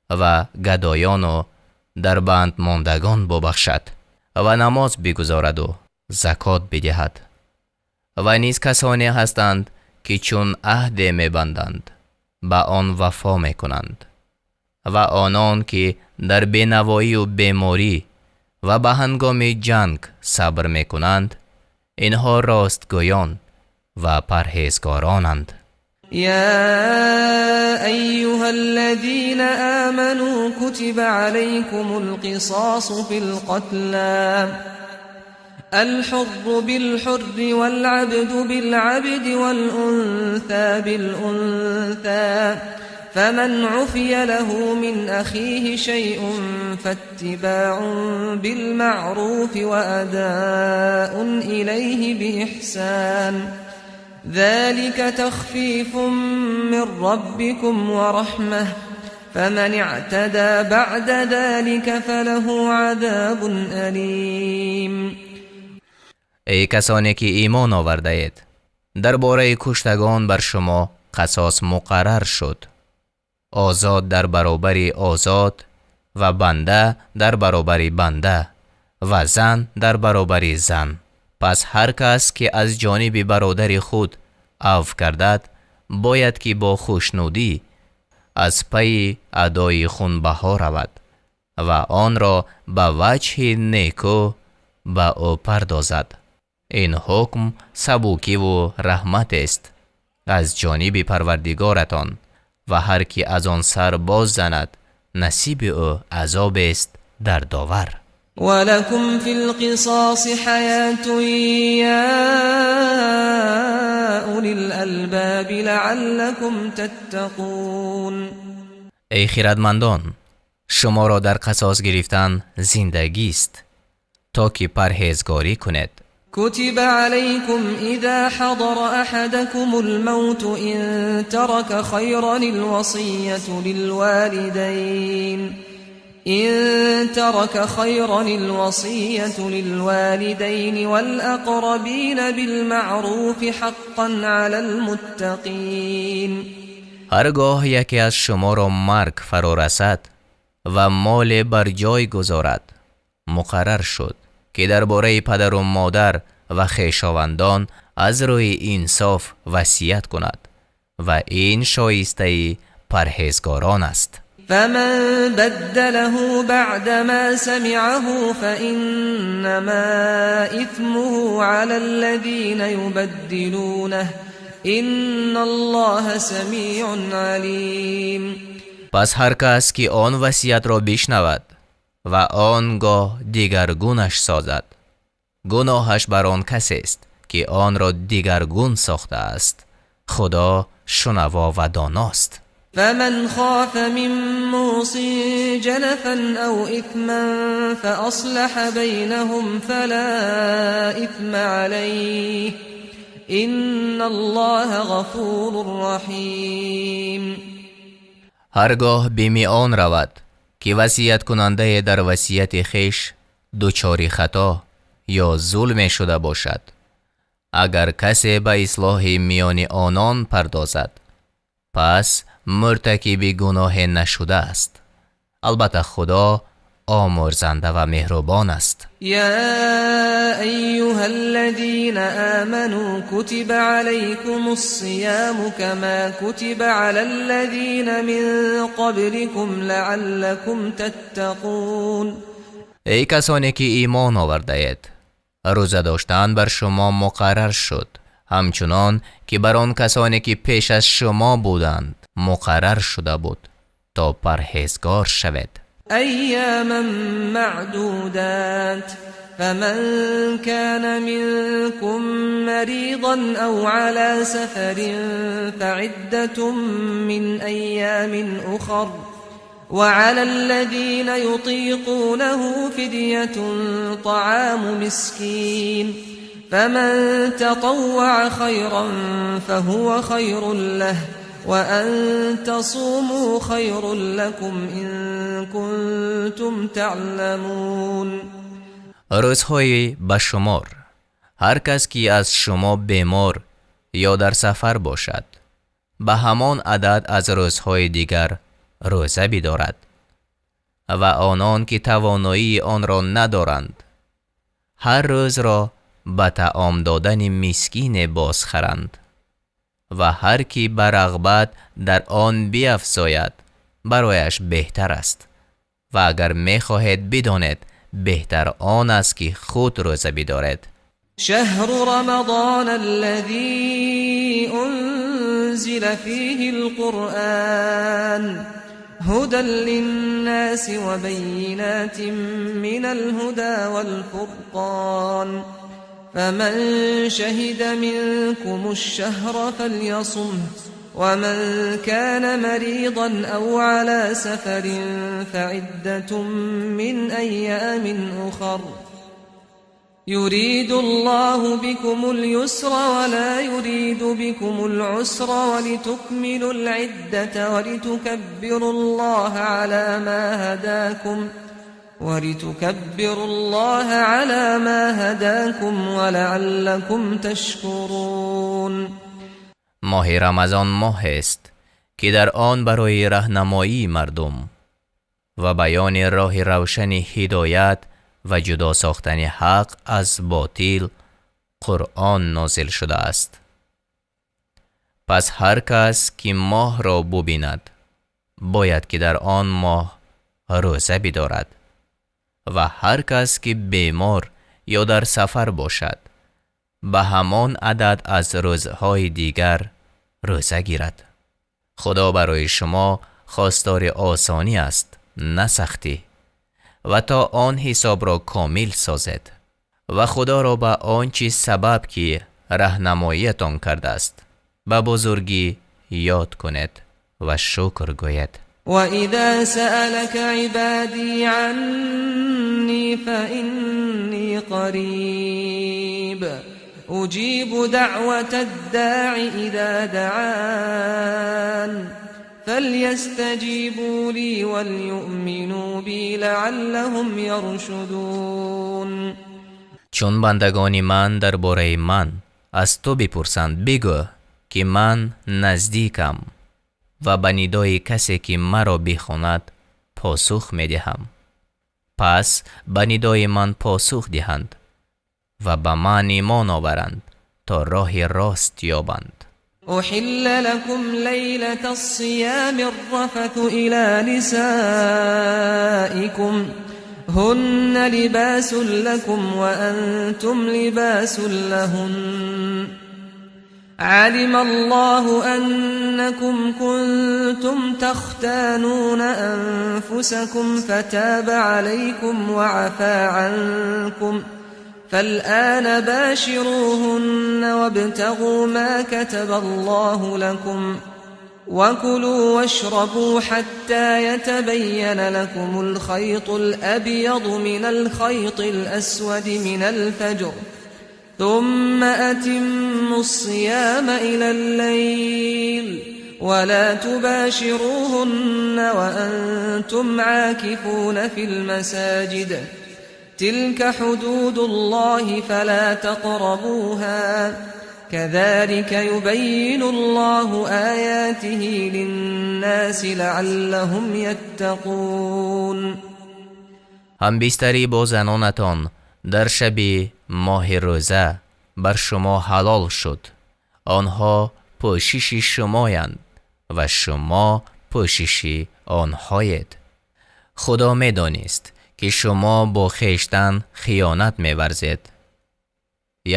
ва гадоёну дарбандмондагон бубахшад ва намоз бигузораду закот бидиҳад. Ва низ касоне ҳастанд, ки чун аҳде мебанданд, ба он вафо мекунанд, ва онон ки дар бенавоию беморӣ ва ба ҳангоми ҷанг сабр мекунанд, инҳо ростгӯён ва парҳезгоронанд.
يا أيها الذين آمنوا كتب عليكم القصاص في القتلى الحر بالحر والعبد بالعبد والأنثى بالأنثى فمن عفي له من أخيه شيء فاتباع بالمعروف وأداء إليه بإحسان. ذلك تخفيف من ربكم ورحمة فمن اعتدى بعد ذلك فله عذاب أليم.
Эй касоне ки имон овардаед, дар бораи куштагон бар шумо қасос муқаррар шуд: озод дар баробари озод ва банда дар баробари банда ва зан дар баробари зан. Пас ҳар кас ки аз ҷониби бародари худ афв гардад, бояд ки бо хушнудӣ аз пайи адои хунбаҳо равад ва онро ба ваҷҳи некӯ ба ӯ пардозад. Ин ҳукм сабукиву раҳматест аз ҷониби Парвардигоратон, ва ҳар ки аз он сар боз занад, насиби ӯ азобест дардовар.
ولكم في القصاص حياة يا أولي الألباب لعلكم تتقون.
Эй хирадмандон, шуморо дар қасос гирифтан зиндагист, то ки парҳезгорӣ кунед.
كتب عليكم إذا حضر أحدكم الموت إن ترك خيرا الوصية للوالدين إن ترك خيرا الوصية للوالدين والأقربين بالمعروف حقا على المتقين.
Ҳаргоҳ яке аз шуморо марг фаро расад ва моле бар ҷой гузорад, муқаррар шуд, ки дар бораи падару модар ва хешовандон аз рӯи инсоф васият кунад, ва ин шоистаи парҳезгорон аст.
فمن بدله بعدما سمعه فإنما إثمه على الذين يبدلونه إن الله سميع عليم.
Пас ҳар кас ки он васиятро бишнавад ва он гоҳ дигаргунаш созад, гуноҳаш бар он касест, ки онро дигаргун сохтааст. Худо шунаво ва доност.
فمن خاف من موص جنفا أو إثما فأصلح بينهم فلا إثم عليه إن الله غفور رحيم.
Ҳаргоҳ бими он равад, ки васияткунандае дар васияти хеш дучори хато ё зулме шуда бошад, агар касе ба ислоҳи миёни онон пардозад, пас муртакиби гуноҳе нашудааст. Албатта, Худо омӯрзанда ва меҳрубон аст.
يا أيها الذين آمنوا كتب عليكم الصيام كما كتب على الذين من قبلكم لعلكم تتقون.
Эй касоне ки имон овардаед, рӯза доштан бар шумо муқаррар шуд, ҳамчунон ки бар он касоне ки пеш аз шумо буданд муқаррар шуда буд, то парҳезгор шавед.
أياما معدودات، فمن كان منكم مريضا أو على سفر فعدة من أيام أخر، وعلى الذين يطيقونه فدية طعام مسكين، فمن تطوع خيرا فهو خير له، وأن تصوموا خير لكم إن كنتم تعلمون.
Рӯзҳои ба шумор. Ҳар кас ки аз шумо бемор ё дар сафар бошад, ба ҳамон адад аз рӯзҳои дигар рӯза бидорад, ва онон ки тавоноии онро надоранд, ҳар рӯзро ба таом додани мискине бозхаранд, ва ҳар ки ба рағбат дар он биафзояд, барояш беҳтар аст, ва агар мехоҳед бидонед, беҳтар он аст, ки худ рӯза бидоред.
شهر رمضان الذي أنزل فيه القرآن هدى للناس وبينات من الهدى والفرقان، فمن شهد منكم الشهر فليصمه، ومن كان مريضا أو على سفر فعدة من أيام أخر. يريد الله بكم اليسر ولا يريد بكم العسر ولتكملوا العدة ولتكبروا الله على ما هداكم ولتكبروا الله على ما هداكم ولعلكم تشكرون.
Моҳи Рамазон моҳест, ки дар он барои раҳнамоии мардум ва баёни роҳи равшани ҳидоят ва ҷудо сохтани ҳақ аз ботил Қуръон нозил шудааст. Пас ҳар кас ки моҳро бубинад, бояд ки дар он моҳ рӯза бидорад ва ҳар кас ки бемор ё дар сафар бошад, ба ҳамон адад аз рӯзҳои дигар рӯза гирад. Худо барои шумо хостори осонӣ аст, на сахтӣ, ва то он ҳисобро комил созед ва Худоро ба он чиз сабаб ки раҳнамоиятон кардааст, ба бузургӣ ёд кунед ва шукр гӯед.
وإذا سألك عبادي عني فإني قريب أجيب دعوة الداع إذا دعان فليستجيبوا لي وليؤمنوا بي لعلهم يرشدون.
Чун бандагони ман дар бораи ман аз ту бипурсанд, бигӯ, ки ман наздикам ва ба нидои касе ки маро бихонад, посух медиҳам. Пас ба нидои ман посух диҳанд ва ба ман имон оваранд, то роҳи рост ёбанд.
أحل لكم ليلة الصيام الرفث إلى نسائكم هن لباس لكم وأنتم لباس لهن. علم الله أنكم كنتم تختانون أنفسكم فتاب عليكم وعفا عنكم، فالآن باشروهن وابتغوا ما كتب الله لكم، وكلوا واشربوا حتى يتبين لكم الخيط الأبيض من الخيط الأسود من الفجر، ثم أتموا الصيام إلى الليل، ولا تباشروهن وأنتم عاكفون في المساجد. تلك حدود الله فلا تقربوها، كذلك يبين الله آياته للناس لعلهم يتقون.
Ҳамбистарӣ бо занонатон дар шаби моҳи рӯза бар шумо ҳалол шуд. Онҳо пӯшиши шумоянд ва шумо пӯшиши онҳоед. Худо медонист, ки шумо бо хештан хиёнат меварзед,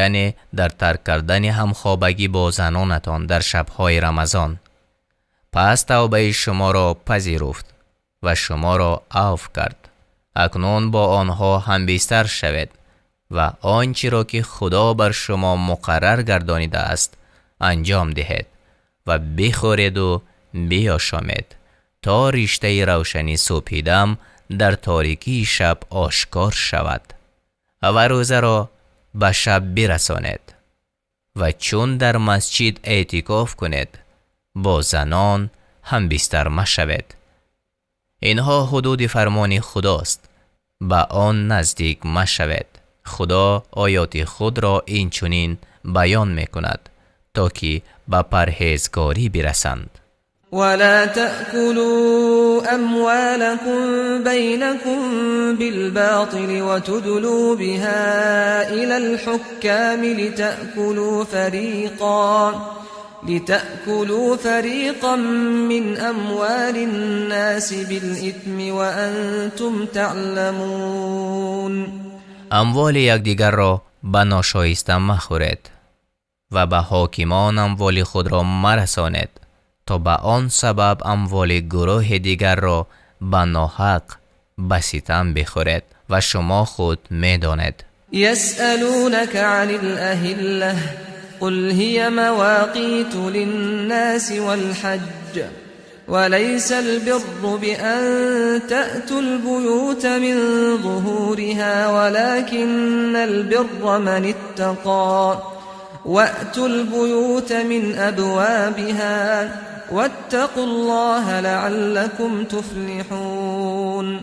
яъне дар тарк кардани ҳамхобагӣ бо занонатон дар шабҳои Рамазон. Пас тавбаи шуморо пазируфт ва шуморо авф кард. Акнун бо онҳо ҳамбистар шавед ва он чиро ки Худо бар шумо муқаррар гардонидааст, анҷом диҳед ва бихӯреду биёшомед, то риштаи равшани субҳидам дар торикии шаб ошкор шавад, ва рӯзаро ба шаб бирасонед ва чун дар масҷид эътикоф кунед, бо занон ҳамбистар машавед. Инҳо ҳудуди фармони Худост, ба он наздик машавед. Худо оёти худро инчунин баён мекунад, то ки ба парҳезгорӣ бирасанд.
ولا تأكلوا أموالكم بينكم بالباطل وتدلوا بها إلى الحكام لتأكلوا فريقا من أموال الناس بالإثم وأنتم تعلمون.
Амволи якдигарро ба ношоиста махӯред ва ба ҳокимон амволи худро марасонед, то ба он сабаб амволи гурӯҳи дигарро ба ноҳақ, ба ситам бихӯред ва шумо худ медонед.
يسألونك عن الأهلة قل هي مواقيت للناس والحج. وليس البر بأن تأتوا البيوت من ظهورها ولكن البر من اتقى وأتوا البيوت من أبوابها واتقوا الله لعلكم تفلحون.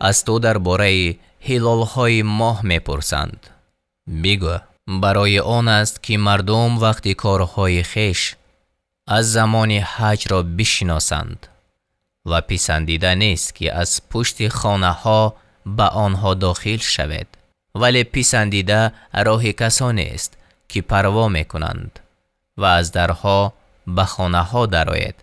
Аз ту дар бораи ҳилолҳои моҳ мепурсанд. Бигӯ, барои он аст ки мардум вақти корҳои хеш аз замони ҳаҷро бишиносанд ва писандида нест ки аз пушти хонаҳо ба онҳо дохил шавед, вале писандида роҳи касонест ки парво мекунанд ва аз дарҳо ба хонаҳо дароед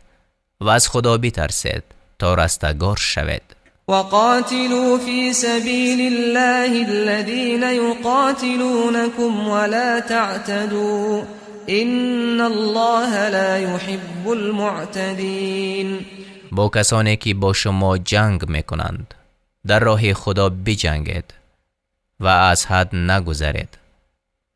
ва аз Худо битарсед то растагор шавед.
وقاتلوا في سبيل الله الذين يقاتلونكم ولا تعتدوا إن الله لا يحب المعتدين.
Бо касоне ки бо шумо ҷанг мекунанд дар роҳи Худо биҷангед ва аз ҳад нагузаред,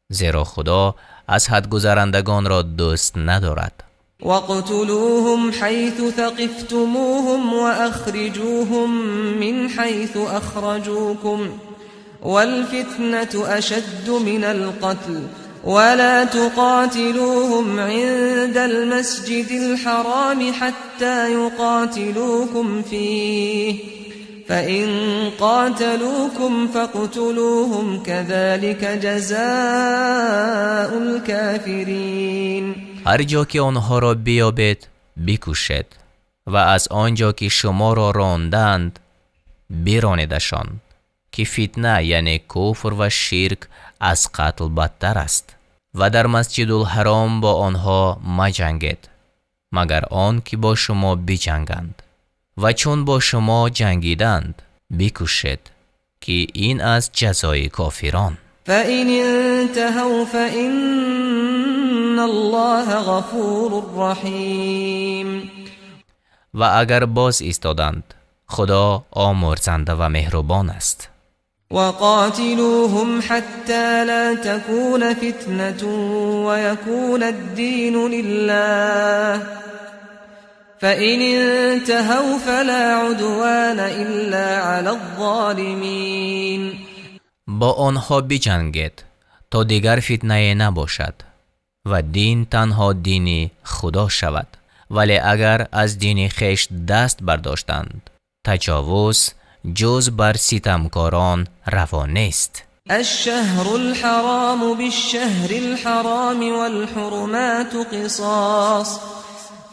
зеро Худо аз ҳадгузарандагонро дӯст надорад.
واقتلوهم حيث ثقفتموهم وأخرجوهم من حيث أخرجوكم والفتنة أشد من القتل ولا تقاتلوهم عند المسجد الحرام حتى يقاتلوكم فيه فإن قاتلوكم فاقتلوهم كذلك جزاء الكافرين.
Ҳар ҷо ки онҳоро биёбед, бикушед ва аз он ҷо ки шуморо рондаанд, биронедашон, ки фитна, яъне куфр ва ширк, аз қатл бадтар аст. Ва дар Масҷидулҳаром бо онҳо маҷангед, магар он ки бо шумо биҷанганд, ва чун бо шумо ҷангиданд, бикушед, ки ин аст ҷазои кофирон.
فإن انتهوا فإن الله غفور رحيم.
Ва агар боз истоданд, Худо омурзанда ва меҳрубон аст.
وقاتلوهم حتى لا تكون فتنة ويكون الدين لله فإن انتهوا فلا عدوان إلا على الظالمين.
Бо онҳо биҷангед то дигар фитнае набошад ва дин танҳо дини Худо шавад, вале агар аз дини хеш даст бардоштанд, таҷовуз ҷуз бар ситамкорон раво нест.
الشهر الحرام بالشهر الحرام والحرمات قصاص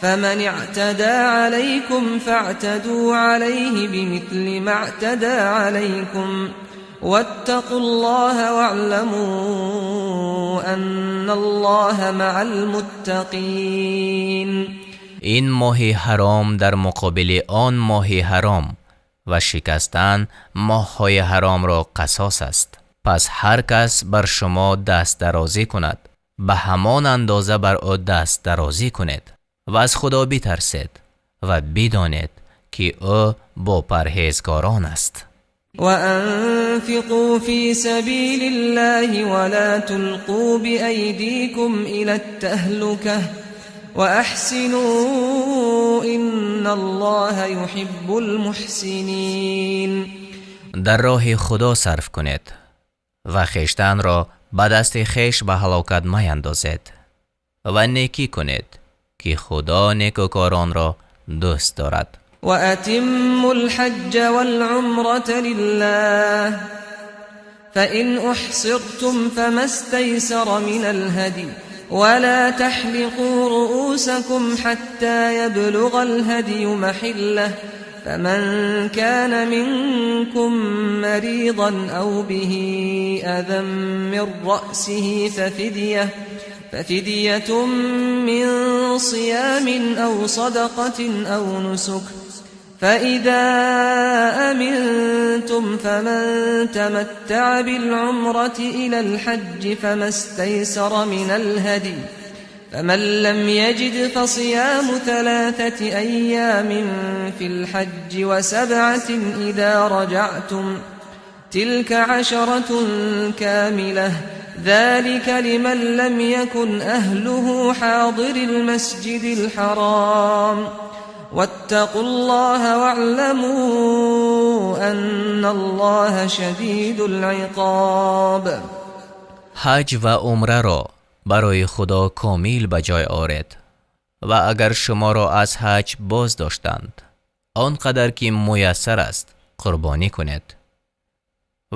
فمن اعتدى عليكم فاعتدوا عليه بمثل ما اعتدى عليكم واتقوا الله واعلموا أن الله مع المتقين.
Ин моҳи ҳаром дар муқобили он моҳи ҳаром ва шикастан моҳҳои ҳаромро қасос аст. Пас ҳар кас бар шумо дастдарозӣ кунад, ба ҳамон андоза бар ӯ дастдарозӣ кунед ва аз Худо битарсед ва бидонед, ки ӯ бо парҳезгорон аст.
وأنفقوا في سبيل الله ولا تلقوا بأيديكم إلى التهلكة وأحسنوا إن الله يحب المحسنين.
Дар роҳи Худо сарф кунед ва хештанро ба дасти хеш ба ҳалокат маяндозед ва некӣ кунед, ки Худо некӯкоронро дӯст дорад.
وأتموا الحج والعمرة لله فإن أحصرتم فما استيسر من الهدي ولا تحلقوا رؤوسكم حتى يبلغ الهدي محله فمن كان منكم مريضا أو به أذى من رأسه ففدية من صيام أو صدقة أو نسك فإذا أمنتم فمن تمتع بالعمرة إلى الحج فما استيسر من الهدي فمن لم يجد فصيام 3 أيام في الحج و7 إذا رجعتم تلك 10 كاملة ذلك لمن لم يكن أهله حاضر المسجد الحرام. واتقوا الله واعلموا أن الله شديد العقاب.
Ҳаҷ ва умраро барои Худо комил ба ҷой оред ва агар шуморо аз ҳаҷ боз доштанд, он қадар ки муяссар аст қурбонӣ кунед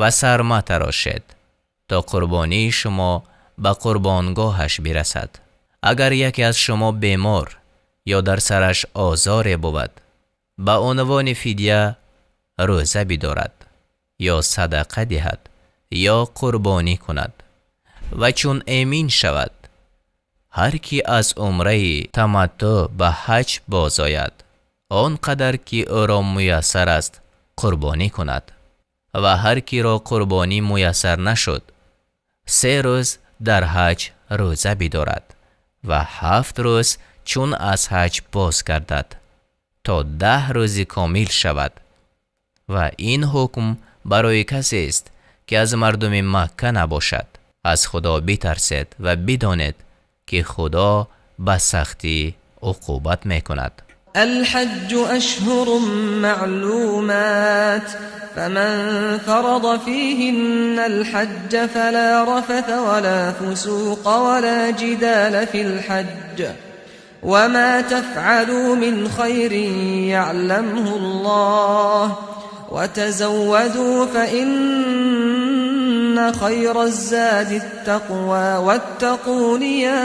ва сар матарошед то қурбонии шумо ба қурбонгоҳаш бирасад. Агар яке аз шумо бемор ё дар сараш озоре бувад, ба унвони фидя рӯза бидорад ё садақа диҳад ё қурбонӣ кунад ва чун эмин шавад, ҳар ки аз умраи таматтӯъ ба ҳаҷ бозояд, он қадар ки ӯро муяссар аст қурбонӣ кунад ва ҳар киро қурбонӣ муяссар нашуд, 3 рӯз дар ҳаҷ рӯза бидорад ва 7 рӯз чун аз ҳаҷ боз гардад то 10 рӯзи комил шавад. Ва ин ҳукм барои касест ки аз мардуми Макка набошад. Аз Худо битарсед ва бидонед ки Худо ба сахтӣ уқубат мекунад.
الحج أشهر معلومات فمن فرض فيهن الحج فلا رفث ولا فسوق ولا جدال في الحج وما تفعلوا من خير يعلمه الله وتزودوا فإن خير الزاد التقوى واتقون يا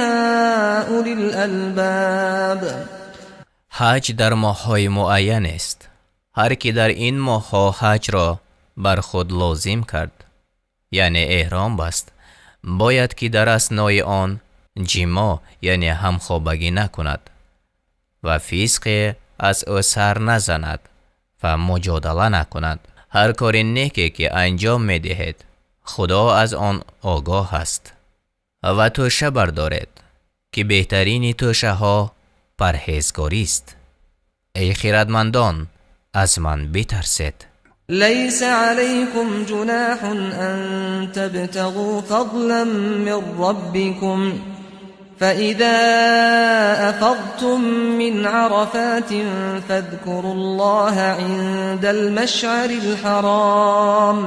أولي الألباب.
Ҳаҷ дар моҳҳои муайян аст. Ҳар ки дар ин моҳҳо ҳаҷро бар худ лозим кард, яъне эҳром баст, бояд ки дар аснои он ҷимо, яъне ҳамхобагӣ накунад ва фисқе аз ӯ сар назанад ва муҷодала накунад. Ҳар кори неке ки анҷом медиҳед, Худо аз он огоҳ аст. Ва тӯша бардоред, ки беҳтарини тӯшаҳо парҳезгорист. Эй хирадмандон, аз ман битарсед.
ليس عليكم جناح أن تبتغوا فضلا من ربكم فإذا أفضتم من عرفات فاذكروا الله عند المشعر الحرام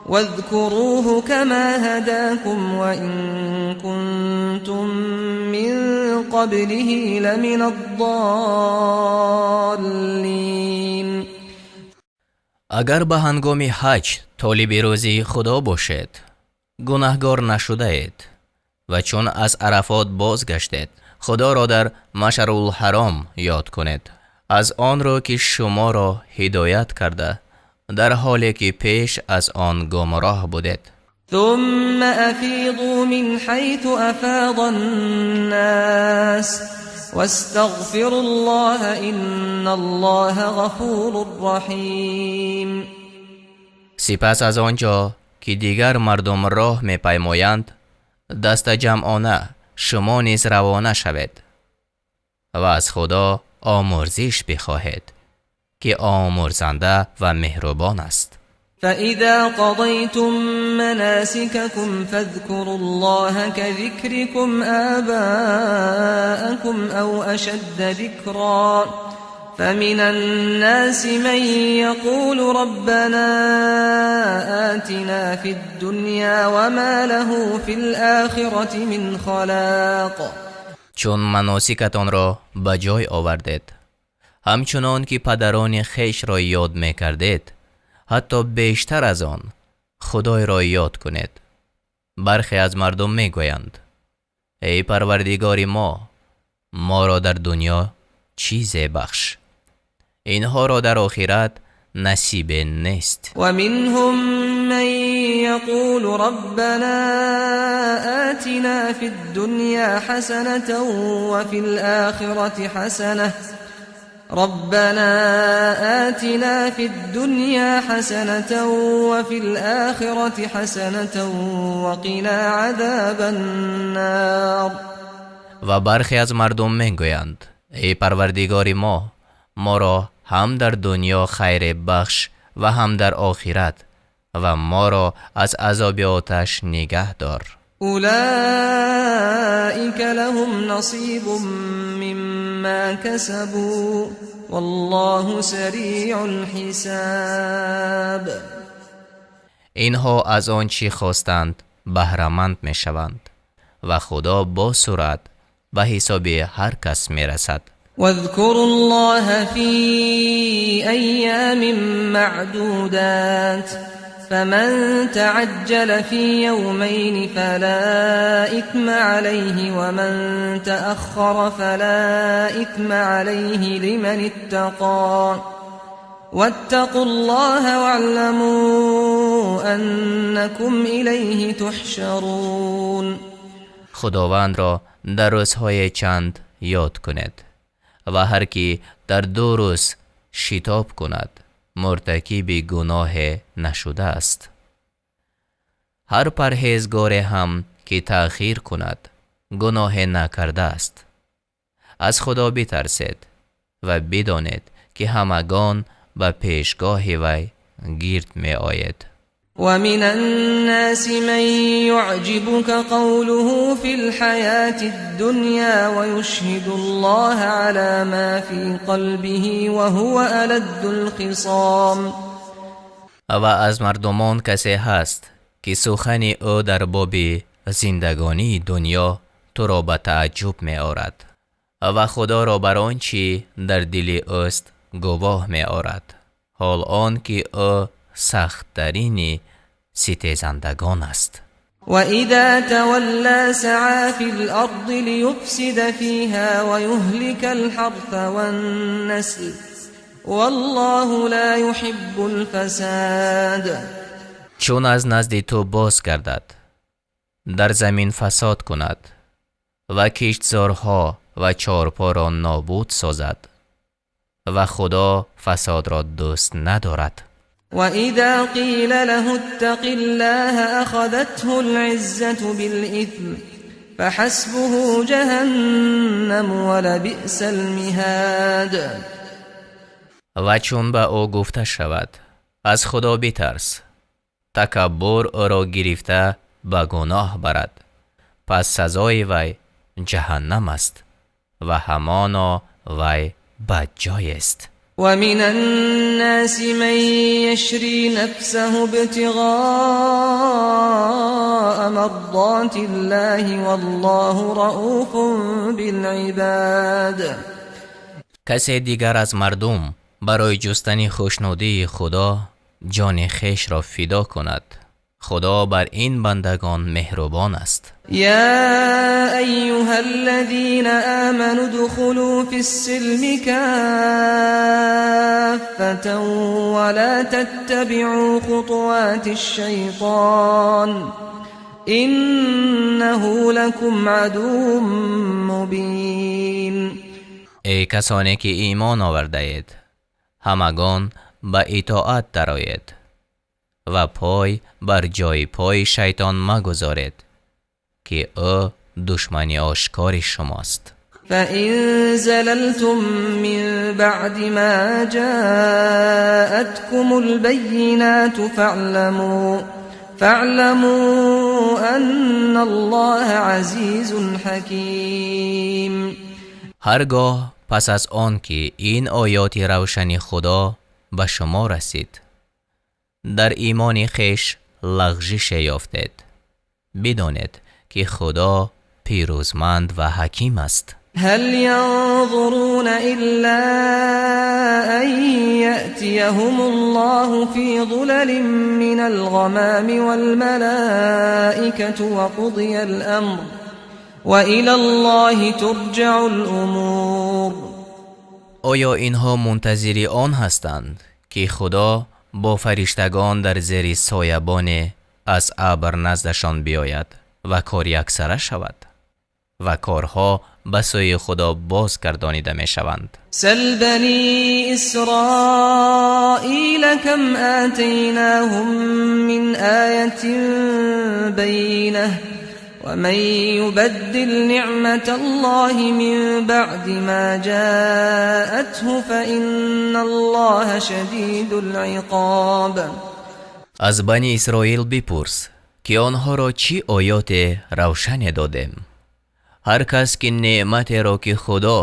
واذكروه كما هداكم وإن كنتم من قبله لمن الضالين.
Агар ба ҳангоми ҳаҷ толиби рӯзии Худо бошед, гунаҳгор нашудаед ва чун аз Арафот бозгаштед, Худоро дар Машарулҳаром ёд кунед, аз он рӯ ки шуморо ҳидоят карда, дар ҳоле ки пеш аз он гумроҳ будед.
ثم أفيضوا من حيث أفاض الناس واستغفروا الله إن الله غفور رحيم.
Сипас аз он ҷо ки дигар мардум роҳ мепаймоянд, дастаҷамъона шумо низ равона шавед ва аз Худо омурзиш бихоҳед, ки омурзанда ва меҳрубон аст.
فإذا قضيتم مناسككم فاذكروا الله كذكركم آباءكم أو أشد ذكرا فمن الناس من يقول ربنا آتنا في الدنيا وما له في الآخرة من خلاق.
Чун маносикатонро ба ҷой овардед, ҳамчунон ки падарони хешро ёд мекардед, ҳатто бештар аз он Худойро ёд кунед. Бархе аз мардум мегӯянд: эй Парвардигори мо, моро дар дунё чизе бахш. Инҳоро дар охират насибе нест.
ومنهم من يقول ربنا آتنا في الدنيا حسنة وفي الآخرة حسنة ربنا آتنا في الدنيا حسنة وفي الآخرة حسنة وقنا عذاب النار.
Ва бархе аз мардум мегӯянд: эй Парвардигори мо, моро ҳам дар дунё хайре бахш ва ҳам дар охират ва моро аз азоби оташ нигаҳ дор.
أولئك لهم نصيب مما كسبوا والله سريع الحساب.
Инҳо аз он чӣ хостанд баҳраманд мешаванд ва Худо бо суръат ба ҳисоби ҳар кас мерасад.
واذكروا الله في أيام معدودات، فمن تعجل في يومين فلا إثم عليه، ومن تأخر فلا إثم عليه لمن اتقى. واتقوا الله واعلموا أنكم إليه تحشرون.
Худовандро дар рӯзҳои чанд ёд кунед ва ҳар кӣ дар 2 рӯз шитоб кунад, муртакиби гуноҳе нашудааст. Ҳар парҳезгоре ҳам ки таъхир кунад, гуноҳе накардааст. Аз Худо битарсед ва бидонед, ки ҳамагон ба пешгоҳи вай гирд меоед.
ومن الناس من يعجبك قوله في الحياة الدنيا ويشهد الله على ما في قلبه وهو ألد الخصام.
Ва аз мардумон касе ҳаст, ки сухани ӯ дар боби зиндагонии дунё туро ба тааҷҷуб меорад ва Худоро бар он чӣ дар дили ӯст гувоҳ меорад, ҳол он ки ӯ сахттарини ситезандагон аст.
وإذا تولى سعى في الأرض ليفسد فيها ويهلك الحرث والنسل والله لا يحب الفساد.
Чун аз назди ту боз гардад, дар замин фасод кунад ва киштзорҳо ва чорпоро нобуд созад ва Худо фасодро дӯст надорад.
وإذا قيل له اتق الله أخذته العزة بالإثم فحسبه جهنم ولبئس المهاد.
Ва чун ба ӯ гуфта шавад: аз Худо битарс, такаббур ӯро гирифта ба гуноҳ барад, пас сазои вай ҷаҳаннам аст ва ҳамоно вай бадҷоест.
ومن الناس من يشري نفسه ابتغاء مرضات الله والله رؤوف بالعباد.
Касе дигар аз мардум барои ҷустани хушнудии Худо ҷони хешро фидо кунад. Худо бар ин бандагон меҳрубон аст.
يا أيها الذين آمنوا ادخلوا في السلم كافة ولا تتبعوا خطوات الشيطان إنه لكم عدو مبين.
Эй касоне ки имон овардаед, ҳамагон ба итоат дароед ва пой бар ҷои пои шайтон магузоред, ки ӯ душмани ошкори шумост.
فإن زللتم من بعد ما جاءتكم البينات فاعلموا أن الله عزيز حكيم.
Ҳаргоҳ пас аз он ки ин оёти равшани Худо ба шумо расид, дар имони хеш лағжише ёфтед, бидонед, ки Худо пирӯзманд ва ҳаким аст.
هل ينظرون إلا أن يأتيهم الله في ظلل من الغمام والملائكة وقضي الأمر وإلى الله ترجع الأمور.
Оё инҳо мунтазири он ҳастанд, ки Худо бо фариштагон дар зери соябоне аз абр наздашон биёяд ва кор яксара шавад ва корҳо ба сӯи Худо боз гардонида мешаванд.
سل بني إسرائيل كم آتيناهم من آية بينة ومن يبدل نعمة الله من بعد ما جاءته فإن الله شديد العقاب.
Аз Бани Исроил бипурс, ки онҳоро чӣ оёте равшане додем. Ҳар кас ки неъматеро, ки Худо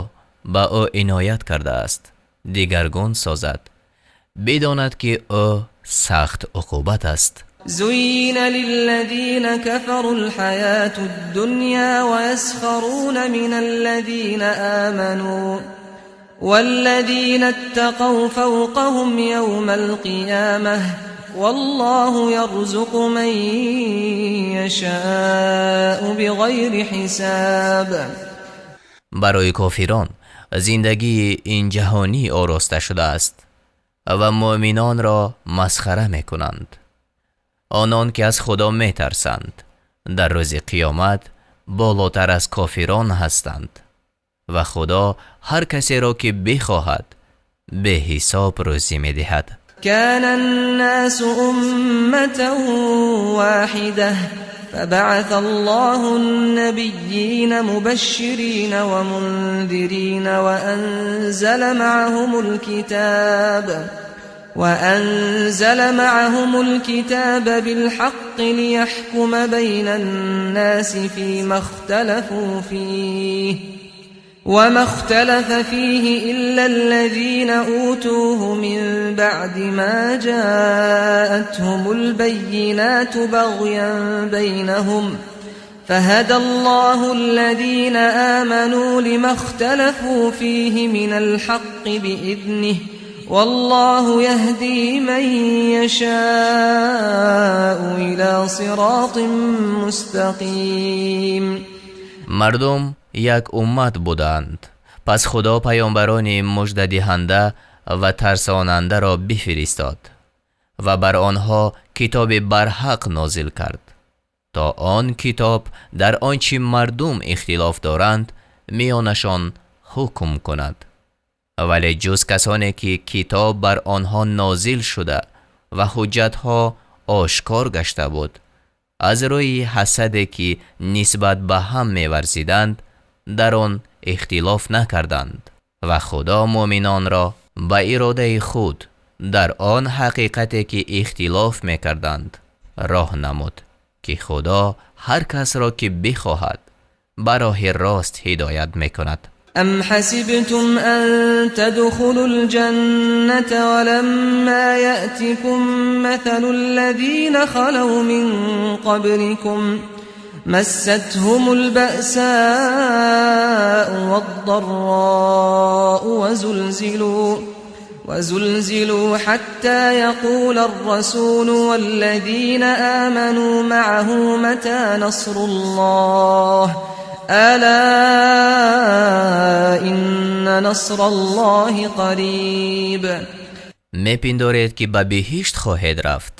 ба ӯ иноят кардааст, дигаргун созад, бидонад, ки ӯ сахт уқубат аст.
زين للذين كفروا الحياة الدنيا ويسخرون من الذين آمنوا والذين اتقوا فوقهم يوم القيامة والله يرزق من يشاء بغير حساب.
Барои кофирон зиндагии ин ҷаҳонӣ ороста шудааст ва муъминонро масхара мекунанд. Онон ки аз Худо метарсанд, дар рӯзи қиёмат болотар аз кофирон ҳастанд ва Худо ҳар касеро ки бихоҳад, беҳисоб рӯзӣ медиҳад.
كان الناس أمة واحدة فبعث الله النبيين مبشرين ومنذرين وأنزل معهم الكتاب بالحق ليحكم بين الناس فيما اختلفوا فيه وما اختلف فيه إلا الذين أوتوه من بعد ما جاءتهم البينات بغيا بينهم فهدى الله الذين آمنوا لما اختلفوا فيه من الحق بإذنه والله يهدي من يشاء إلى صراط مستقيم.
Мардум як уммат буданд, пас Худо паёмбарони муждадиҳанда ва тарсонандаро бифиристод ва бар онҳо китоби барҳақ нозил кард, то он китоб дар он чӣ мардум ихтилоф доранд, миёнашон ҳукм кунад. Вале ҷуз касоне ки китоб бар онҳо нозил шуда ва ҳуҷҷатҳо ошкор гашта буд, аз рӯи ҳасаде ки нисбат ба ҳам меварзиданд, дар он ихтилоф накарданд ва Худо муъминонро ба иродаи худ дар он ҳақиқате ки ихтилоф мекарданд, роҳ намуд, ки Худо ҳар касро ки бихоҳад, ба роҳи рост ҳидоят мекунад.
أم حسبتم أن تدخلوا الجنة ولما يأتكم مثل الذين خلوا من قبلكم مستهم البأساء والضراء وزلزلوا حتى يقول الرسول والذين آمنوا معه متى نصر الله ألا إن نصر الله قريب.
Мепиндоред, ки ба биҳишт хоҳед рафт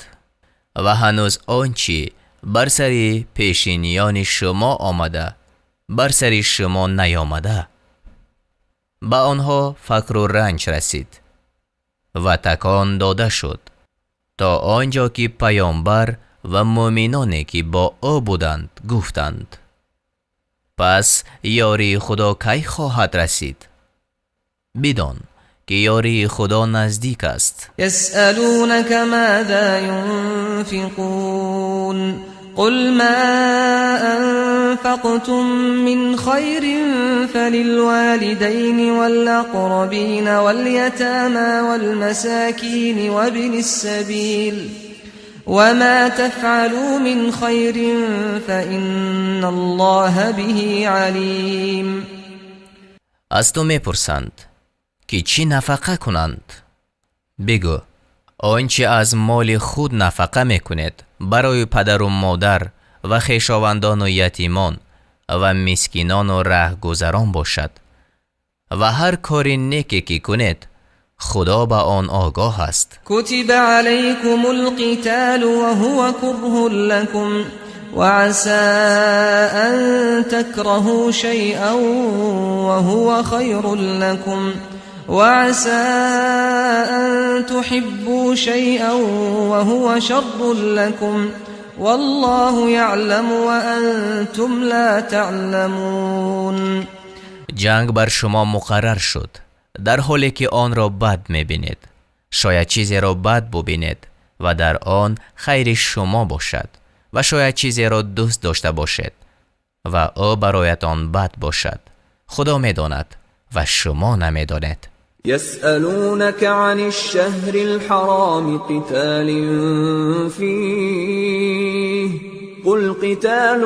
ва ҳанӯз он чӣ бар сари пешиниёни шумо омада, бар сари шумо наёмада? Ба онҳо фақру ранҷ расид ва такон дода шуд, то он ҷо ки паёмбар ва муъминоне ки бо ӯ буданд, гуфтанд: «Пас ёрии Худо кай хоҳад расид?» Бидон, ки ёрии Худо наздик аст.
يسألونك ماذا ينفقون قل ما أنفقتم من خير فللوالدين والأقربين واليتامى والمساكين وابن السبيل وما تفعلوا من خير فإن الله به عليم.
Аз ту мепурсанд, ки чӣ нафақа кунанд. Бигӯ: он чӣ аз моли худ нафақа мекунед, барои падару модар ва хешовандону ятимон ва мискинону раҳгузарон бошад ва ҳар кори неке ки кунед, Худо ба он огоҳ аст.
كتب عليكم القتال وهو كره لكم وعسى أن تكرهوا شيئا وهو خير لكم وعسى أن تحبوا شيئا وهو شر لكم والله يعلم وأنتم لا تعلمون.
Ҷанг бар шумо муқаррар шуд, дар ҳоле ки онро бад мебинед. Шояд чизеро бад бубинед ва дар он хайри шумо бошад ва шояд чизеро дӯст дошта бошед ва ӯ бароятон бад бошад. Худо медонад ва шумо намедонед.
يسألونك عن الشهر الحرام قتال فيه قل قتال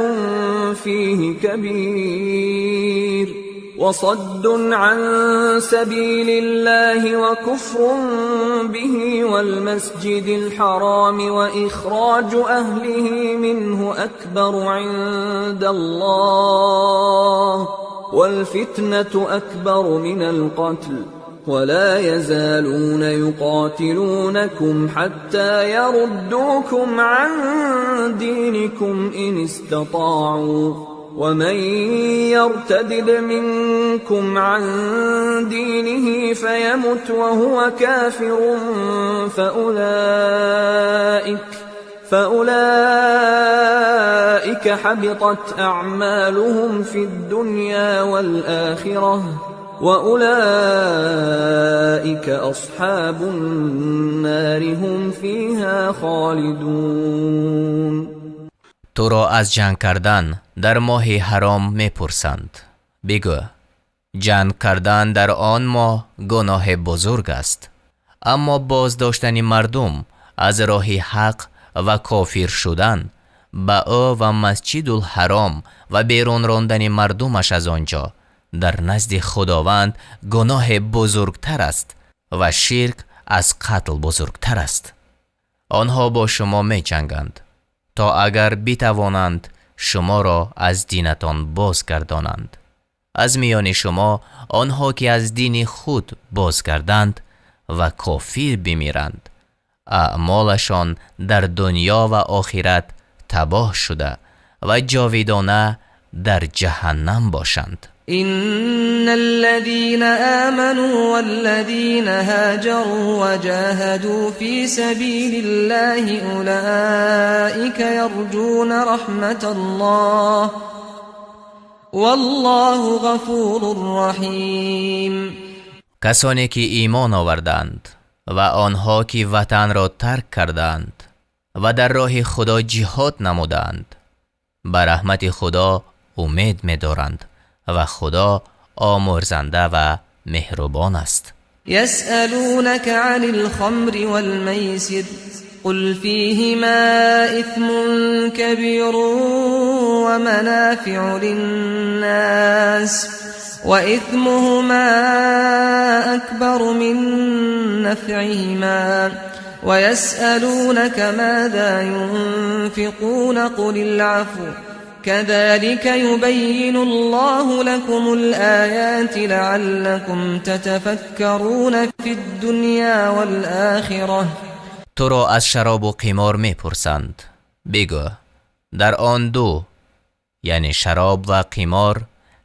فيه كبير وصد عن سبيل الله وكفر به والمسجد الحرام وإخراج أهله منه أكبر عند الله والفتنة أكبر من القتل ولا يزالون يقاتلونكم حتى يردوكم عن دينكم إن استطاعوا ومن يرتدد منكم عن دينه فيمت وهو كافر فأولئك حبطت أعمالهم في الدنيا والآخرة وأولئك أصحاب النار هم فيها خالدون.
Туро аз ҷанг кардан дар моҳи ҳаром мепурсанд. Бигӯ: ҷанг кардан дар он моҳ гуноҳи бузург аст, аммо боздоштани мардум аз роҳи ҳақ ва кофир шудан ба ӯ ва Масҷидул Ҳаром ва берун рондани мардумаш аз он ҷо дар назди Худованд гуноҳи бузургтар аст ва ширк аз қатл бузургтар аст. Онҳо бо шумо меҷанганд то агар битавонанд шуморо аз динатон бозгардонанд. Аз миёни шумо онҳо ки аз дини худ бозгарданд ва кофир бимиранд, аъмолашон дар дунё ва охират табоҳ шуда ва ҷовидона дар ҷаҳаннам бошанд.
إن الذين آمنوا والذين هاجروا وجاهدوا في سبيل الله أولئك يرجون رحمة الله والله غفور رحيم.
Касоне ки имон оварданд ва онҳо ки ватанро тарк карданд ва дар роҳи Худо ҷиҳод намуданд, ба раҳмати Худо умед медоранд ва Худо омурзанда ва меҳрубон аст.
يسألونك عن الخمر والميسر قل فيهما إثم كبير ومنافع للناس وإثمهما أكبر من نفعهما ويسألونك ماذا ينفقون قل العفو كذلك يبين الله لكم الآيات لعلكم تتفكرون في الدنيا والآخرة.
Туро аз шаробу қимор мепурсанд. Бигӯ: дар он ду, яъне шароб ва қимор,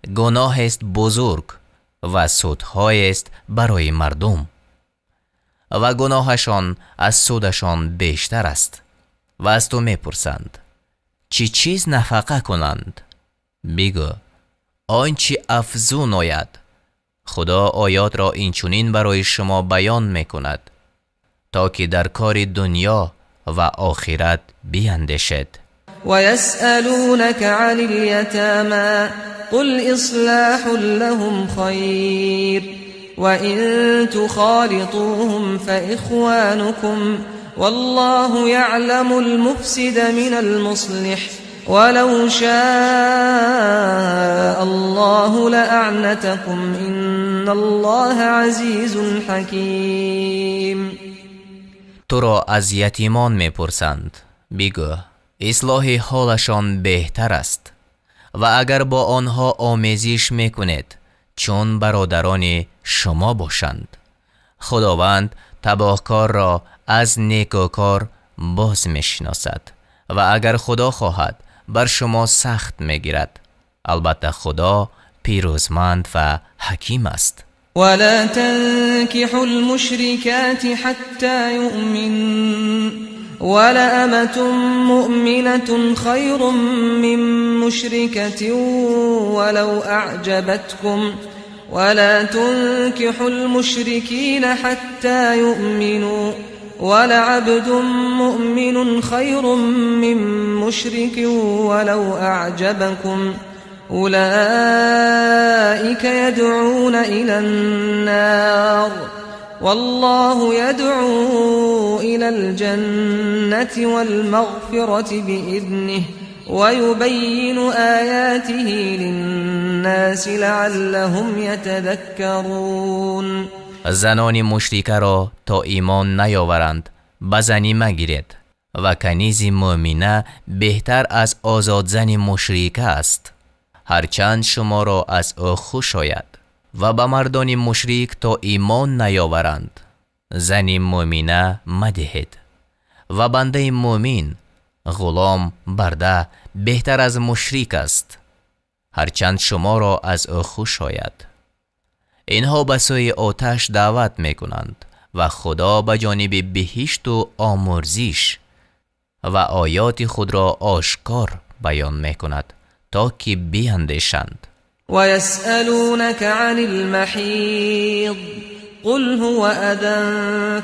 гуноҳест бузург ва судҳоест барои мардум ва гуноҳашон аз судашон бештар аст. Ва аз ту мепурсанд, чӣ чиз нафақа кунанд? Бигӯ: он чӣ афзун ояд. Худо оётро инчунин барои шумо баён мекунад, то ки дар кори дунё ва охират биандешед.
ويسألونك عن اليتامى قل إصلاح لهم خير وإن تخالطوهم فإخوانكم والله يعلم المفسد من المصلح ولو شاء الله لأعنتكم إن الله عزيز حكيم.
Туро аз ятимон мепурсанд. Бигӯ: ислоҳи ҳолашон беҳтар аст ва агар бо онҳо омезиш мекунед, чун бародарони шумо бошанд. Худованд табоҳкорро аз некӯкор боз мешиносад ва агар Худо хоҳад, бар шумо сахт мегирад. Албатта, Худо пирӯзманд ва ҳаким аст.
ولا تنكحوا المشركات حتى يؤمن ولأمة مؤمنة خير من مشركة ولو أعجبتكم ولا تنكحوا المشركين حتى يؤمنوا ولعبد مؤمن خير من مشرك ولو أعجبكم. أولئك يدعون إلى النار والله يدعو إلى الجنة والمغفرة بإذنه ويبين آياته للناس لعلهم يتذكرون.
Занони мушрикаро то имон наёваранд ба занӣ магиред ва канизи мӯмина беҳтар аз озодзани мушрика аст, ҳарчанд шуморо аз ӯ хуш ояд. Ва ба мардони мушрик то имон наёваранд зани мӯмина мадиҳед ва бандаи мӯмин, ғулом, барда беҳтар аз мушрик аст, ҳарчанд шуморо аз ӯ хуш ояд. Инҳо ба сӯи оташ даъват мекунанд ва Худо ба ҷониби биҳишту омурзиш ва оёти худро ошкор баён мекунад, то ки биандешанд.
ويسألونك عن المحيض قل هو أذى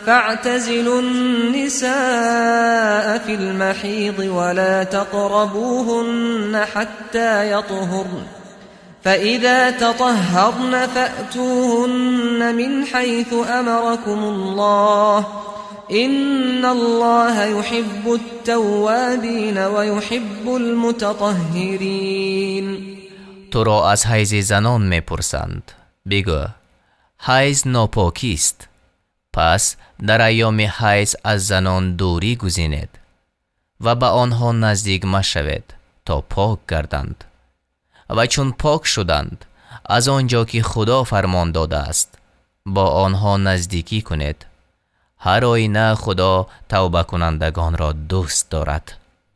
فاعتزلوا النساء في المحيض ولا تقربوهن حتى يطهرن فإذا تطهرن فأتوهن من حيث أمركم الله إن الله يحب التوابين ويحب المتطهرين.
Туро аз ҳайзи занон мепурсанд. Бигӯ: ҳайз нопокист, пас дар айёми ҳайз аз занон дурӣ гузинед ва ба онҳо наздик машавед то пок гарданд. Ва чун пок шуданд, аз он ҷо ки Худо фармон додааст, бо онҳо наздикӣ кунед. Ҳар оина Худо тавбакунандагонро дӯст дорад.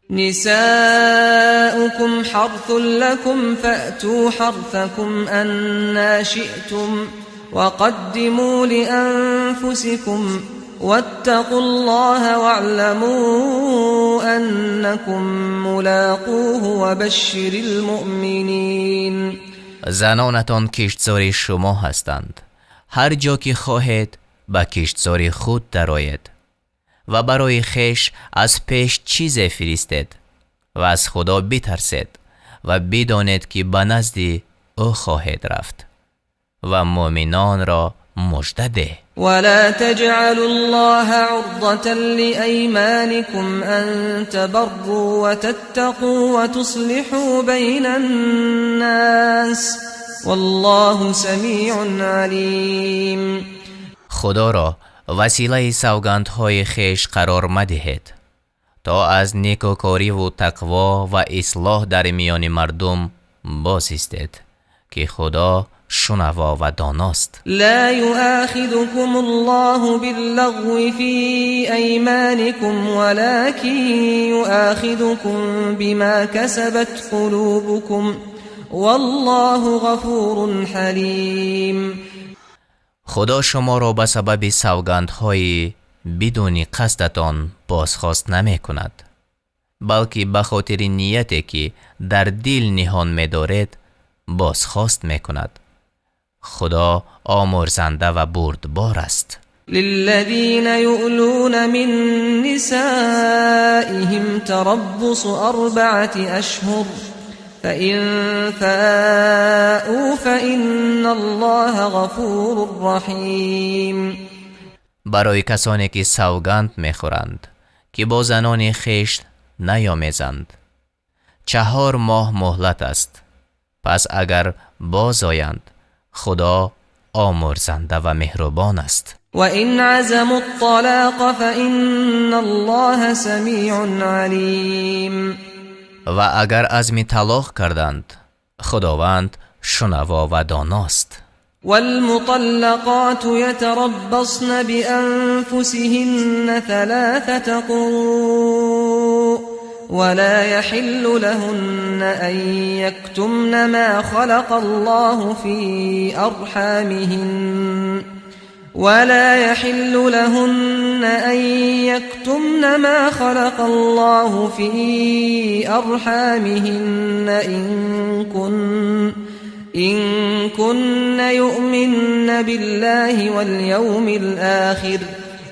نساؤكم حرث لكم فأتوا حرثكم أنا شئتم وقدموا لأنفسكم واتقوا الله واعلموا أنكم ملاقوه وبشر المؤمنين.
Занонатон киштзори шумо ҳастанд. Ҳар ҷо ки хоҳед, ба киштзори худ дароед ва барои хеш аз пеш чизе фиристед ва аз Худо битарсед ва бидонед, ки ба назди ӯ хоҳед рафт ва муъминонро мужда деҳ.
ولا تجعلوا الله عرضة لأيمانكم أن تبروا وتتقوا وتصلحوا بين الناس والله سميع عليم.
Худоро василаи савгандҳои хеш қарор мадиҳед, то аз некӯкориву тақво ва ислоҳ дар миёни мардум бозистед, ки Худо шунаво ва доност.
لا يؤاخذكم الله باللغو في أيمانكم ولكن يؤاخذكم بما كسبت قلوبكم والله غفور حليم.
Худо шуморо ба сабаби савгандҳои бидуни қасдатон бозхост намекунад, балки ба хотири нияте, ки дар дил ниҳон медоред, бозхост мекунад. Худо омурзанда ва бурдбор аст.
للذين يؤلون من نسائهم تربص 4 أشهر فإن فاءوا فإن الله غفور رحيم.
Барои касоне ки савганд мехӯранд, ки бо занони хеш наёмезанд, 4 моҳ муҳлат аст. Пас агар бозоянд, Худо омурзанда ва меҳрубон аст.
وإن عزموا الطلاق فإن الله سميع عليم.
Ва агар азми талоқ карданд, Худованд шунаво ва доност.
والمطلقات يتربصن بأنفسهن 3 قروء ولا يحل لهن أن يكتمن ما خلق الله في أرحامهن ولا يحل لهن أن يكتمن ما خلق الله في أرحامهن إن كن يؤمن بالله واليوم الآخر.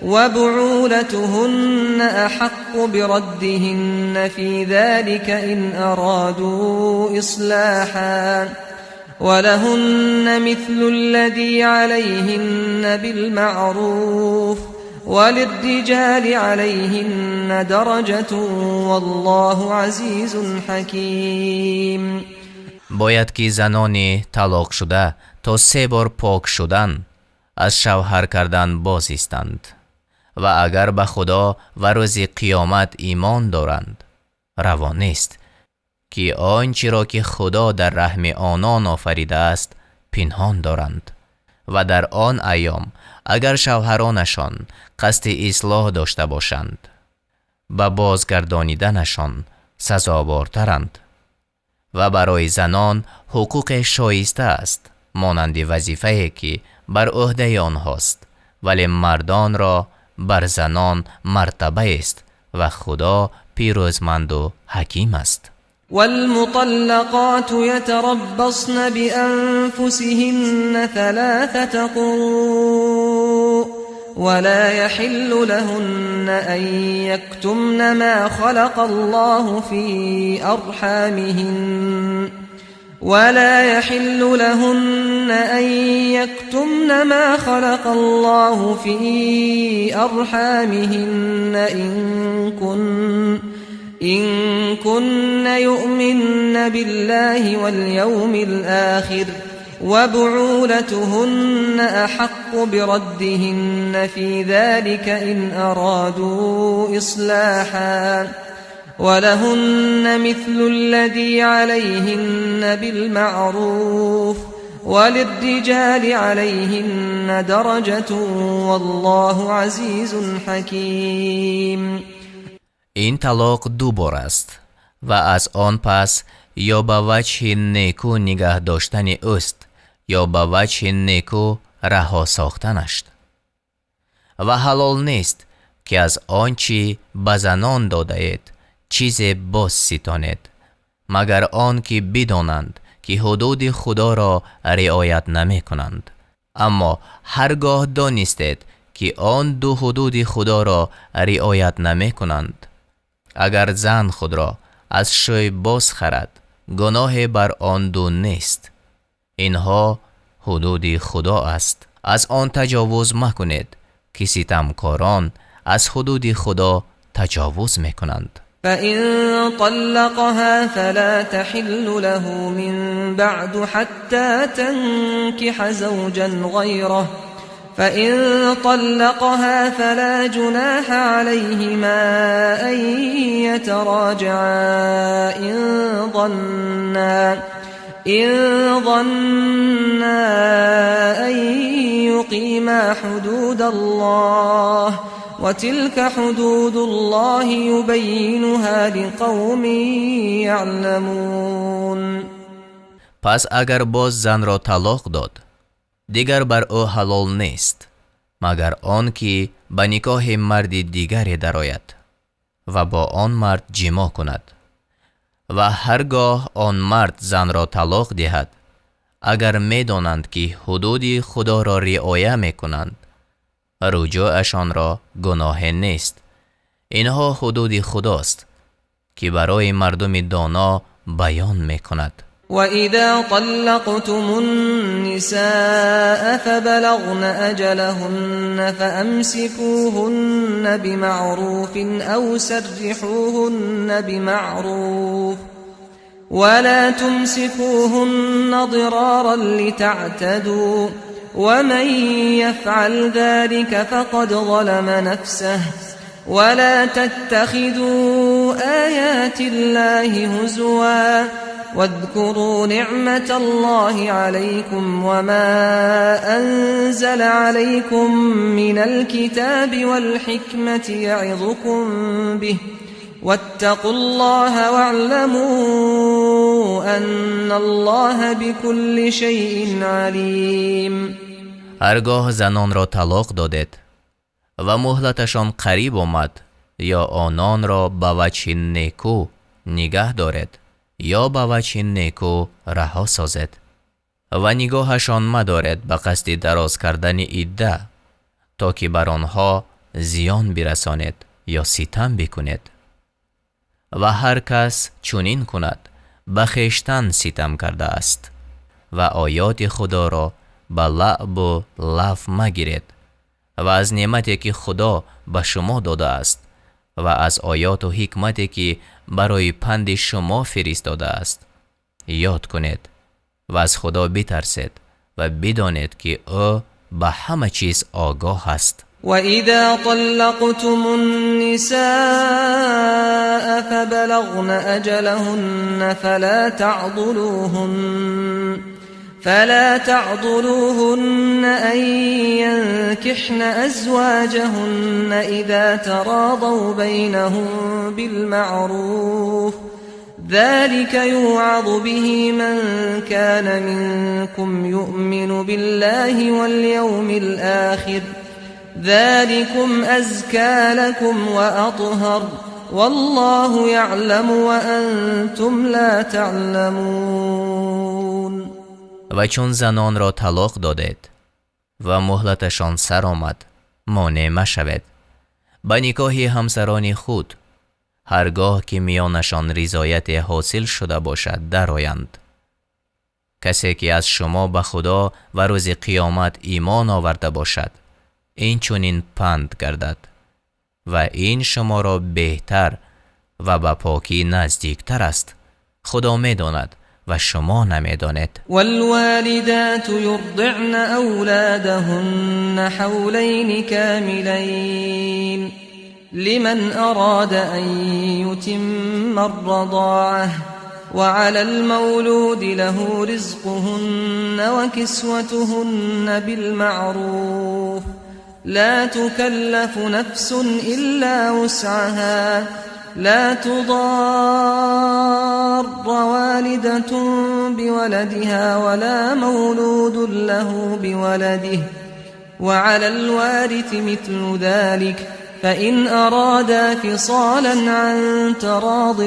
وبعولتهن أحق بردهن في ذلك إن أرادوا إصلاحا ولهن مثل الذي عليهن بالمعروف وللرجال عليهن درجة والله عزيز حكيم.
Бояд ки занони талоқшуда то се бор пок шудан аз шавҳар кардан боз истанд ва агар ба Худо ва рӯзи қиёмат имон доранд, раво нест ки он чиро ки Худо дар раҳми онон офаридааст пинҳон доранд ва дар он айём агар шавҳаронашон қасди ислоҳ дошта бошанд, ба бозгардониданашон сазовортаранд ва барои занон ҳуқуқе шоиста аст монанди вазифае ки бар ӯҳдаи онҳост, вале мардонро бар занон мартабаест ва Худо пирӯзманду ҳаким аст.
والمطلقات يتربصن بأنفسهن ثلاثة قروء ولا يحل لهن أن يكتمن ما خلق الله في أرحامهن ولا يحل لهن أن يكتمن ما خلق الله في أرحامهن إن كن يؤمن بالله واليوم الآخر وبعولتهن أحق بردهن في ذلك إن أرادوا إصلاحا ولهن مثل الذي عليهن بالمعروف وللرجال عليهن درجة والله عزيز حكيم.
Ин талоқ ду бор аст ва аз он пас ё ба ваҷҳи неку нигаҳ доштани ӯст, ё ба ваҷҳи неку раҳо сохтанаш. Ва ҳалол нест ки аз он чӣ ба занон додаед чизе боз ситонед, магар он ки бидонанд ки ҳудуди Худоро риоят намекунанд. Аммо ҳар гоҳ донистед ки он ду ҳудуди Худоро риоят намекунанд, агар зан худро аз шӯй боз харад, гуноҳе бар он ду нест. Инҳо ҳудуди Худо аст, аз он таҷовуз макунед ки ситамкорон аз ҳудуди Худо таҷовуз мекунанд.
فإن طلقها فلا تحل له من بعد حتى تنكح زوجا غيره فإن طلقها فلا جناح عليهما أن يتراجعا إن ظنا أن يقيما حدود الله وتلك حدود الله يبينها لقوم يعلمون.
Пас агар боз занро талоқ дод, дигар бар ӯ ҳалол нест, магар он ки ба никоҳи марди дигаре дарояд ва бо он мард ҷимоъ кунад. Ва ҳар гоҳ он мард занро талоқ диҳад, агар медонанд ки ҳудуди Худоро риоя мекунанд, руҷӯъашонро гуноҳе нест. Инҳо ҳудуди Худост ки барои мардуми доно баён мекунад.
وإذا طلقتم النساء فبلغن أجلهن فأمسكوهن بمعروف أو سرحوهن بمعروف ولا تمسكوهن ضرارا لتعتدوا ومن يفعل ذلك فقد ظلم نفسه ولا تتخذوا آيات الله هزوا واذكروا نعمة الله عليكم وما أنزل عليكم من الكتاب والحكمة يعظكم به واتقوا الله واعلموا أن الله بكل شيء عليم.
Ҳаргоҳ занонро талоқ додед ва муҳлаташон қариб омад, ё ононро ба ваҷҳи неку нигаҳ доред, ё ба ваҷҳи неку раҳо созед ва нигоҳашон мадоред ба қасди дароз кардани идда, то ки бар онҳо зиён бирасонед ё ситам бикунед. Ва ҳар кас чунин кунад, ба хештан ситам кардааст. Ва оёти Худоро ба лаъбу лаҳв магиред ва аз неъмате ки Худо ба шумо додааст ва аз оёту ҳикмате ки барои панди шумо фиристодааст ёд кунед ва аз Худо битарсед ва бидонед ки ӯ ба ҳама чиз огоҳ аст.
وإذا طلقتم النساء فبلغن أجلهن فلا تعضلوهن أن ينكحن أزواجهن إذا تراضوا بينهم بالمعروف ذلك يوعظ به من كان منكم يؤمن بالله واليوم الآخر ذلكم أزكى لكم وأطهر والله يعلم وأنتم لا تعلمون.
Ва чун занонро талоқ додед ва муҳлаташон сар омад, монеъ машавед ба никоҳи ҳамсарони худ, ҳаргоҳ ки миёнашон ризояте ҳосил шуда бошад, дароянд. Касе ки аз шумо ба Худо ва рӯзи қиёмат имон оварда бошад, ин чунин панд гардад ва ин шуморо беҳтар ва ба покӣ наздиктар аст. Худо медонад ва шумо намедонед.
والوالدات يرضعن أولادهن حولين كاملين لمن أراد أن يتم الرضاعة وعلى المولود له رزقهن وكسوتهن بالمعروف لا تكلف نفس إلا وسعها لا تضار والدة بولدها ولا مولود له بولده وعلى الوارث مثل ذلك فإن أرادا فصالا عن تراض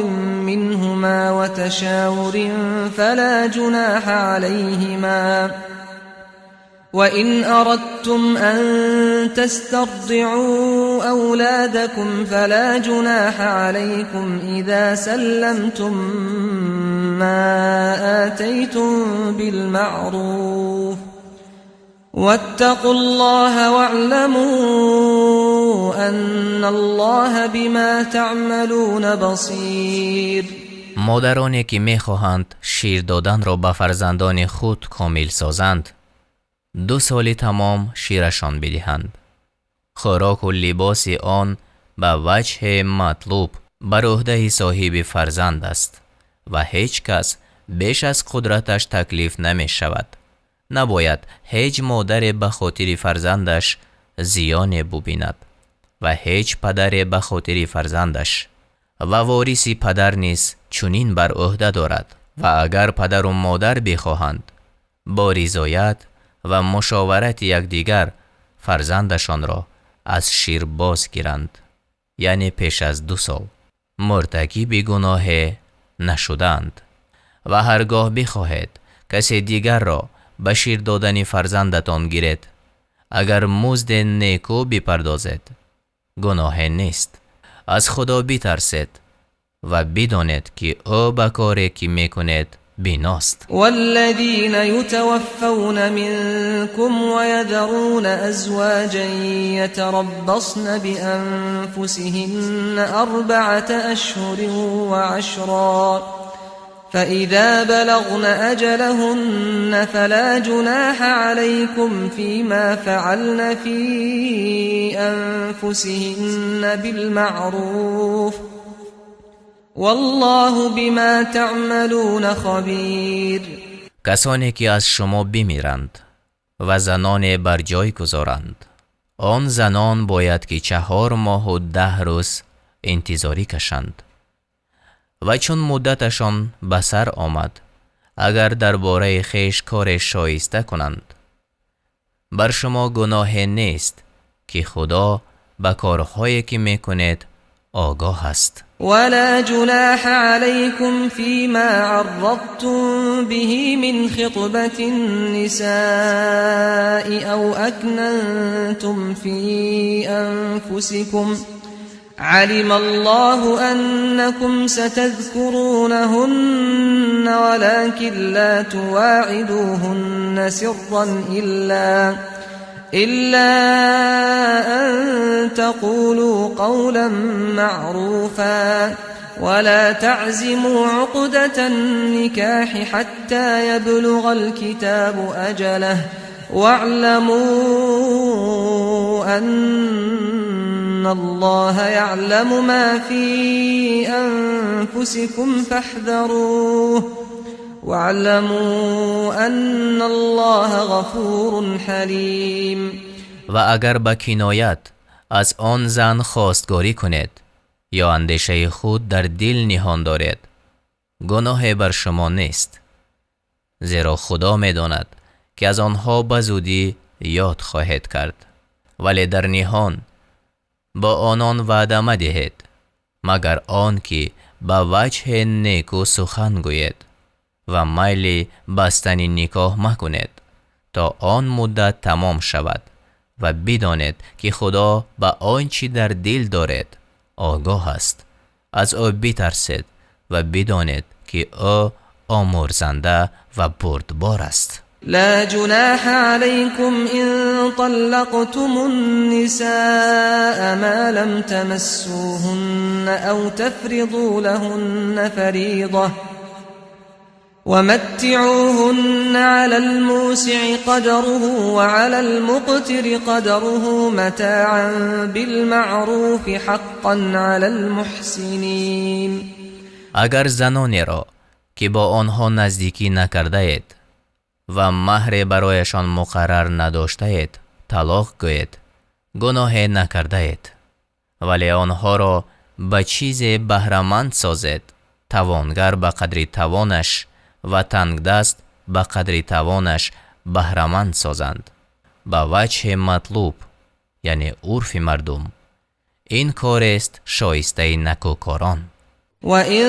منهما وتشاور فلا جناح عليهما وإن أردتم أن تسترضعوا أولادكم فلا جناح عليكم إذا سلمتم ما آتيتم بالمعروف واتقوا الله واعلموا أن الله بما تعملون بصير.
Модароне ки мехоҳанд шир доданро ба фарзандони худ комил созанд, 2 соли тамом ширашон бидиҳанд. Хӯроку либоси он ба ваҷҳи матлуб бар ӯҳдаи соҳиби фарзанд аст ва ҳеҷ кас беш аз қудраташ таклиф намешавад. Набояд ҳеҷ модаре ба хотири фарзандаш зиёне бубинад ва ҳеҷ падаре ба хотири фарзандаш, ва вориси падар низ чунин бар ӯҳда дорад. Ва агар падару модар бихоҳанд, бо ризоят ва мушоварати якдигар фарзандашонро аз шир боз гиранд, яъне пеш аз 2 сол, муртакиби гуноҳе нашудаанд. Ва ҳаргоҳ бихоҳед касе дигарро ба шир додани фарзандатон гиред, агар музде некӯ бипардозед, гуноҳе нест. Аз Худо битарсед ва бидонед, ки ӯ ба коре ки мекунед биност.
والذين يتوفون منكم ويذرون أزواجا يتربصن بأنفسهن 4 أشهر وعشرا فإذا بلغن أجلهن فلا جناح عليكم فيما فعلن في أنفسهن بالمعروف والله بما تعملون خبير.
Касоне ки аз шумо бимиранд ва заноне бар ҷой гузоранд, он занон бояд ки 4 моҳу 10 рӯз интизорӣ кашанд. Ва чун муддаташон ба сар омад, агар дар бораи хеш коре шоиста кунанд, бар шумо гуноҳе нест, ки Худо ба корҳое ки мекунед огоҳ аст.
ولا جناح عليكم فيما عرضتم به من خطبة النساء أو أكننتم في أنفسكم علم الله أنكم ستذكرونهن ولكن لا تواعدوهن سرا إلا أن تقولوا قولا معروفا ولا تعزموا عقدة النكاح حتى يبلغ الكتاب أجله واعلموا أن الله يعلم ما في أنفسكم فاحذروه واعلموا أن الله غفور حليم.
Ва агар ба киноят аз он зан хостгорӣ кунед ё андешаи худ дар дил ниҳон доред, гуноҳе бар шумо нест, зеро Худо медонад, ки аз онҳо ба зудӣ ёд хоҳед кард, вале дар ниҳон бо онон ваъда мадиҳед, магар он ки ба ваҷҳе неку сухан гӯед, ва майли бастани никоҳ макунед, то он муддат тамом шавад, ва бидонед, ки Худо ба он чӣ дар дил доред огоҳ аст. Аз ӯ битарсед ва бидонед, ки ӯ омурзанда ва бурдбор аст.
لا جناح عليكم إن طلقتم النساء ما لم تمسوهن أو تفرضوا لهن فريضة ومتعوهن على الموسع قدره وعلى المقتر قدره متاعا بالمعروف حقا على المحسنين.
Агар занонеро, ки бо онҳо наздикӣ накардаед ва маҳре барояшон муқаррар надоштаед, талоқ гӯед, гуноҳе накардаед, вале онҳоро ба чизе баҳраманд созед, тавонгар ба қадри тавонаш ва тангдаст ба қадри тавонаш баҳраманд созанд ба ваҷҳи матлуб, яъне урфи мардум. Ин корест шоистаи накӯкорон.
وإن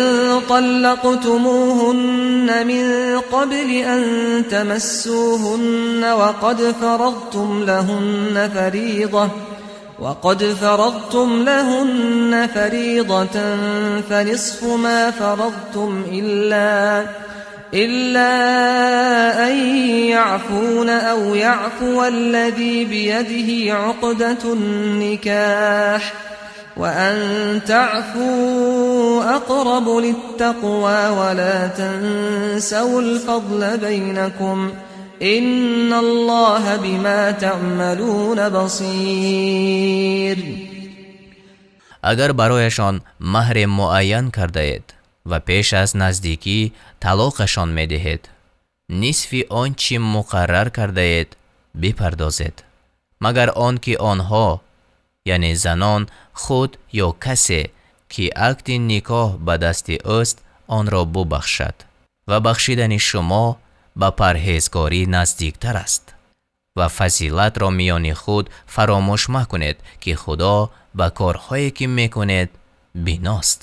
طلقتموهن من قبل أن تمسوهن وقد فرضتم لهن فريضة فنصف ما فرضتم إلا أن يعفون أو يعفو الذي بيده عقدة النكاح وأن تعفوا أقرب للتقوى ولا تنسوا الفضل بينكم إن الله بما تعملون بصير.
Агар барояшон маҳре муайян кардаед ва пеш аз наздикӣ талоқашон медиҳед, нисфи он чӣ муқаррар кардаед бипардозед, магар он ки онҳо, яъне занон, худ ё касе, ки акди никоҳ ба дасти ӯст, онро бубахшад, ва бахшидани шумо ба парҳезгорӣ наздиктар аст, ва фазилатро миёни худ фаромӯш макунед, ки Худо ба корҳое, ки мекунед, биност.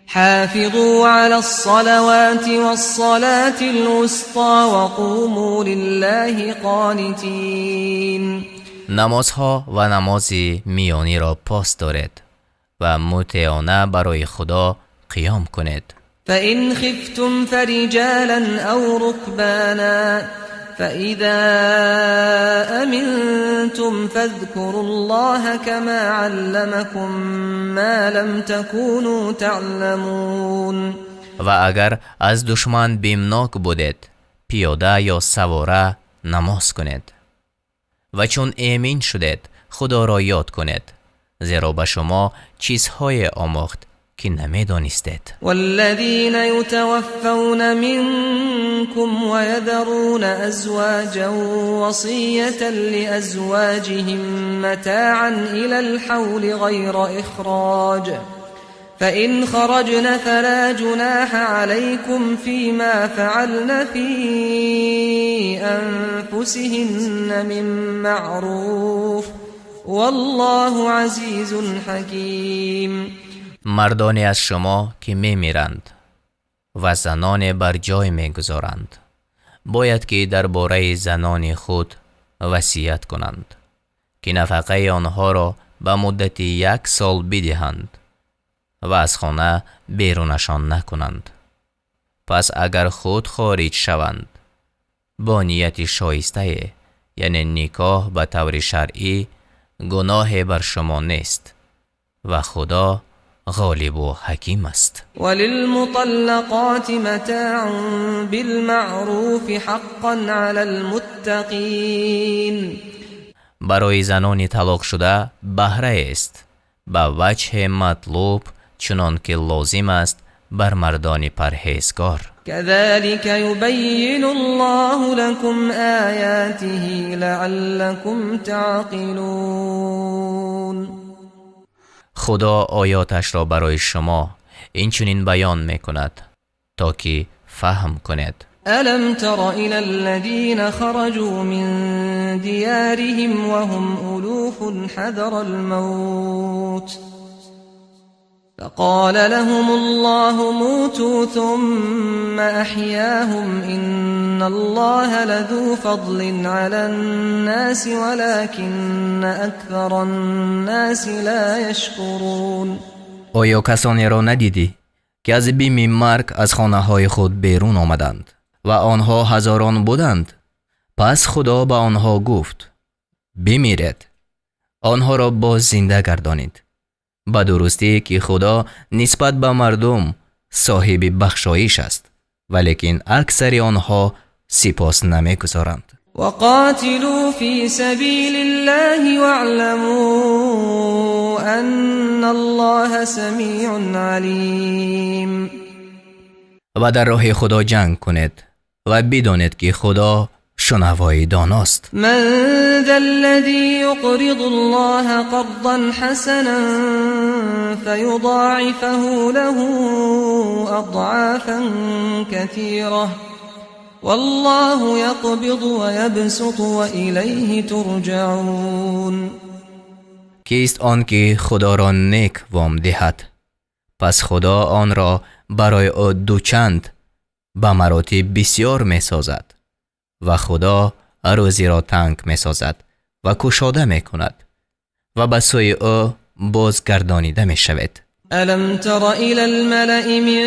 حافظوا على الصلوات والصلاة الوسطى وقوموا لله قانتين.
Намозҳо ва намози миёниро пос доред ва мутеона барои Худо қиём кунед.
فإن خفتم فرجالا أو ركبانا فإذا أمنتم فاذكروا الله كما علمكم ما لم تكونوا تعلمون.
Ва агар аз душман бимнок будед, пиёда ё савора намоз кунед, ва чун эмин шудед, Худоро ёд кунед, зеро ба шумо чизҳое омӯхт, ки намедонистед.
والذين يتوفون منكم ويذرون أزواجا وصية لأزواجهم متاعا إلى الحول غير إخراج فإن خرجن فلا جناح عليكم فيما فعلن في أنفسهن من معروف والله عزيز حكيم.
Мардоне аз шумо ки мемиранд ва заноне бар ҷой мегузоранд, бояд ки дар бораи занони худ васият кунанд, ки нафақаи онҳоро ба муддати як сол бидиҳанд ва аз хона берунашон накунанд. Пас агар худ хориҷ шаванд бо нияти шоиста, яъне никоҳ ба таври шаръӣ, гуноҳе бар шумо нест ва Худо ғолиб ва ҳаким аст.
وللمطلقات متاع بالمعروف حقا على المتقين.
Барои занони талоқшуда баҳра аст ба ваҷҳи матлуб, чунон ки лозим аст бар мардони парҳезгор.
كذلك يبين الله لكم آياته لعلكم تعقلون.
Худо оятҳояшро барои шумо инчунин баён мекунад, то ки фаҳм кунед.
ألم تر إلى الذين خرجوا من ديارهم وهم ألوف حذر الموت فقال لهم الله موتوا ثم أحياهم إن الله لذو فضل على الناس ولكن أكثر الناس لا يشكرون.
Оё касонеро надидӣ, ки аз бими марг аз хонаҳои худ берун омаданд ва онҳо ҳазорон буданд? Пас Худо ба онҳо гуфт: бимиред. Онҳоро боз зинда гардонид. Ба дурустӣ ки Худо нисбат ба мардум соҳиби бахшоиш аст, валекин аксари онҳо сипос намегузоранд.
وقاتلوا في سبيل الله واعلموا أن الله سميع عليم.
Ва дар роҳи Худо ҷанг кунед ва бидонед, ки Худо шунавои доност.
من ذا الذي يقرض الله قرضا حسنا فيضاعفه له أضعافا كثيرة والله يقبض ويبسط وإليه ترجعون.
Кист он ки Худоро нек вом диҳад, пас Худо онро барои ӯ дучанд ба маротиб бисёр месозад, ва Худо рӯзиро танг месозад ва кушода мекунад, ва ба сӯи ӯ бозгардонида мешавед.
ألم تر إلى الملأ من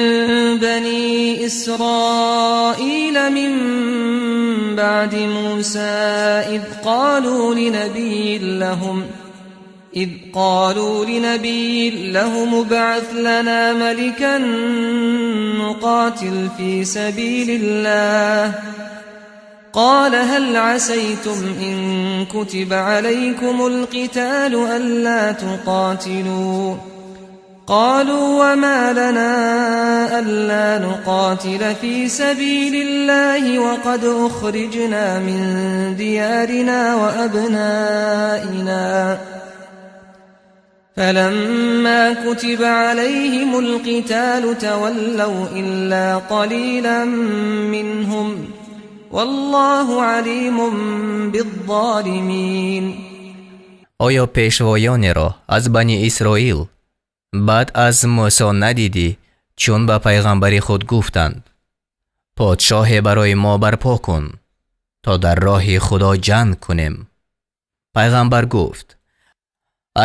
بني إسرائيل من بعد موسى إذ قالوا لنبي لهم ابعث لنا ملكا نقاتل في سبيل الله. قال هل عسيتم إن كتب عليكم القتال ألا تقاتلوا؟ قالوا وما لنا ألا نقاتل في سبيل الله وقد أخرجنا من ديارنا وأبنائنا. فلما كتب عليهم القتال تولوا إلا قليلا منهم والله عليم بالظالمين.
Оё пешвоёнеро аз Бани Исроил баъд аз Мусо надидӣ, чун ба пайғамбари худ гуфтанд: подшоҳе барои мо барпо кун, то дар роҳи Худо ҷанг кунем? Пайғамбар гуфт: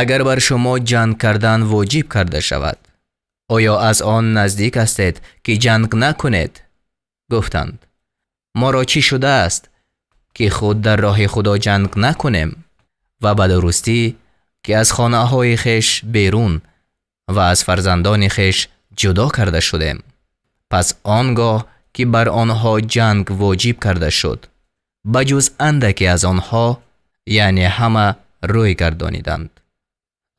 агар бар шумо ҷанг кардан воҷиб карда шавад, оё аз он наздик ҳастед, ки ҷанг накунед? Гуфтанд: моро чӣ шудааст, ки худ дар роҳи Худо ҷанг накунем ва ба дурустӣ ки аз хонаҳои хеш берун ва аз фарзандони хеш ҷудо карда шудем? Пас он гоҳ ки бар онҳо ҷанг воҷиб карда шуд, ба ҷуз андаке аз онҳо, яъне ҳама рӯй гардониданд,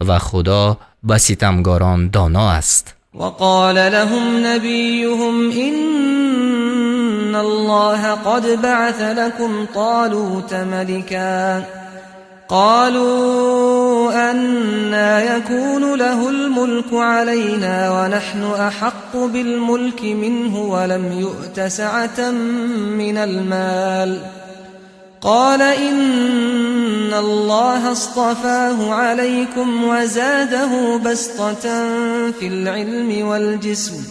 ва Худо ба ситамгорон доно аст.
وقال لهم نبيهم إن الله قد بعث لكم طالوت ملكا. قالوا أنى يكون له الملك علينا ونحن أحق بالملك منه ولم يؤت سعة من المال. قال إن الله اصطفاه عليكم وزاده بسطة في العلم والجسم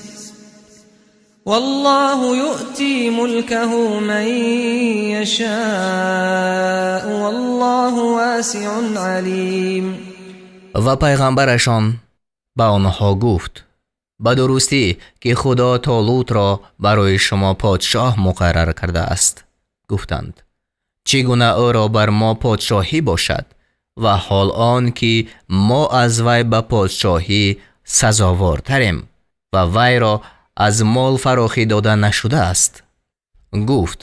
والله يؤتي ملكه من يشاء والله واسع عليم.
Ва пайғамбарашон ба онҳо гуфт: ба дурустӣ, ки Худо Толутро барои шумо подшоҳ муқаррар кардааст. Гуфтанд: чӣ гуна ӯро бар мо подшоҳӣ бошад ва ҳол он ки мо аз вай ба подшоҳӣ сазовортарем ва вайро аз мол фарохӣ дода нашудааст? Гуфт: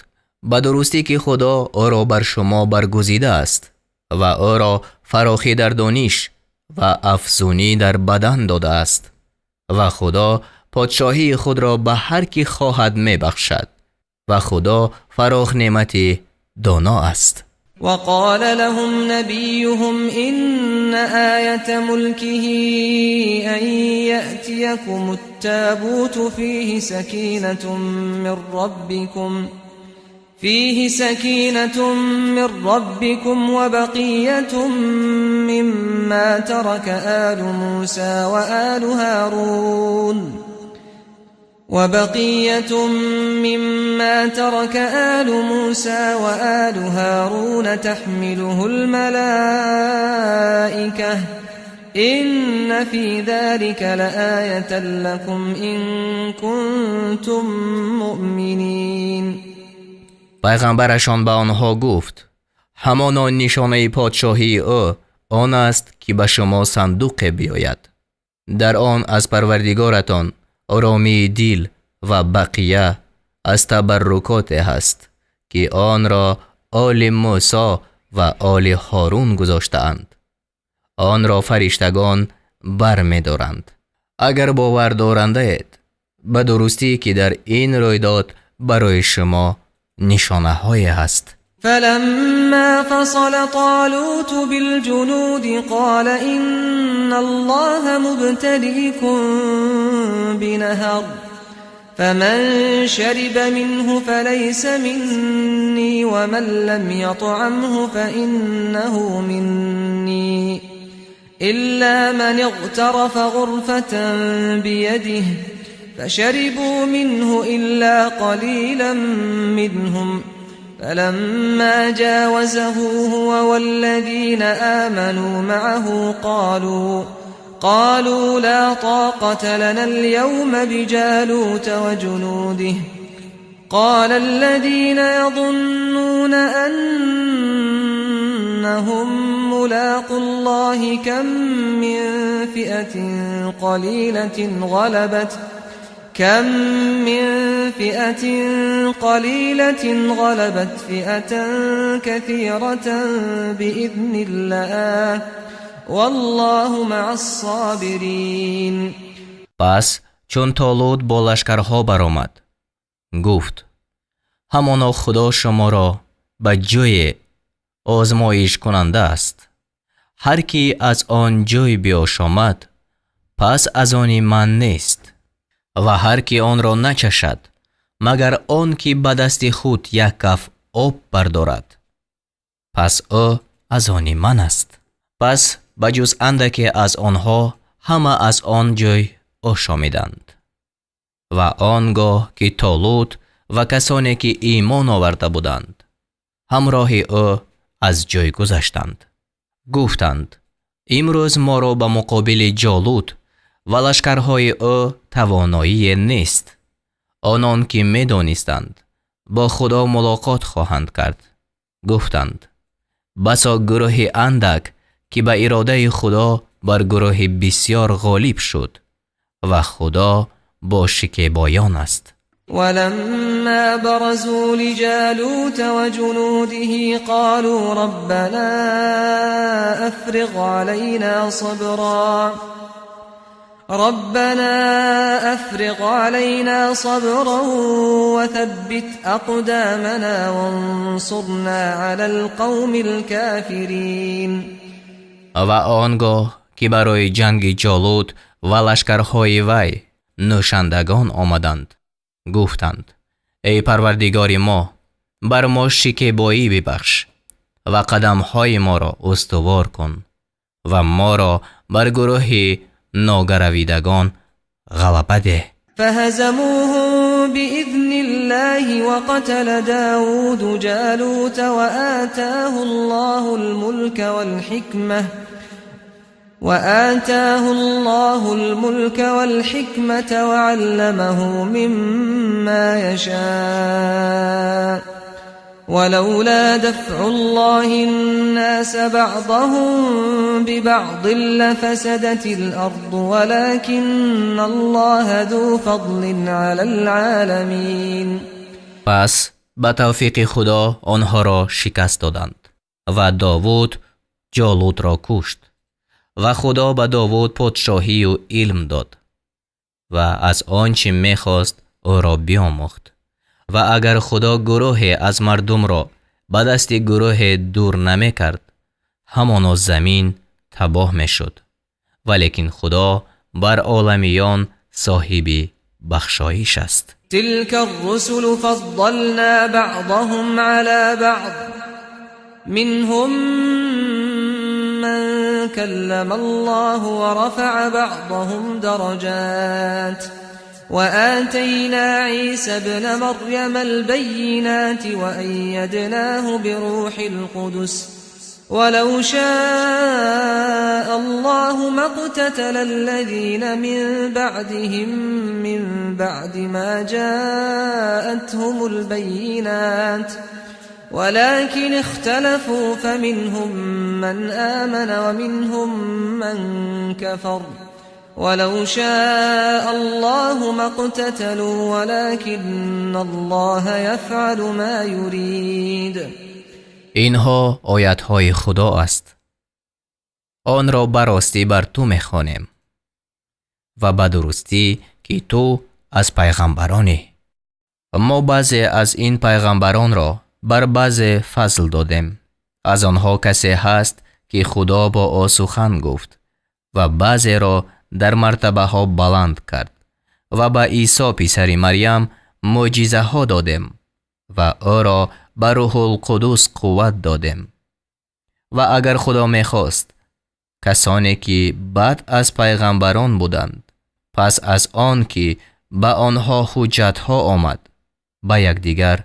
ба дурустӣ, ки Худо ӯро бар шумо баргузидааст ва ӯро фарохӣ дар дониш ва афзунӣ дар бадан додааст ва Худо подшоҳии худро ба ҳар ки хоҳад мебахшад ва Худо фарох неъмати доно аст.
وقال لهم نبيهم إن آية ملكه أن يأتيكم التابوت فيه سكينة من ربكم وبقية مما ترك آل موسى وآل هارون وبقية مما ترك آل موسى وآل هارون تحمله الملائكة إن في ذلك لآية لكم إن كنتم مؤمنين.
Пайғамбарашон ба онҳо гуфт: ҳамоно нишонаи подшоҳии ӯ он аст, ки ба шумо сандуқе биёяд, дар он аз Парвардигоратон оромии дил ва бақия аз табаррукоте ҳаст, ки онро оли Мусо ва оли Ҳорун гузоштаанд. Онро фариштагон бармедоранд. Агар бовар дорандаед, ба дурустӣ, ки дар ин рӯйдод барои шумо нишонаҳое ҳаст.
فلما فصل طالوت بالجنود قال إن الله مبتليكم بنهر فمن شرب منه فليس مني ومن لم يطعمه فإنه مني إلا من اغترف غرفة بيده فشربوا منه إلا قليلا منهم فلما جاوزه هو والذين آمنوا معه قالوا لا طاقة لنا اليوم بجالوت وجنوده قال الذين يظنون أنهم ملاقو الله كم من فئة قليلة غلبت كم من فئة قليلة غلبت فئة كثيرة بإذن الله والله مع الصابرين.
Пас чун Толут бо лашкарҳо баромад, гуфт: ҳамоно Худо шуморо ба ҷое озмоишкунанда аст. Ҳар ки аз он ҷой биошомад, пас аз они ман нест ва ҳар ки онро начашад, магар он ки ба дасти худ як каф об бардорад, пас ӯ аз они ман аст. Пас ба ҷуз андаке аз онҳо ҳама аз он ҷой ошомиданд. Ва он гоҳ ки Толут ва касоне ки имон оварда буданд ҳамроҳи ӯ аз ҷой гузаштанд, гуфтанд: имрӯз моро ба муқобили Ҷолут ва лашкарҳои ӯ тавоноие нест. Онон ки медонистанд, бо Худо мулоқот хоҳанд кард, гуфтанд: басо гурӯҳи андак, ки ба иродаи Худо бар гурӯҳи бисьёр ғолиб шуд ва Худо бо шикебоён аст.
ولما برزوا لجالوت وجنوده قالوا ربنا أفرغ علينا صبرا وثبت أقدامنا وانصرنا على القوم الكافرين.
Ва он гоҳ ки барои ҷанги Ҷолут ва лашкарҳои вай нӯшандагон омаданд, гуфтанд: эй Парвардигори мо Бар мо шикебоӣ бибахш ва қадамҳои моро устувор кун ва моро бар гурӯҳи ногаравидагон ғалаба деҳ.
فهزموهم بإذن الله وقتل داود جالوت وآتاه الله الملك والحكمة وعلمه مما يشاء ولولا دفع الله الناس بعضهم ببعض لفسدت الأرض ولكن الله ذو فضل على العالمين.
Пас ба тавфиқи Худо онҳоро шикаст доданд ва Довуд Ҷолутро кушт ва Худо ба Довуд подшоҳию илм дод ва аз он чӣ мехост ӯро биомӯхт. Ва агар Худо гурӯҳе аз мардумро ба дасти гурӯҳе дур намекард, ҳамоно замин табоҳ мешуд, валекин Худо бар оламиён соҳиби бахшоиш аст.
تلك الرسل فضلنا بعضهم على بعض منهم من كلم الله ورفع بعضهم درجات وآتينا عيسى ابن مريم البينات وأيدناه بروح القدس ولو شاء الله ما اقتتل الذين من بعدهم من بعد ما جاءتهم البينات ولكن اختلفوا فمنهم من آمن ومنهم من كفر ولو شاء الله ما اقتتلوا ولكن الله يفعل ما يريد.
Инҳо оятҳои Худо аст, онро ба ростӣ бар ту мехонем ва ба дурустӣ ки ту аз пайғамбаронӣ. Мо баъзе аз ин пайғамбаронро бар баъзе фазл додем. Аз онҳо касе ҳаст, ки Худо бо ӯ сухан гуфт ва баъзеро дар мартабаҳо баланд кард ва ба Исо писари Марьям мӯъҷизаҳо додем ва ӯро ба Рӯҳулқудус қувват додем. Ва агар Худо мехост, касоне ки баъд аз пайғамбарон буданд, пас аз он ки ба онҳо ҳуҷҷатҳо омад, ба якдигар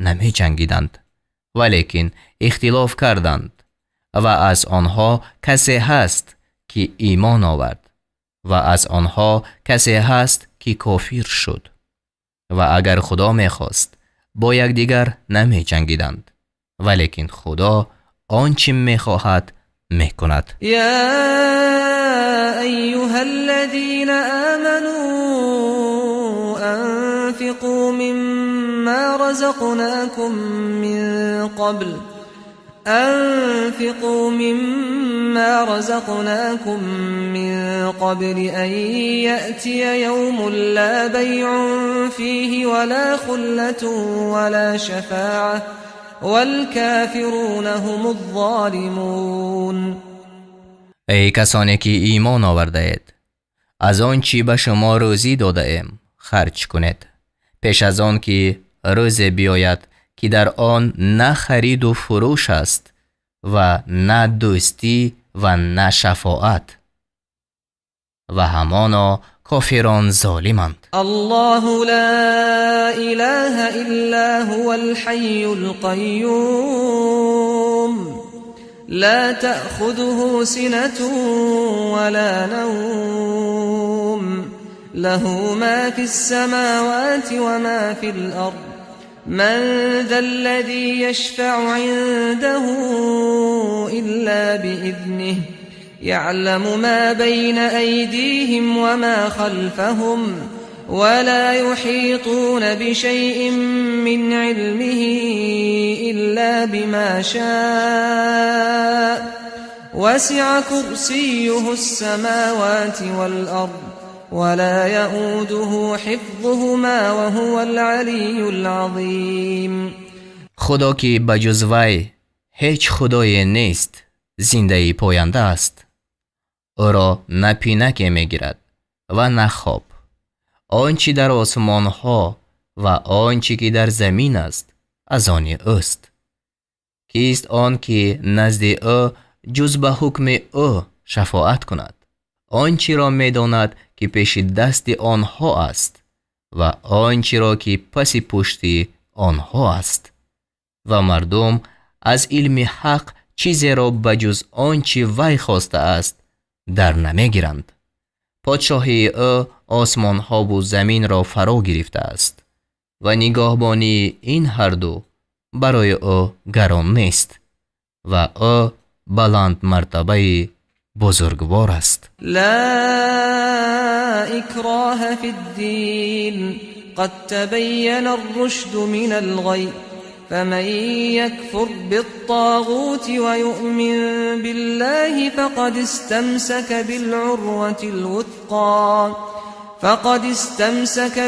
намеҷангиданд, валекин ихтилоф карданд ва аз онҳо касе ҳаст, ки имон овард, ва аз онҳо касе ҳаст, ки кофир шуд. Ва агар Худо мехост, бо якдигар намеҷангиданд, валекин Худо он чӣ мехоҳад, мекунад.
يا أيها الذين آمنوا أنفقوا مما رزقناكم من قبل أن يأتي يوم لا بيع فيه ولا خلة ولا شفاعة والكافرون هم الظالمون.
Эй касоне ки имон овардаед, аз он чӣ ба шумо рӯзӣ додаем, харҷ кунед пеш аз он ки рӯзе биёяд, ки дар он на хариду фурӯш аст ва на дӯстӣ ва на шафоат, ва ҳамоно кофирон золиманд.
الله لا إله إلا هو الحي القيوم لا تأخذه سنة ولا نوم له ما في السماوات وما في الأرض من ذا الذي يشفع عنده إلا بإذنه يعلم ما بين أيديهم وما خلفهم ولا يحيطون بشيء من علمه إلا بما شاء وسع كرسيه السماوات والأرض ولا يؤوده حفظهما وهو العلي العظيم.
Худо, ки ба ҷуз вай ҳеҷ худое нест, зиндаи поянда аст. Ӯро на пинаке мегирад ва на хоб. Он чӣ дар осмонҳо ва он чӣ ки дар замин аст, аз они ӯст. Кист он ки назди ӯ ҷуз ба ҳукми ӯ шафоат кунад? Он чиро медонад ки пеши дасти онҳо аст ва он чиро ки паси пушти онҳо аст. Ва мардум аз илми ҳақ чизеро ба ҷуз он чи вай хостааст дар намегиранд. Подшоҳии ӯ осмонҳову заминро фаро гирифтааст ва нигоҳбонии ин ҳарду барои ӯ гарон нест ва ӯ баландмартабаи бузургвор аст.
لا إكراه في الدين قد تبين الرشد من الغي فمن يكفر بالطاغوت ويؤمن بالله فقد استمسك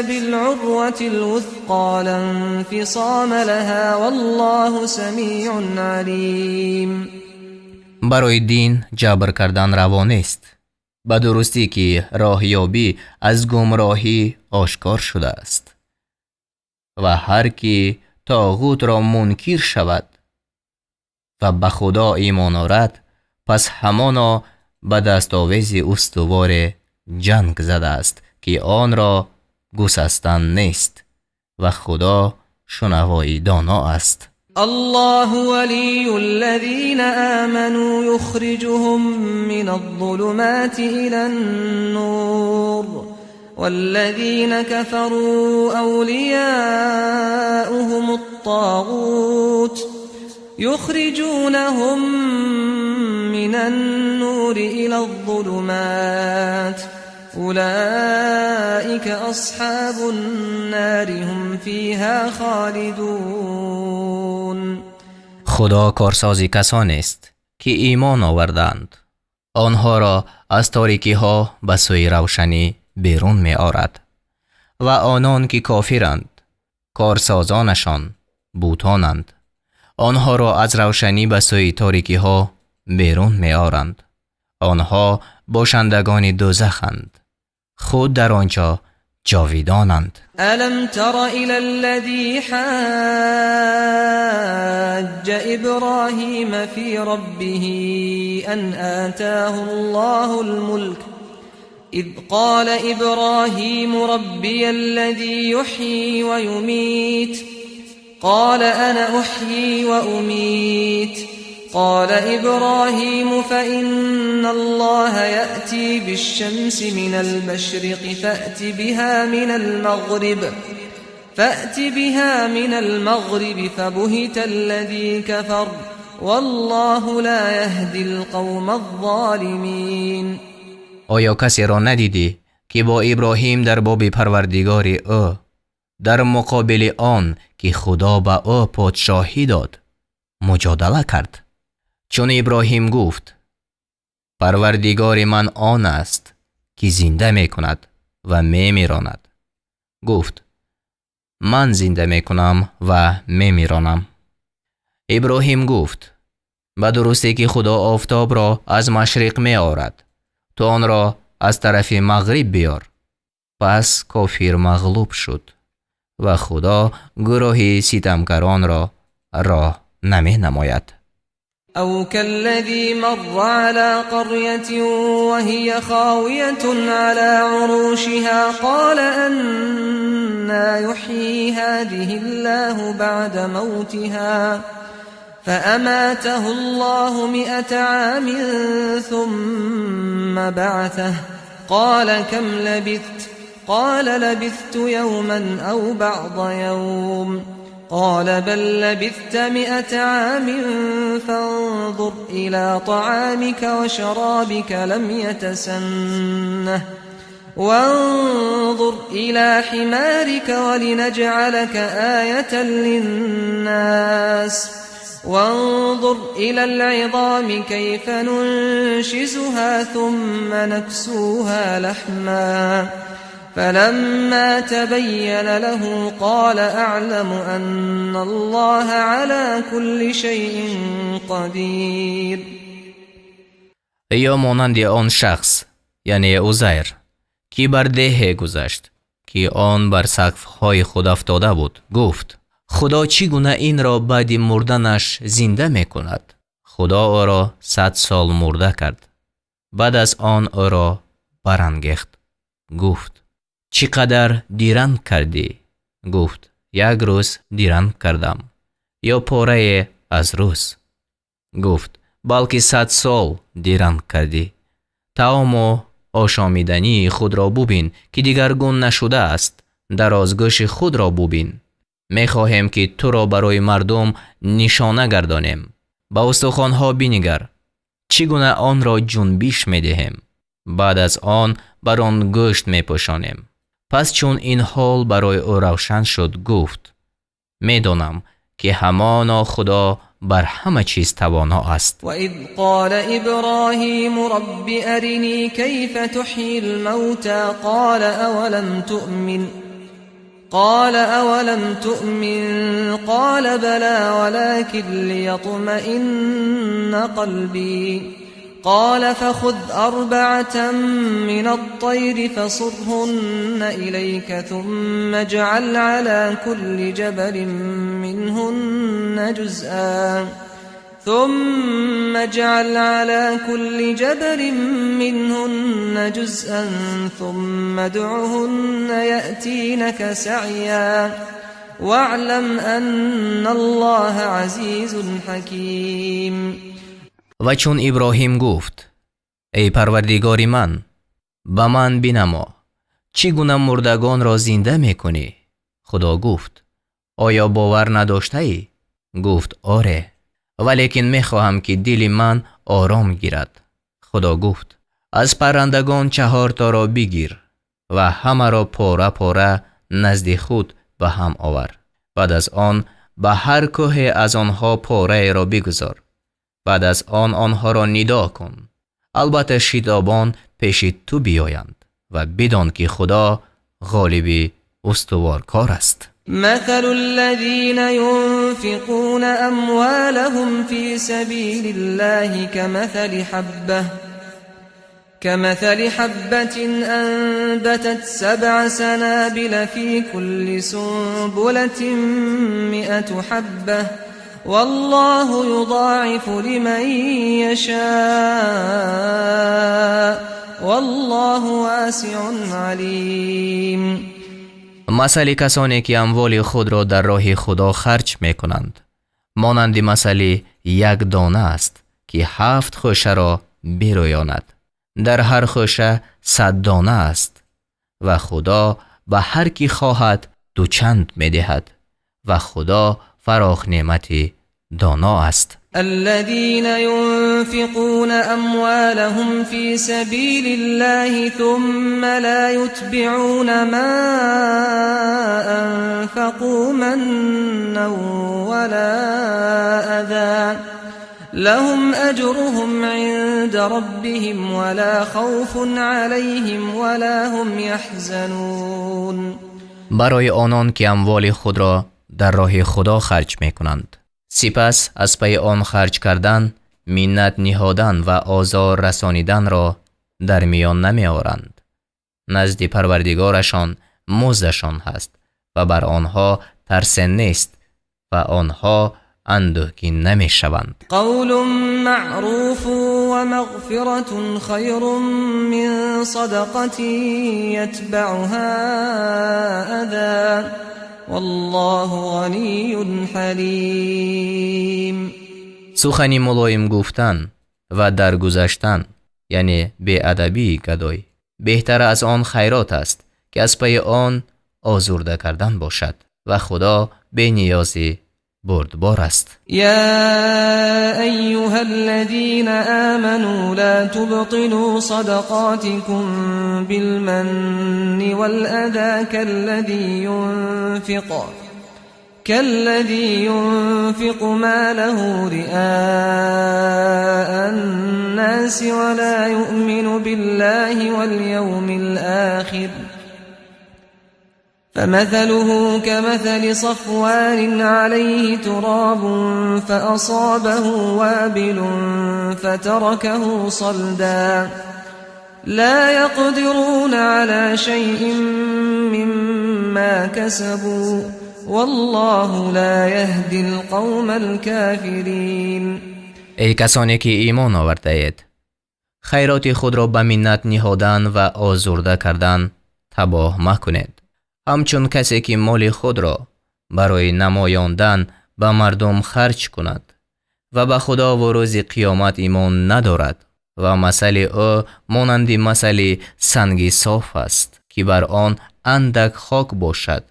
بالعروة الوثقى لا انفصام لها والله سميع عليم.
Барои дин ҷабр кардан раво нест. Ба дурустӣ ки роҳёбӣ аз гумроҳӣ ошкор шудааст ва ҳар ки тоғутро мункир шавад ва ба Худо имон орад, пас ҳамоно ба дастовези устуворе ҷанг задааст, ки онро гусастан нест, ва Худо шунавои доно аст.
الله ولي الذين آمنوا يخرجهم من الظلمات إلى النور والذين كفروا أولياؤهم الطاغوت يخرجونهم من النور إلى الظلمات أولئك أصحاب النار هم فيها خالدون.
Худо корсози касонест, ки имон оварданд, онҳоро аз торикиҳо ба сӯи равшанӣ берун меорад, ва онон ки кофиранд, корсозонашон бутонанд, онҳоро аз равшанӣ ба сӯи торикиҳо берун меоранд. Онҳо бошандагони дӯзаханд, худ дар он ҷо ҷовидонанд.
ألم تر إلى الذي حاج إبراهيم في ربه أن آتاه الله الملك إذ قال إبراهيم ربي الذي يحيي ويميت قال أنا أحيي وأميت قال إبراهيم فإن الله يأتي بالشمس من المشرق فأت بها من المغرب فبهت الذي كفر والله لا يهدي القوم الظالمين.
Оё касеро надидӣ, ки бо Иброҳим дар боби Парвардигори ӯ дар муқобили он ки Худо ба ӯ подшоҳӣ дод муҷодала кард? Чун Иброҳим гуфт: «Парвардигори ман он аст, ки зинда мекунад ва мемиронад», гуфт: «Ман зинда мекунам ва мемиронам». Иброҳим гуфт: «Ба дурустӣ ки Худо офтобро аз машриқ меорад, ту онро аз тарафи мағриб биёр». Пас кофир мағлуб шуд ва Худо гурӯҳи ситамкаронро роҳ наменамояд.
أو كالذي مر على قرية وهي خاوية على عروشها قال أنى يحيي هذه الله بعد موتها فأماته الله 100 عام ثم بعثه قال كم لبثت؟ قال لبثت يوما أو بعض يوم قال بل لبثت 100 عام فانظر إلى طعامك وشرابك لم يتسنه وانظر إلى حمارك ولنجعلك آية للناس وانظر إلى العظام كيف ننشزها ثم نكسوها لحما فلما تبين له قال أعلم أن الله على كل شيء قدير.
Ё монанди он шахс, яъне Узайр, ки бар деҳе гузашт, ки он бар сақфҳои худ афтода буд, гуфт: Худо чӣ гуна инро баъди мурданаш зинда мекунад? Худо ӯро 100 сол мурда кард. Баъд аз он ӯро барангехт. Гуфт: чӣ қадар диранг кардӣ? Гуфт: як рӯз диранг кардам ё порае аз рӯз. Гуфт: балки 100 сол диранг кардӣ. Таому ошомидании худро бубин, ки дигаргун нашудааст. Дарозгӯши худро бубин. Мехоҳем, ки туро барои мардум нишона гардонем. Ба устухонҳо бинигар, чӣ гуна онро ҷунбиш медиҳем. Баъд аз он бар он гӯшт мепӯшонем. Пас чун ин ҳол барои ӯ равшан шуд, гуфт: медонам, ки ҳамоно Худо бар ҳама чиз тавоно аст.
وإذ قال إبراهيم رب أرني كيف تحيي الموتى قال أولم تؤمن قال أولم تؤمن قال بلى ولكن ليطمئن قلبي قال فخذ 4 من الطير فصرهن إليك ثم اجعل على كل جبل منهن جزءا ثم اجعل على كل جبل منهن جزءا ثم ادعهن يأتينك سعيا واعلم أن الله عزيز حكيم.
Ва чун Иброҳим гуфт: эй Парвардигори ман, ба ман бинамо, чӣ гуна мурдагонро зинда мекунӣ? Худо гуфт: оё бовар надоштаӣ? Гуфт: оре, валекин мехоҳам, ки дили ман ором гирад. Худо гуфт: аз паррандагон 4 торо бигир ва ҳамаро пора пора назди худ ба ҳам овар. Баъд аз он ба ҳар кӯҳе аз онҳо пораеро бигузор. Баъд аз он онҳоро нидо кун. Албатта шитобон пеши ту биёянд ва бидон, ки Худо ғолиби устуворкор аст.
مثل الذين ينفقون أموالهم في سبيل الله كمثل حبة أنبتت 7 سنابل في كل سنبلة 100 حبة والله يضاعف لمن يشاء والله واسع عليم.
Масали касоне, ки амволи худро дар роҳи Худо харҷ мекунанд, монанди масали як дона аст, ки 7 хӯшаро бирӯёнад. Дар ҳар хӯша 100 дона аст ва Худо ба ҳар ки хоҳад дучанд медиҳад ва Худо фарохнеъмати доно аст.
الذين ينفقون أموالهم في سبيل الله ثم لا يتبعون ما أنفقوا منا ولا أذى لهم أجرهم عند ربهم ولا خوف عليهم ولا هم يحزنون.
Барои онон, ки амволи худро дар роҳи Худо харҷ мекунанд, сипас аз пайи он харҷ кардан миннат ниҳодан ва озор расониданро дар миён намеоранд, назди Парвардигорашон муздашон ҳаст ва бар онҳо тарсе нест ва онҳо андӯҳгин намешаванд.
قول معروف ومغفرة خير من صدقة يتبعها أذى والله غني حليم.
Сухани мулоим гуфтан ва даргузаштан, яъне беадабии гадой, беҳтар аз он хайрот аст, ки аз пайи он озурда кардан бошад ва Худо бениёзи бурдбор аст.
يا أيها الذين آمنوا لا تبطلوا صدقاتكم بالمن والأذى كالذي ينفق ماله رئاء الناس ولا يؤمن بالله واليوم الآخر فمثله كمثل صفوان عليه تراب فأصابه وابل فتركه صلدا لا يقدرون على شيء مما كسبوا والله لا يهدي القوم الكافرين.
Эй касоне ки имон овардаед, хайроти худро ба миннат ниҳодан ва озурда кардан табоҳ макунед, ҳамчун касе ки моли худро барои намоёндан ба мардум харҷ кунад ва ба Худо ва рӯзи қиёмат имон надорад, ва масали ӯ монанди масали санги соф аст, ки бар он андак хок бошад,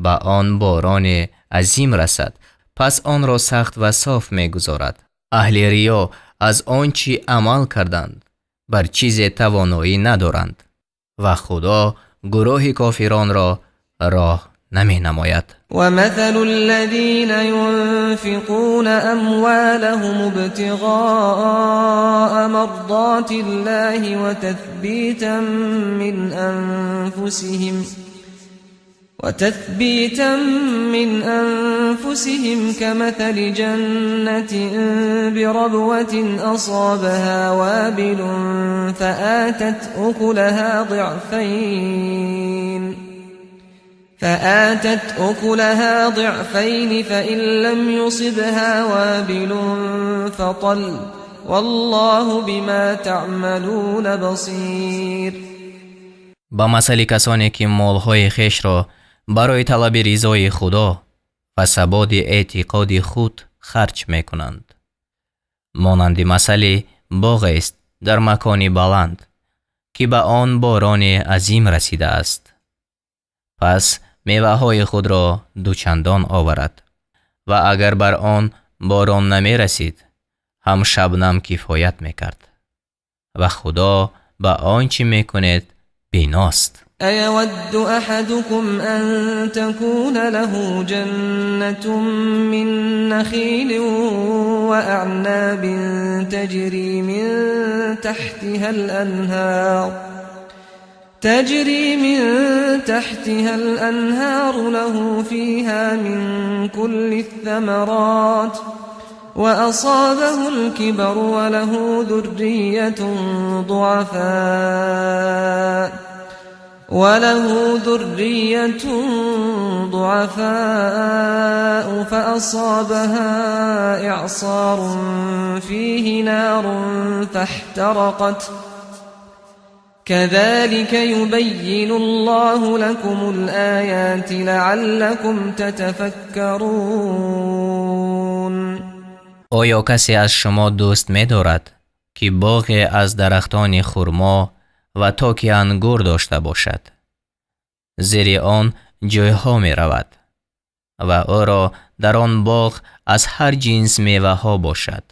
ба он борони азим расад, пас онро сахт ва соф мегузорад. Аҳли риё аз он чӣ амал карданд бар чизе тавоноӣ надоранд ва Худо гурӯҳи кофиронро роҳ наменамояд.
ومثل الذين ينفقون أموالهم ابتغاء مرضات الله وتثبيتا من أنفسهم كمثل جنة بربوة أصابها وابل فآتت أكلها ضعفين فإن لم يصبها وابل فطل والله بما تعملون بصير.
Ба масали касоне ки молҳои хешро барои талаби ризои Худо ва саботи эътиқоди худ харҷ мекунанд, монанди масали боғест дар макони баланд, ки ба он борони азим расидааст, пас меваҳои худро дучандон оварад, ва агар бар он борон намерасид, ҳам шабнам кифоят мекард, ва Худо ба он чӣ мекунед биност.
أيود أحدكم أن تكون له جنة من نخيل وأعناب تجري من تحتها الأنهار له فيها من كل الثمرات وأصابه الكبر وله ذرية ضعفاء فأصابها إعصار فيه نار فاحترقت كذلك يبين الله لكم الآيات لعلكم تتفكرون.
Оё касе аз шумо дӯст медорад, ки боғе аз дарахтони хурмо ва токи ангур дошта бошад, зери он ҷойҳо меравад ва ӯро дар он боғ аз ҳар ҷинс меваҳо бошад,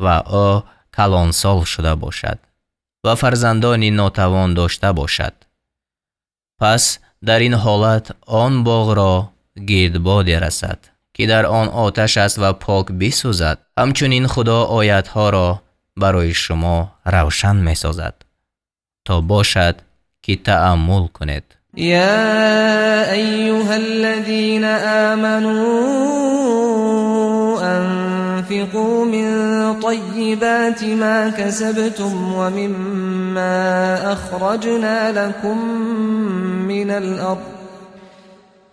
ва ӯ калонсол шуда бошад ва фарзандони нотавон дошта бошад, пас дар ин ҳолат он боғро гирдбоде расад, ки дар он оташ аст ва пок бисӯзад? Ҳамчунин Худо оятҳоро барои шумо равшан месозад, то бошад ки тааммул кунед.
يا أيها الذين آمنوا أنفقوا من طيبات ما كسبتم ومما أخرجنا لكم من الأرض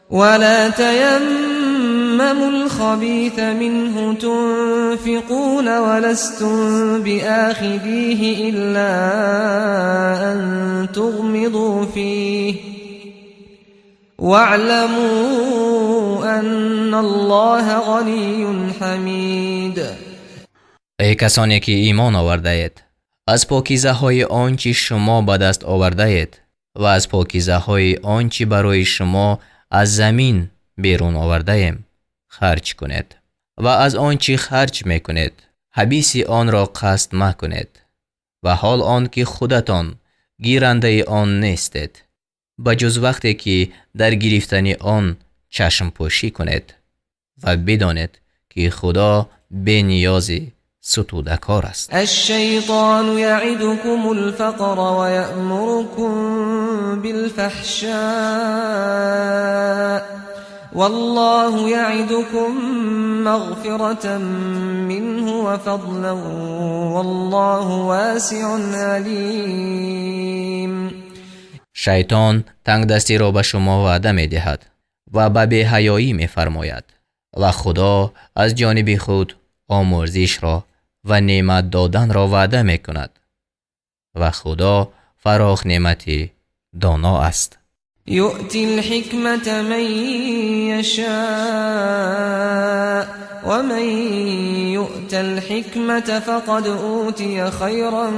ولا تيمموا الخبيث منه تنفقون ولستم بآخذيه إلا أن تغمضوا فيه واعلموا أن الله غني حميد.
Эй касоне ки имон овардаед, аз покизаҳои он чӣ шумо ба даст овардаед ва аз покизаҳои он чӣ барои шумо аз замин берун овардаем харҷ кунед, ва аз он чӣ харҷ мекунед ҳабиси онро қасд макунед, ва ҳол он ки худатон гирандаи он нестед, ба ҷуз вақте ки дар гирифтани он чашмпӯшӣ кунед, ва бидонед, ки Худо бениёзи сутудакор аст.
الشيطان يعدكم الفقر ويأمركم بالفحشاء والله يعدكم مغفرة منه وفضلا والله واسع عليم.
Шайтон тангдастиро ба шумо ваъда медиҳад. Ва ба беҳаёӣ мефармояд ва Худо аз ҷониби худ омӯрзишро ва неъмат доданро ваъда мекунад ва Худо фароғ неъмати доно аст.
يؤتي الحكمة من يشاء ومن يؤت الحكمة فقد أوتي خيرا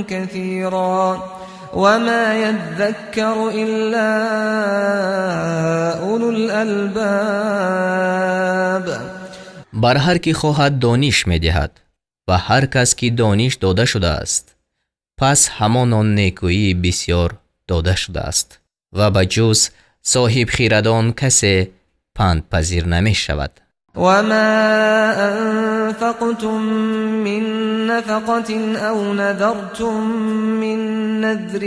كثيرا وما يذكر إلا أولو الألباب.
Бар ҳар ки хоҳад дониш медиҳад ва ҳар кас ки дониш дода шудааст, пас ҳамон он некӯии бисёр дода шудааст ва ба ҷуз соҳибхирадон касе пандпазир намешавад.
وما أنفقتم من نفقة أو نذرتم من نذر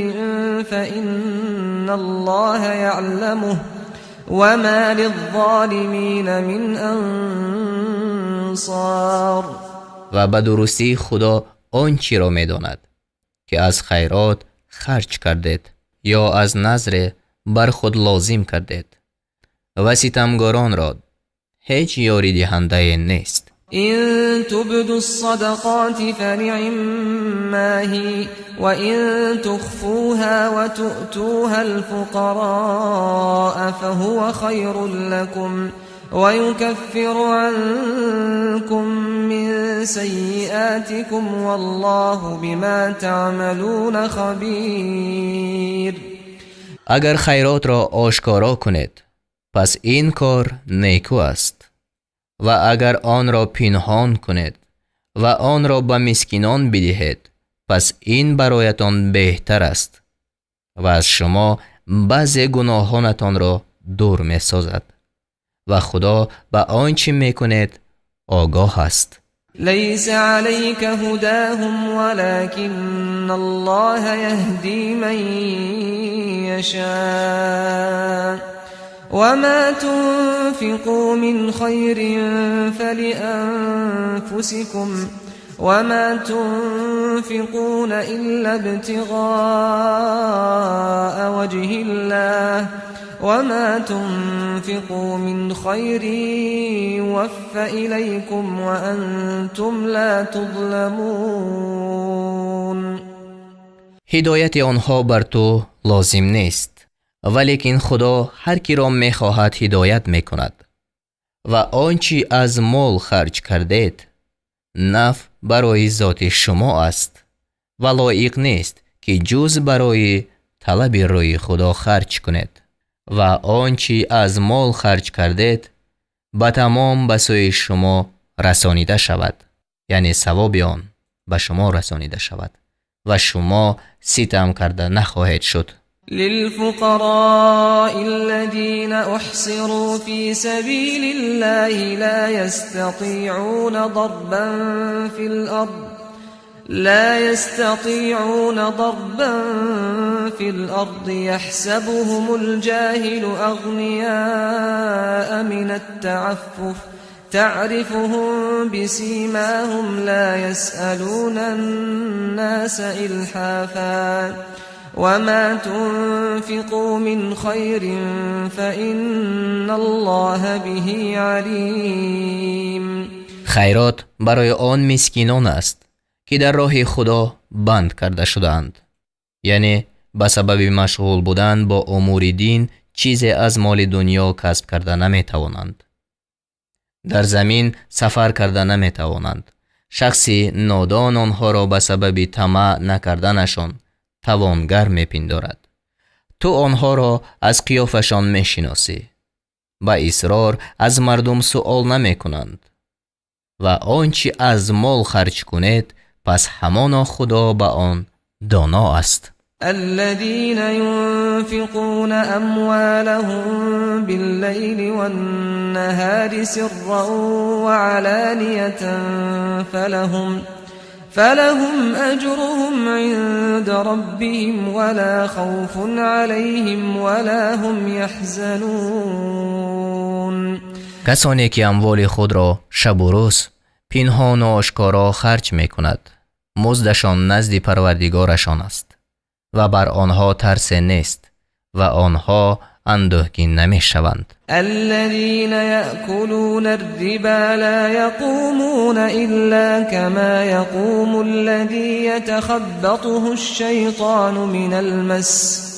فإن الله يعلمه وما للظالمين من أنصار.
Ва ба дурустӣ Худо он чиро медонад, ки аз хайрот харҷ кардед ё аз назре бар худ лозим кардед, ва ситамгоронро ҳеҷ ёридиҳандае нест.
إن تبدوا الصدقات فنعما هي وإن تخفوها وتؤتوها الفقراء فهو خير لكم ويكفر عنكم من سيئاتكم والله بما تعملون خبير.
Агар хайротро ошкоро кунед, пас ин кор некӯ аст, ва агар онро пинҳон кунед ва онро ба мискинон бидиҳед, пас ин бароятон беҳтар аст ва аз шумо баъзе гуноҳонатонро дур месозад ва Худо ба он чӣ мекунед огоҳ аст.
ليس عليك هداهم ولكن الله يهدي من يشاء وما تنفقوا من خير فلأنفسكم وما تنفقون إلا ابتغاء وجه الله وما تنفقوا من خير يوف إليكم وأنتم لا تظلمون.
Ҳидояти онҳо бар ту лозим нест, валекин Худо ҳар киро мехоҳад ҳидоят мекунад, ва он чӣ аз мол харҷ кардед, наф барои зоти шумо аст ва лоиқ нест, ки ҷуз барои талаби рӯи Худо харҷ кунед, ва он чӣ аз мол харҷ кардед, ба тамом ба сӯи шумо расонида шавад, яъне савоби он ба шумо расонида шавад ва шумо ситам карда нахоҳед шуд.
للفقراء الذين أحصروا في سبيل الله لا يستطيعون ضربا في الأرض يحسبهم الجاهل أغنياء من التعفف تعرفهم بسيماهم لا يسألون الناس إلحافا وما تنفقوا من خير فإن الله به عليم.
Хайрот барои он мискинон аст, ки дар роҳи Худо банд карда шудаанд, яъне ба сабаби машғул будан бо умури дин чизе аз моли дунё касб карда наметавонанд, дар замин сафар карда наметавонанд. Шахси нодон онҳоро ба сабаби тамаъ накарданашон тавонгар мепиндорад. Ту онҳоро аз қиёфашон мешиносӣ, ба исрор аз мардум суол намекунанд. Ва он чӣ аз мол харҷ кунед, пас ҳамоно Худо ба он доно аст.
الذين ينفقون أموالهم بالليل والنهار سرا وعلانية فلهم أجرهم عند ربهم ولا خوف عليهم ولا هم يحزنون.
Касоне ки амволи худро шабу рӯз пинҳону ошкоро харҷ мекунад, муздашон назди Парвардигорашон аст ва бар онҳо тарсе нест ва онҳо андӯҳгин намешаванд.
الذين يأكلون الربا لا يقومون إلا كما يقوم الذي يتخبطه الشيطان من المس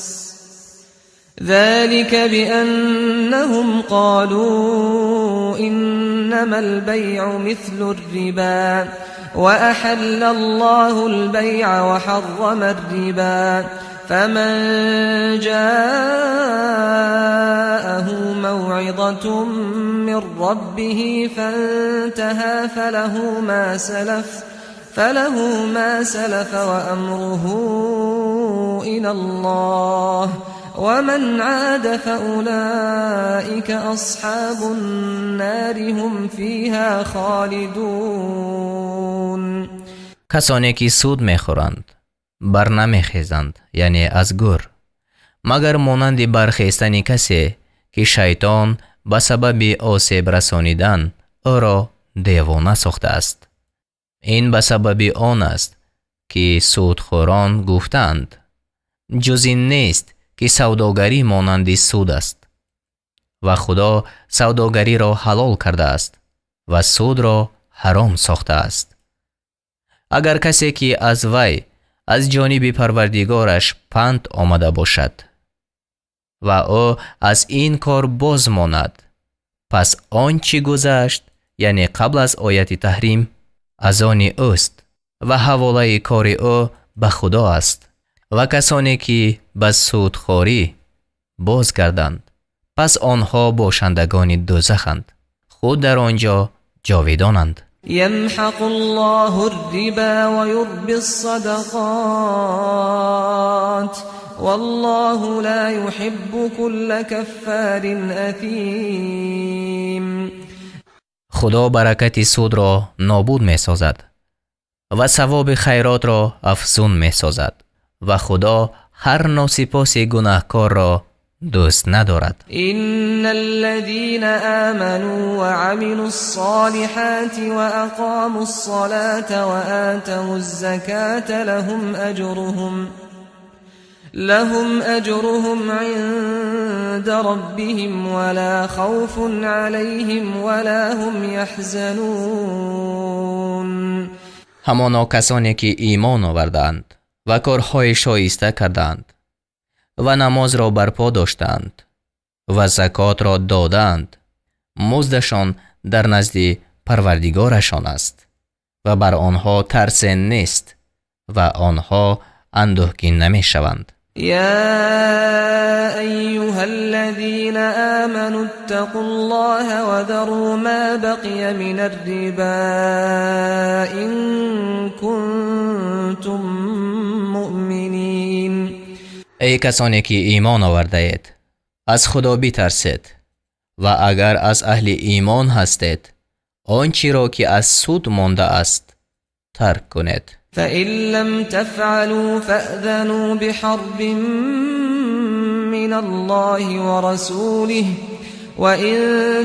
ذلك بأنهم قالوا إنما البيع مثل الربا وأحل الله البيع وحرم الربا فمن جاءه موعظة من ربه فانتهى فله ما سلف وأمره إلى الله ومن عاد فأولئك أصحاب النار هم فيها خالدون.
Касоне ки суд мехӯранд, барнамехезанд, яъне аз гӯр, магар монанди бархестани касе, ки шайтон ба сабаби осеб расонидан ӯро девона сохтааст. Ин ба сабаби он аст, ки судхӯрон гуфтаанд: ҷуз ин нест, ки савдогарӣ монанди суд аст, ва Худо савдогариро ҳалол кардааст ва судро ҳаром сохтааст. Агар касе, ки аз вай аз ҷониби Парвардигораш панд омада бошад ва ӯ аз ин кор боз монад, пас он чӣ гузашт, яъне қабл аз ояти таҳрим, аз они ӯст ва ҳаволаи кори ӯ ба Худо аст. Ва касоне ки ба судхорӣ боз гарданд, пас онҳо бошандагони дӯзаханд, худ дар он ҷо ҷовидонанд.
يمحق الله الربا ويربي الصدقات والله لا يحب كل كفار أثيم.
Худо баракати судро нобуд месозад ва савоби хайротро афзун месозад, ва Худо ҳар носипоси гунаҳкорро дӯст надорад.
إن الذين آمنوا وعملوا الصالحات وأقاموا الصلاة وآتوا الزكاة لهم أجرهم عند ربهم ولا خوف عليهم ولا هم يحزنون.
Ҳамоно касоне ки имон овардаанд ва корҳои шоиста кардаанд ва намозро барпо доштаанд ва закотро додаанд, муздашон дар назди Парвардигорашон аст ва бар онҳо тарсе нест ва онҳо андӯҳгин намешаванд.
يا أيها الذين آمنوا اتقوا الله وذروا ما بقي من الربا إن كنتم مؤمنين.
Эй касоне ки имон овардаед, аз Худо битарсед ва агар аз аҳли имон ҳастед, он чиро ки аз суд мондааст, тарк кунед.
فإن لم تفعلوا فأذنوا بحرب من الله ورسوله وإن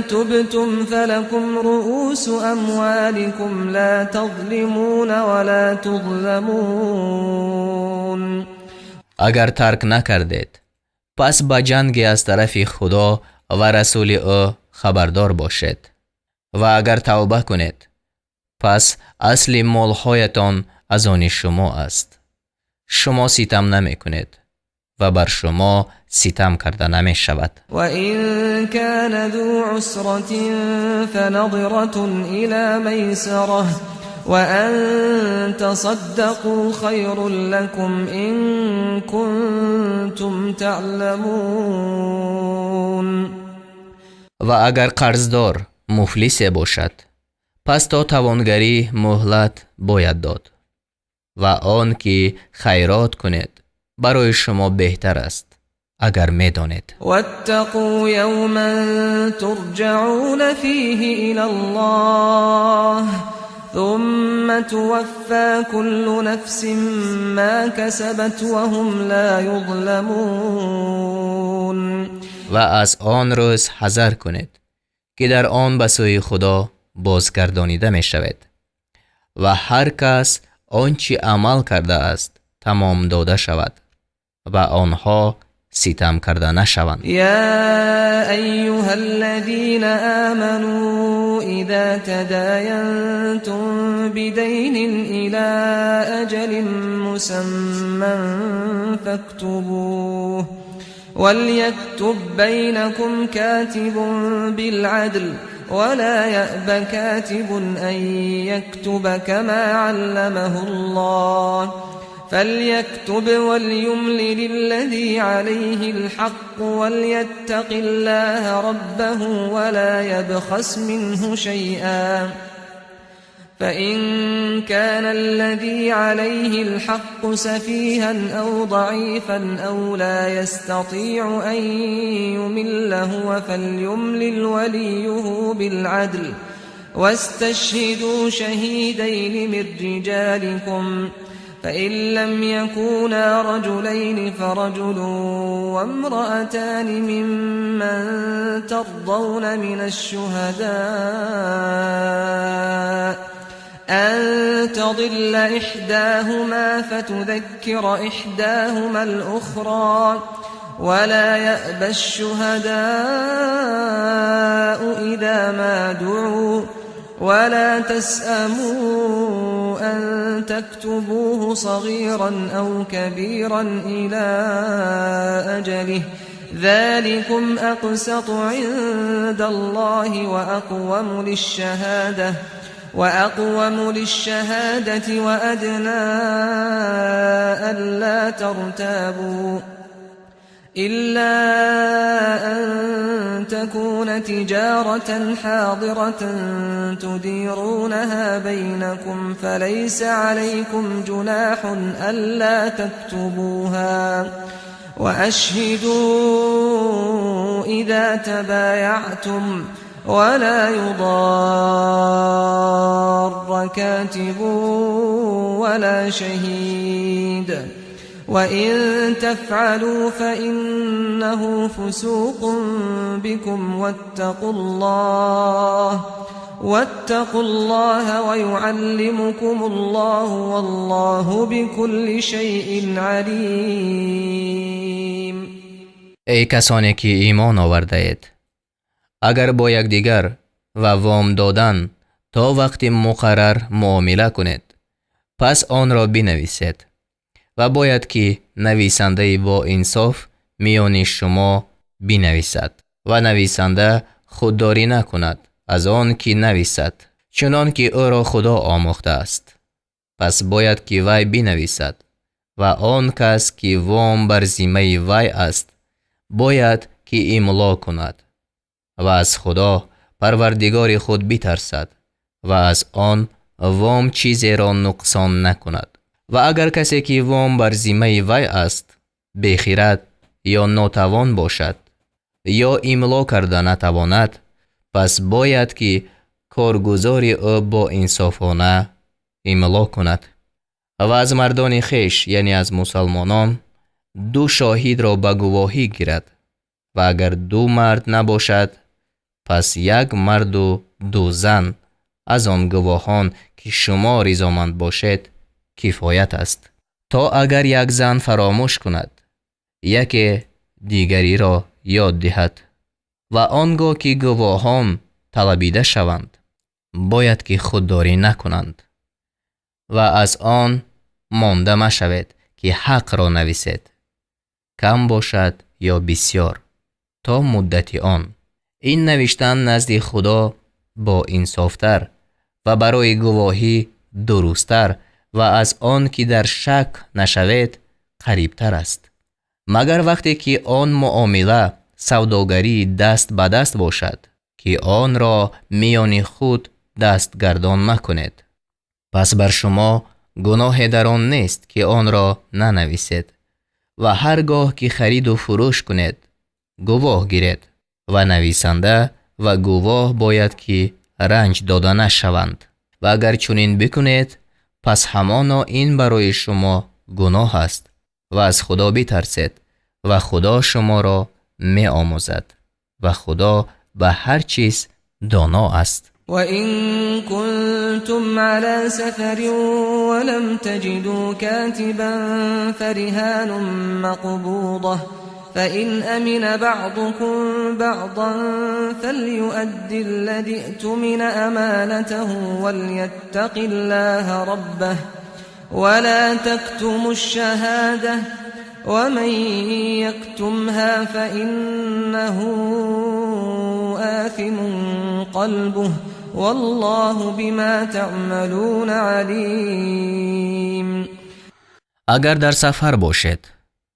تبتم فلكم رؤوس أموالكم لا تظلمون ولا تظلمون.
Агар тарк накардед, пас ба ҷанге аз тарафи Худо ва расули ӯ хабардор бошед, ва агар тавба кунед, пас асли молҳоятон аз они шумо аст. Шумо ситам намекунед ва бар шумо ситам карда намешавад.
وإن كان ذو عسرة فنظرة إلى ميسرة وأن تصدقوا خير لكم إن كنتم تعلمون.
Ва агар қарздор муфлисе бошад, пас то тавонгарӣ муҳлат бояд дод, ва он ки хайрот кунед, барои шумо беҳтар аст, агар медонед.
واتقوا يوما ترجعون فيه إلى الله ثم توفى كل نفس ما كسبت وهم لا يظلمون.
Ва аз он рӯз ҳазар кунед, ки дар он ба сӯи Худо бозгардонида мешавед ва ҳар кас он чӣ амал кардааст, тамом дода шавад ва онҳо Ситам карда нашаванд.
يا أيها الذين آمنوا إذا تداينتم بدين إلى أجل مسمى فاكتبوه وليكتب بينكم كاتب بالعدل ولا يأب كاتب أن يكتب كما علمه الله فليكتب وليملل الذي عليه الحق وليتق الله ربه ولا يبخس منه شيئا فإن كان الذي عليه الحق سفيها أو ضعيفا أو لا يستطيع أن يمل هو فليملل وليه بالعدل واستشهدوا شهيدين من رجالكم فإن لم يكونا رجلين فرجل وامرأتان ممن ترضون من الشهداء أن تضل إحداهما فتذكر إحداهما الأخرى ولا يأب الشهداء إذا ما دعوا ولا تسأموا أن تكتبوه صغيرا أو كبيرا إلى أجله ذلكم أقسط عند الله وأقوم للشهادة وأدنى ألا ترتابوا إلا أن تكون تجارة حاضرة تديرونها بينكم فليس عليكم جناح ألا تكتبوها وأشهدوا إذا تبايعتم ولا يضار كاتب ولا شهيد وإن تفعلوا فإنه فسوق بكم واتقوا الله ويعلمكم الله والله بكل شيء عليم.
Эй касоне ки имон овардаед, агар бо якдигар ва вом додан то вақти муқаррар муомила кунед, пас онро бинависед ва бояд ки нависандаи боинсоф миёни шумо бинависад ва нависанда худдорӣ накунад аз он ки нависад, чунон ки ӯро Худо омӯхтааст. Пас бояд ки вай бинависад ва он кас ки вом бар зиммаи вай аст, бояд ки имло кунад ва аз Худо, Парвардигори худ, битарсад ва аз он вом чизеро нуқсон накунад. Ва агар касе ки вом бар зиммаи вай аст, бехирад ё нотавон бошад ё имло карда натавонад, пас бояд ки коргузори ӯ боинсофона имло кунад ва аз мардони хеш, яъне аз мусалмонон, ду шоҳидро ба гувоҳӣ гирад. Ва агар ду мард набошад, пас як марду ду зан аз он гувоҳон, ки шумо ризоманд бошед, кифоят аст, то агар як зан фаромӯш кунад, яке дигариро ёд диҳад. Ва он гоҳ ки гувоҳон талабида шаванд, бояд ки худдорӣ накунанд. Ва аз он монда машавед, ки ҳақро нависед, кам бошад ё бисьёр, то муддати он. Ин навиштан назди Худо боинсофтар ва барои гувоҳӣ дурусттар ва аз он ки дар шак нашавед қарибтар аст. Магар вақте ки он муомила савдогарии даст ба даст бошад, ки онро миёни худ дастгардон макунед, пас бар шумо гуноҳе дар он нест, ки онро нанависед. Ва ҳар гоҳ ки хариду фурӯш кунед, гувоҳ гиред ва нависанда ва гувоҳ бояд ки ранҷ дода нашаванд. Ва агар чунин бикунед, пас ҳамоно ин барои шумо гуноҳ аст. Ва аз Худо битарсед ва Худо шуморо меомӯзад ва Худо ба ҳар чиз доно аст.
وإن كنتم على سفر ولم تجدوا كاتبا فرهان مقبوضة. فإن أمن بعضكم بعضا فليؤد الذي اؤتمن أمانته وليتق الله ربه ولا تكتموا الشهادة ومن يكتمها فإنه آثم قلبه والله بما تعملون عليم.
Агар дар сафар бошед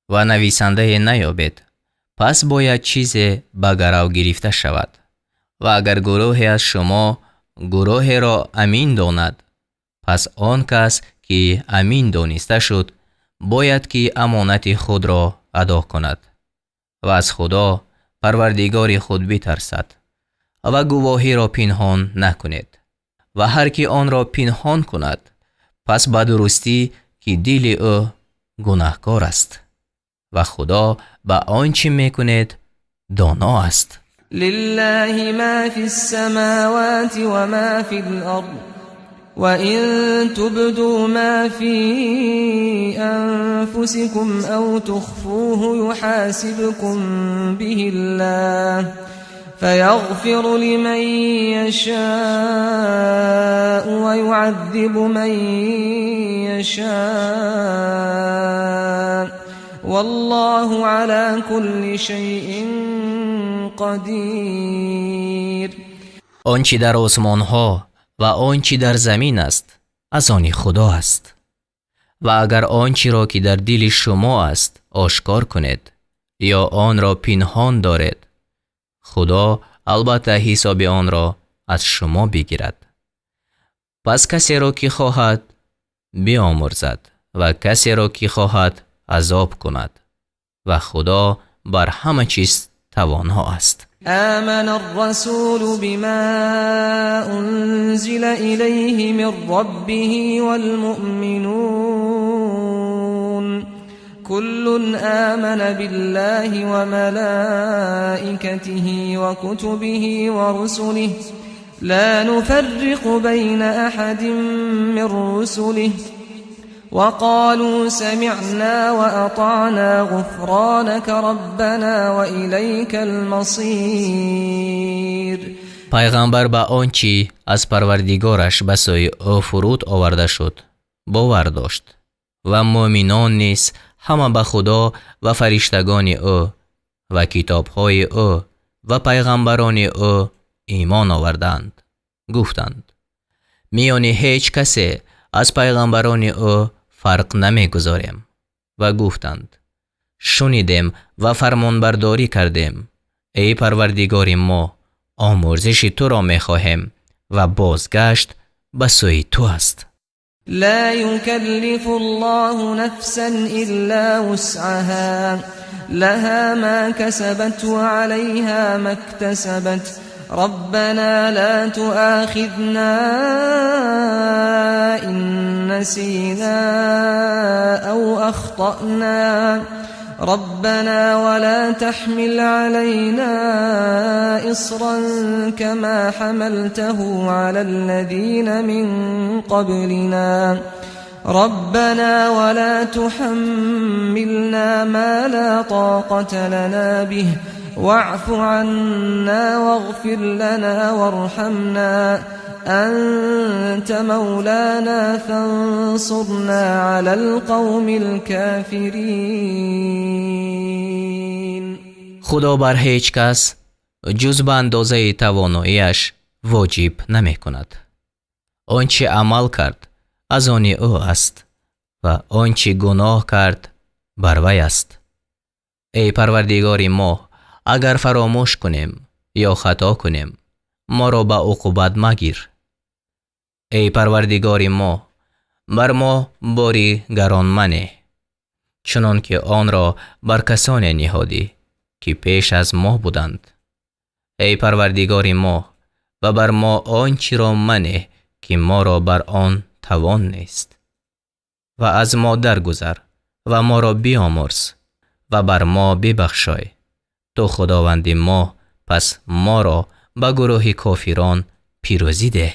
ва нависандае наёбед, пас бояд чизе ба гарав гирифта шавад. Ва агар гурӯҳе аз шумо гурӯҳеро амин донад, пас он кас, ки амин дониста шуд, бояд ки амонати худро адо кунад ва аз Худо, Парвардигори худ, битарсад ва гувоҳиро пинҳон накунед. Ва ҳар ки онро пинҳон кунад, пас ба дурустӣ ки дили ӯ гунаҳкор аст ва Худо ба он чӣ мекунед доно аст.
لله ما في السماوات وما في الأرض وإن تبدوا ما في أنفسكم أو تخفوه يحاسبكم به الله فيغفر لمن يشاء ويعذب من يشاء والله على كل شيء قدير.
Он чӣ дар осмонҳо ва он чӣ дар замин аст, аз они Худо аст. Ва агар он чиро, ки дар дили шумо аст, ошкор кунед ё онро пинҳон доред, Худо албатта ҳисоби онро аз шумо бигирад. Пас касеро, ки хоҳад, биомӯрзад ва касеро, ки хоҳад, азоб кунад. Ва Худо бар ҳама чиз тавоно аст.
آمن الرسول بما أنزل إليه من ربه والمؤمنون كل آمن بالله وملائكته وكتبه ورسله لا نفرق بين أحد من رسله وقالوا سمعنا وأطعنا غفرانك ربنا وإليك المصير.
Пайғамбар ба он чӣ аз Парвардигораш ба сӯи ӯ фуруд оварда шуд, бовар дошт ва мӯъминон низ ҳама ба Худо ва фариштагони ӯ ва китобҳои ӯ ва пайғамбарони ӯ имон оварданд. Гуфтанд: миёни ҳеҷ касе аз пайғамбарони ӯ фарқ намегузорем. Ва гуфтанд: шунидем ва фармонбардорӣ кардем. Эй Парвардигори мо, омӯрзиши туро мехоҳем ва бозгашт ба сӯи ту аст.
لا يكلف الله نفسا إلا وسعها لها ما كسبت وعليها ما اكتسبت ربنا لا تؤاخذنا إن نسينا أو أخطأنا ربنا ولا تحمل علينا إصرا كما حملته على الذين من قبلنا ربنا ولا تحملنا ما لا طاقة لنا به واعف عنا واغفر لنا وارحمنا أنت مولانا فانصرنا على القوم الكافرين.
Худо бар ҳеҷ кас ҷуз ба андозаи тавоноияш воҷиб намекунад. Он чӣ амал кард, аз они ӯ аст ва он чӣ гуноҳ кард, бар вай аст. Эй Парвардигори мо, агар фаромӯш кунем ё хато кунем, моро ба уқубат магир. Эй Парвардигори мо, бар мо бори гарон манеҳ, чунон ки онро бар касоне ниҳодӣ, ки пеш аз мо буданд. Эй Парвардигори мо, ва бар мо он чиро манеҳ, ки моро бар он тавон нест. Ва аз мо даргузар ва моро биомӯрз ва бар мо бибахшой. Ту Худованди мо, пас моро ба гурӯҳи кофирон пирӯзӣ деҳ.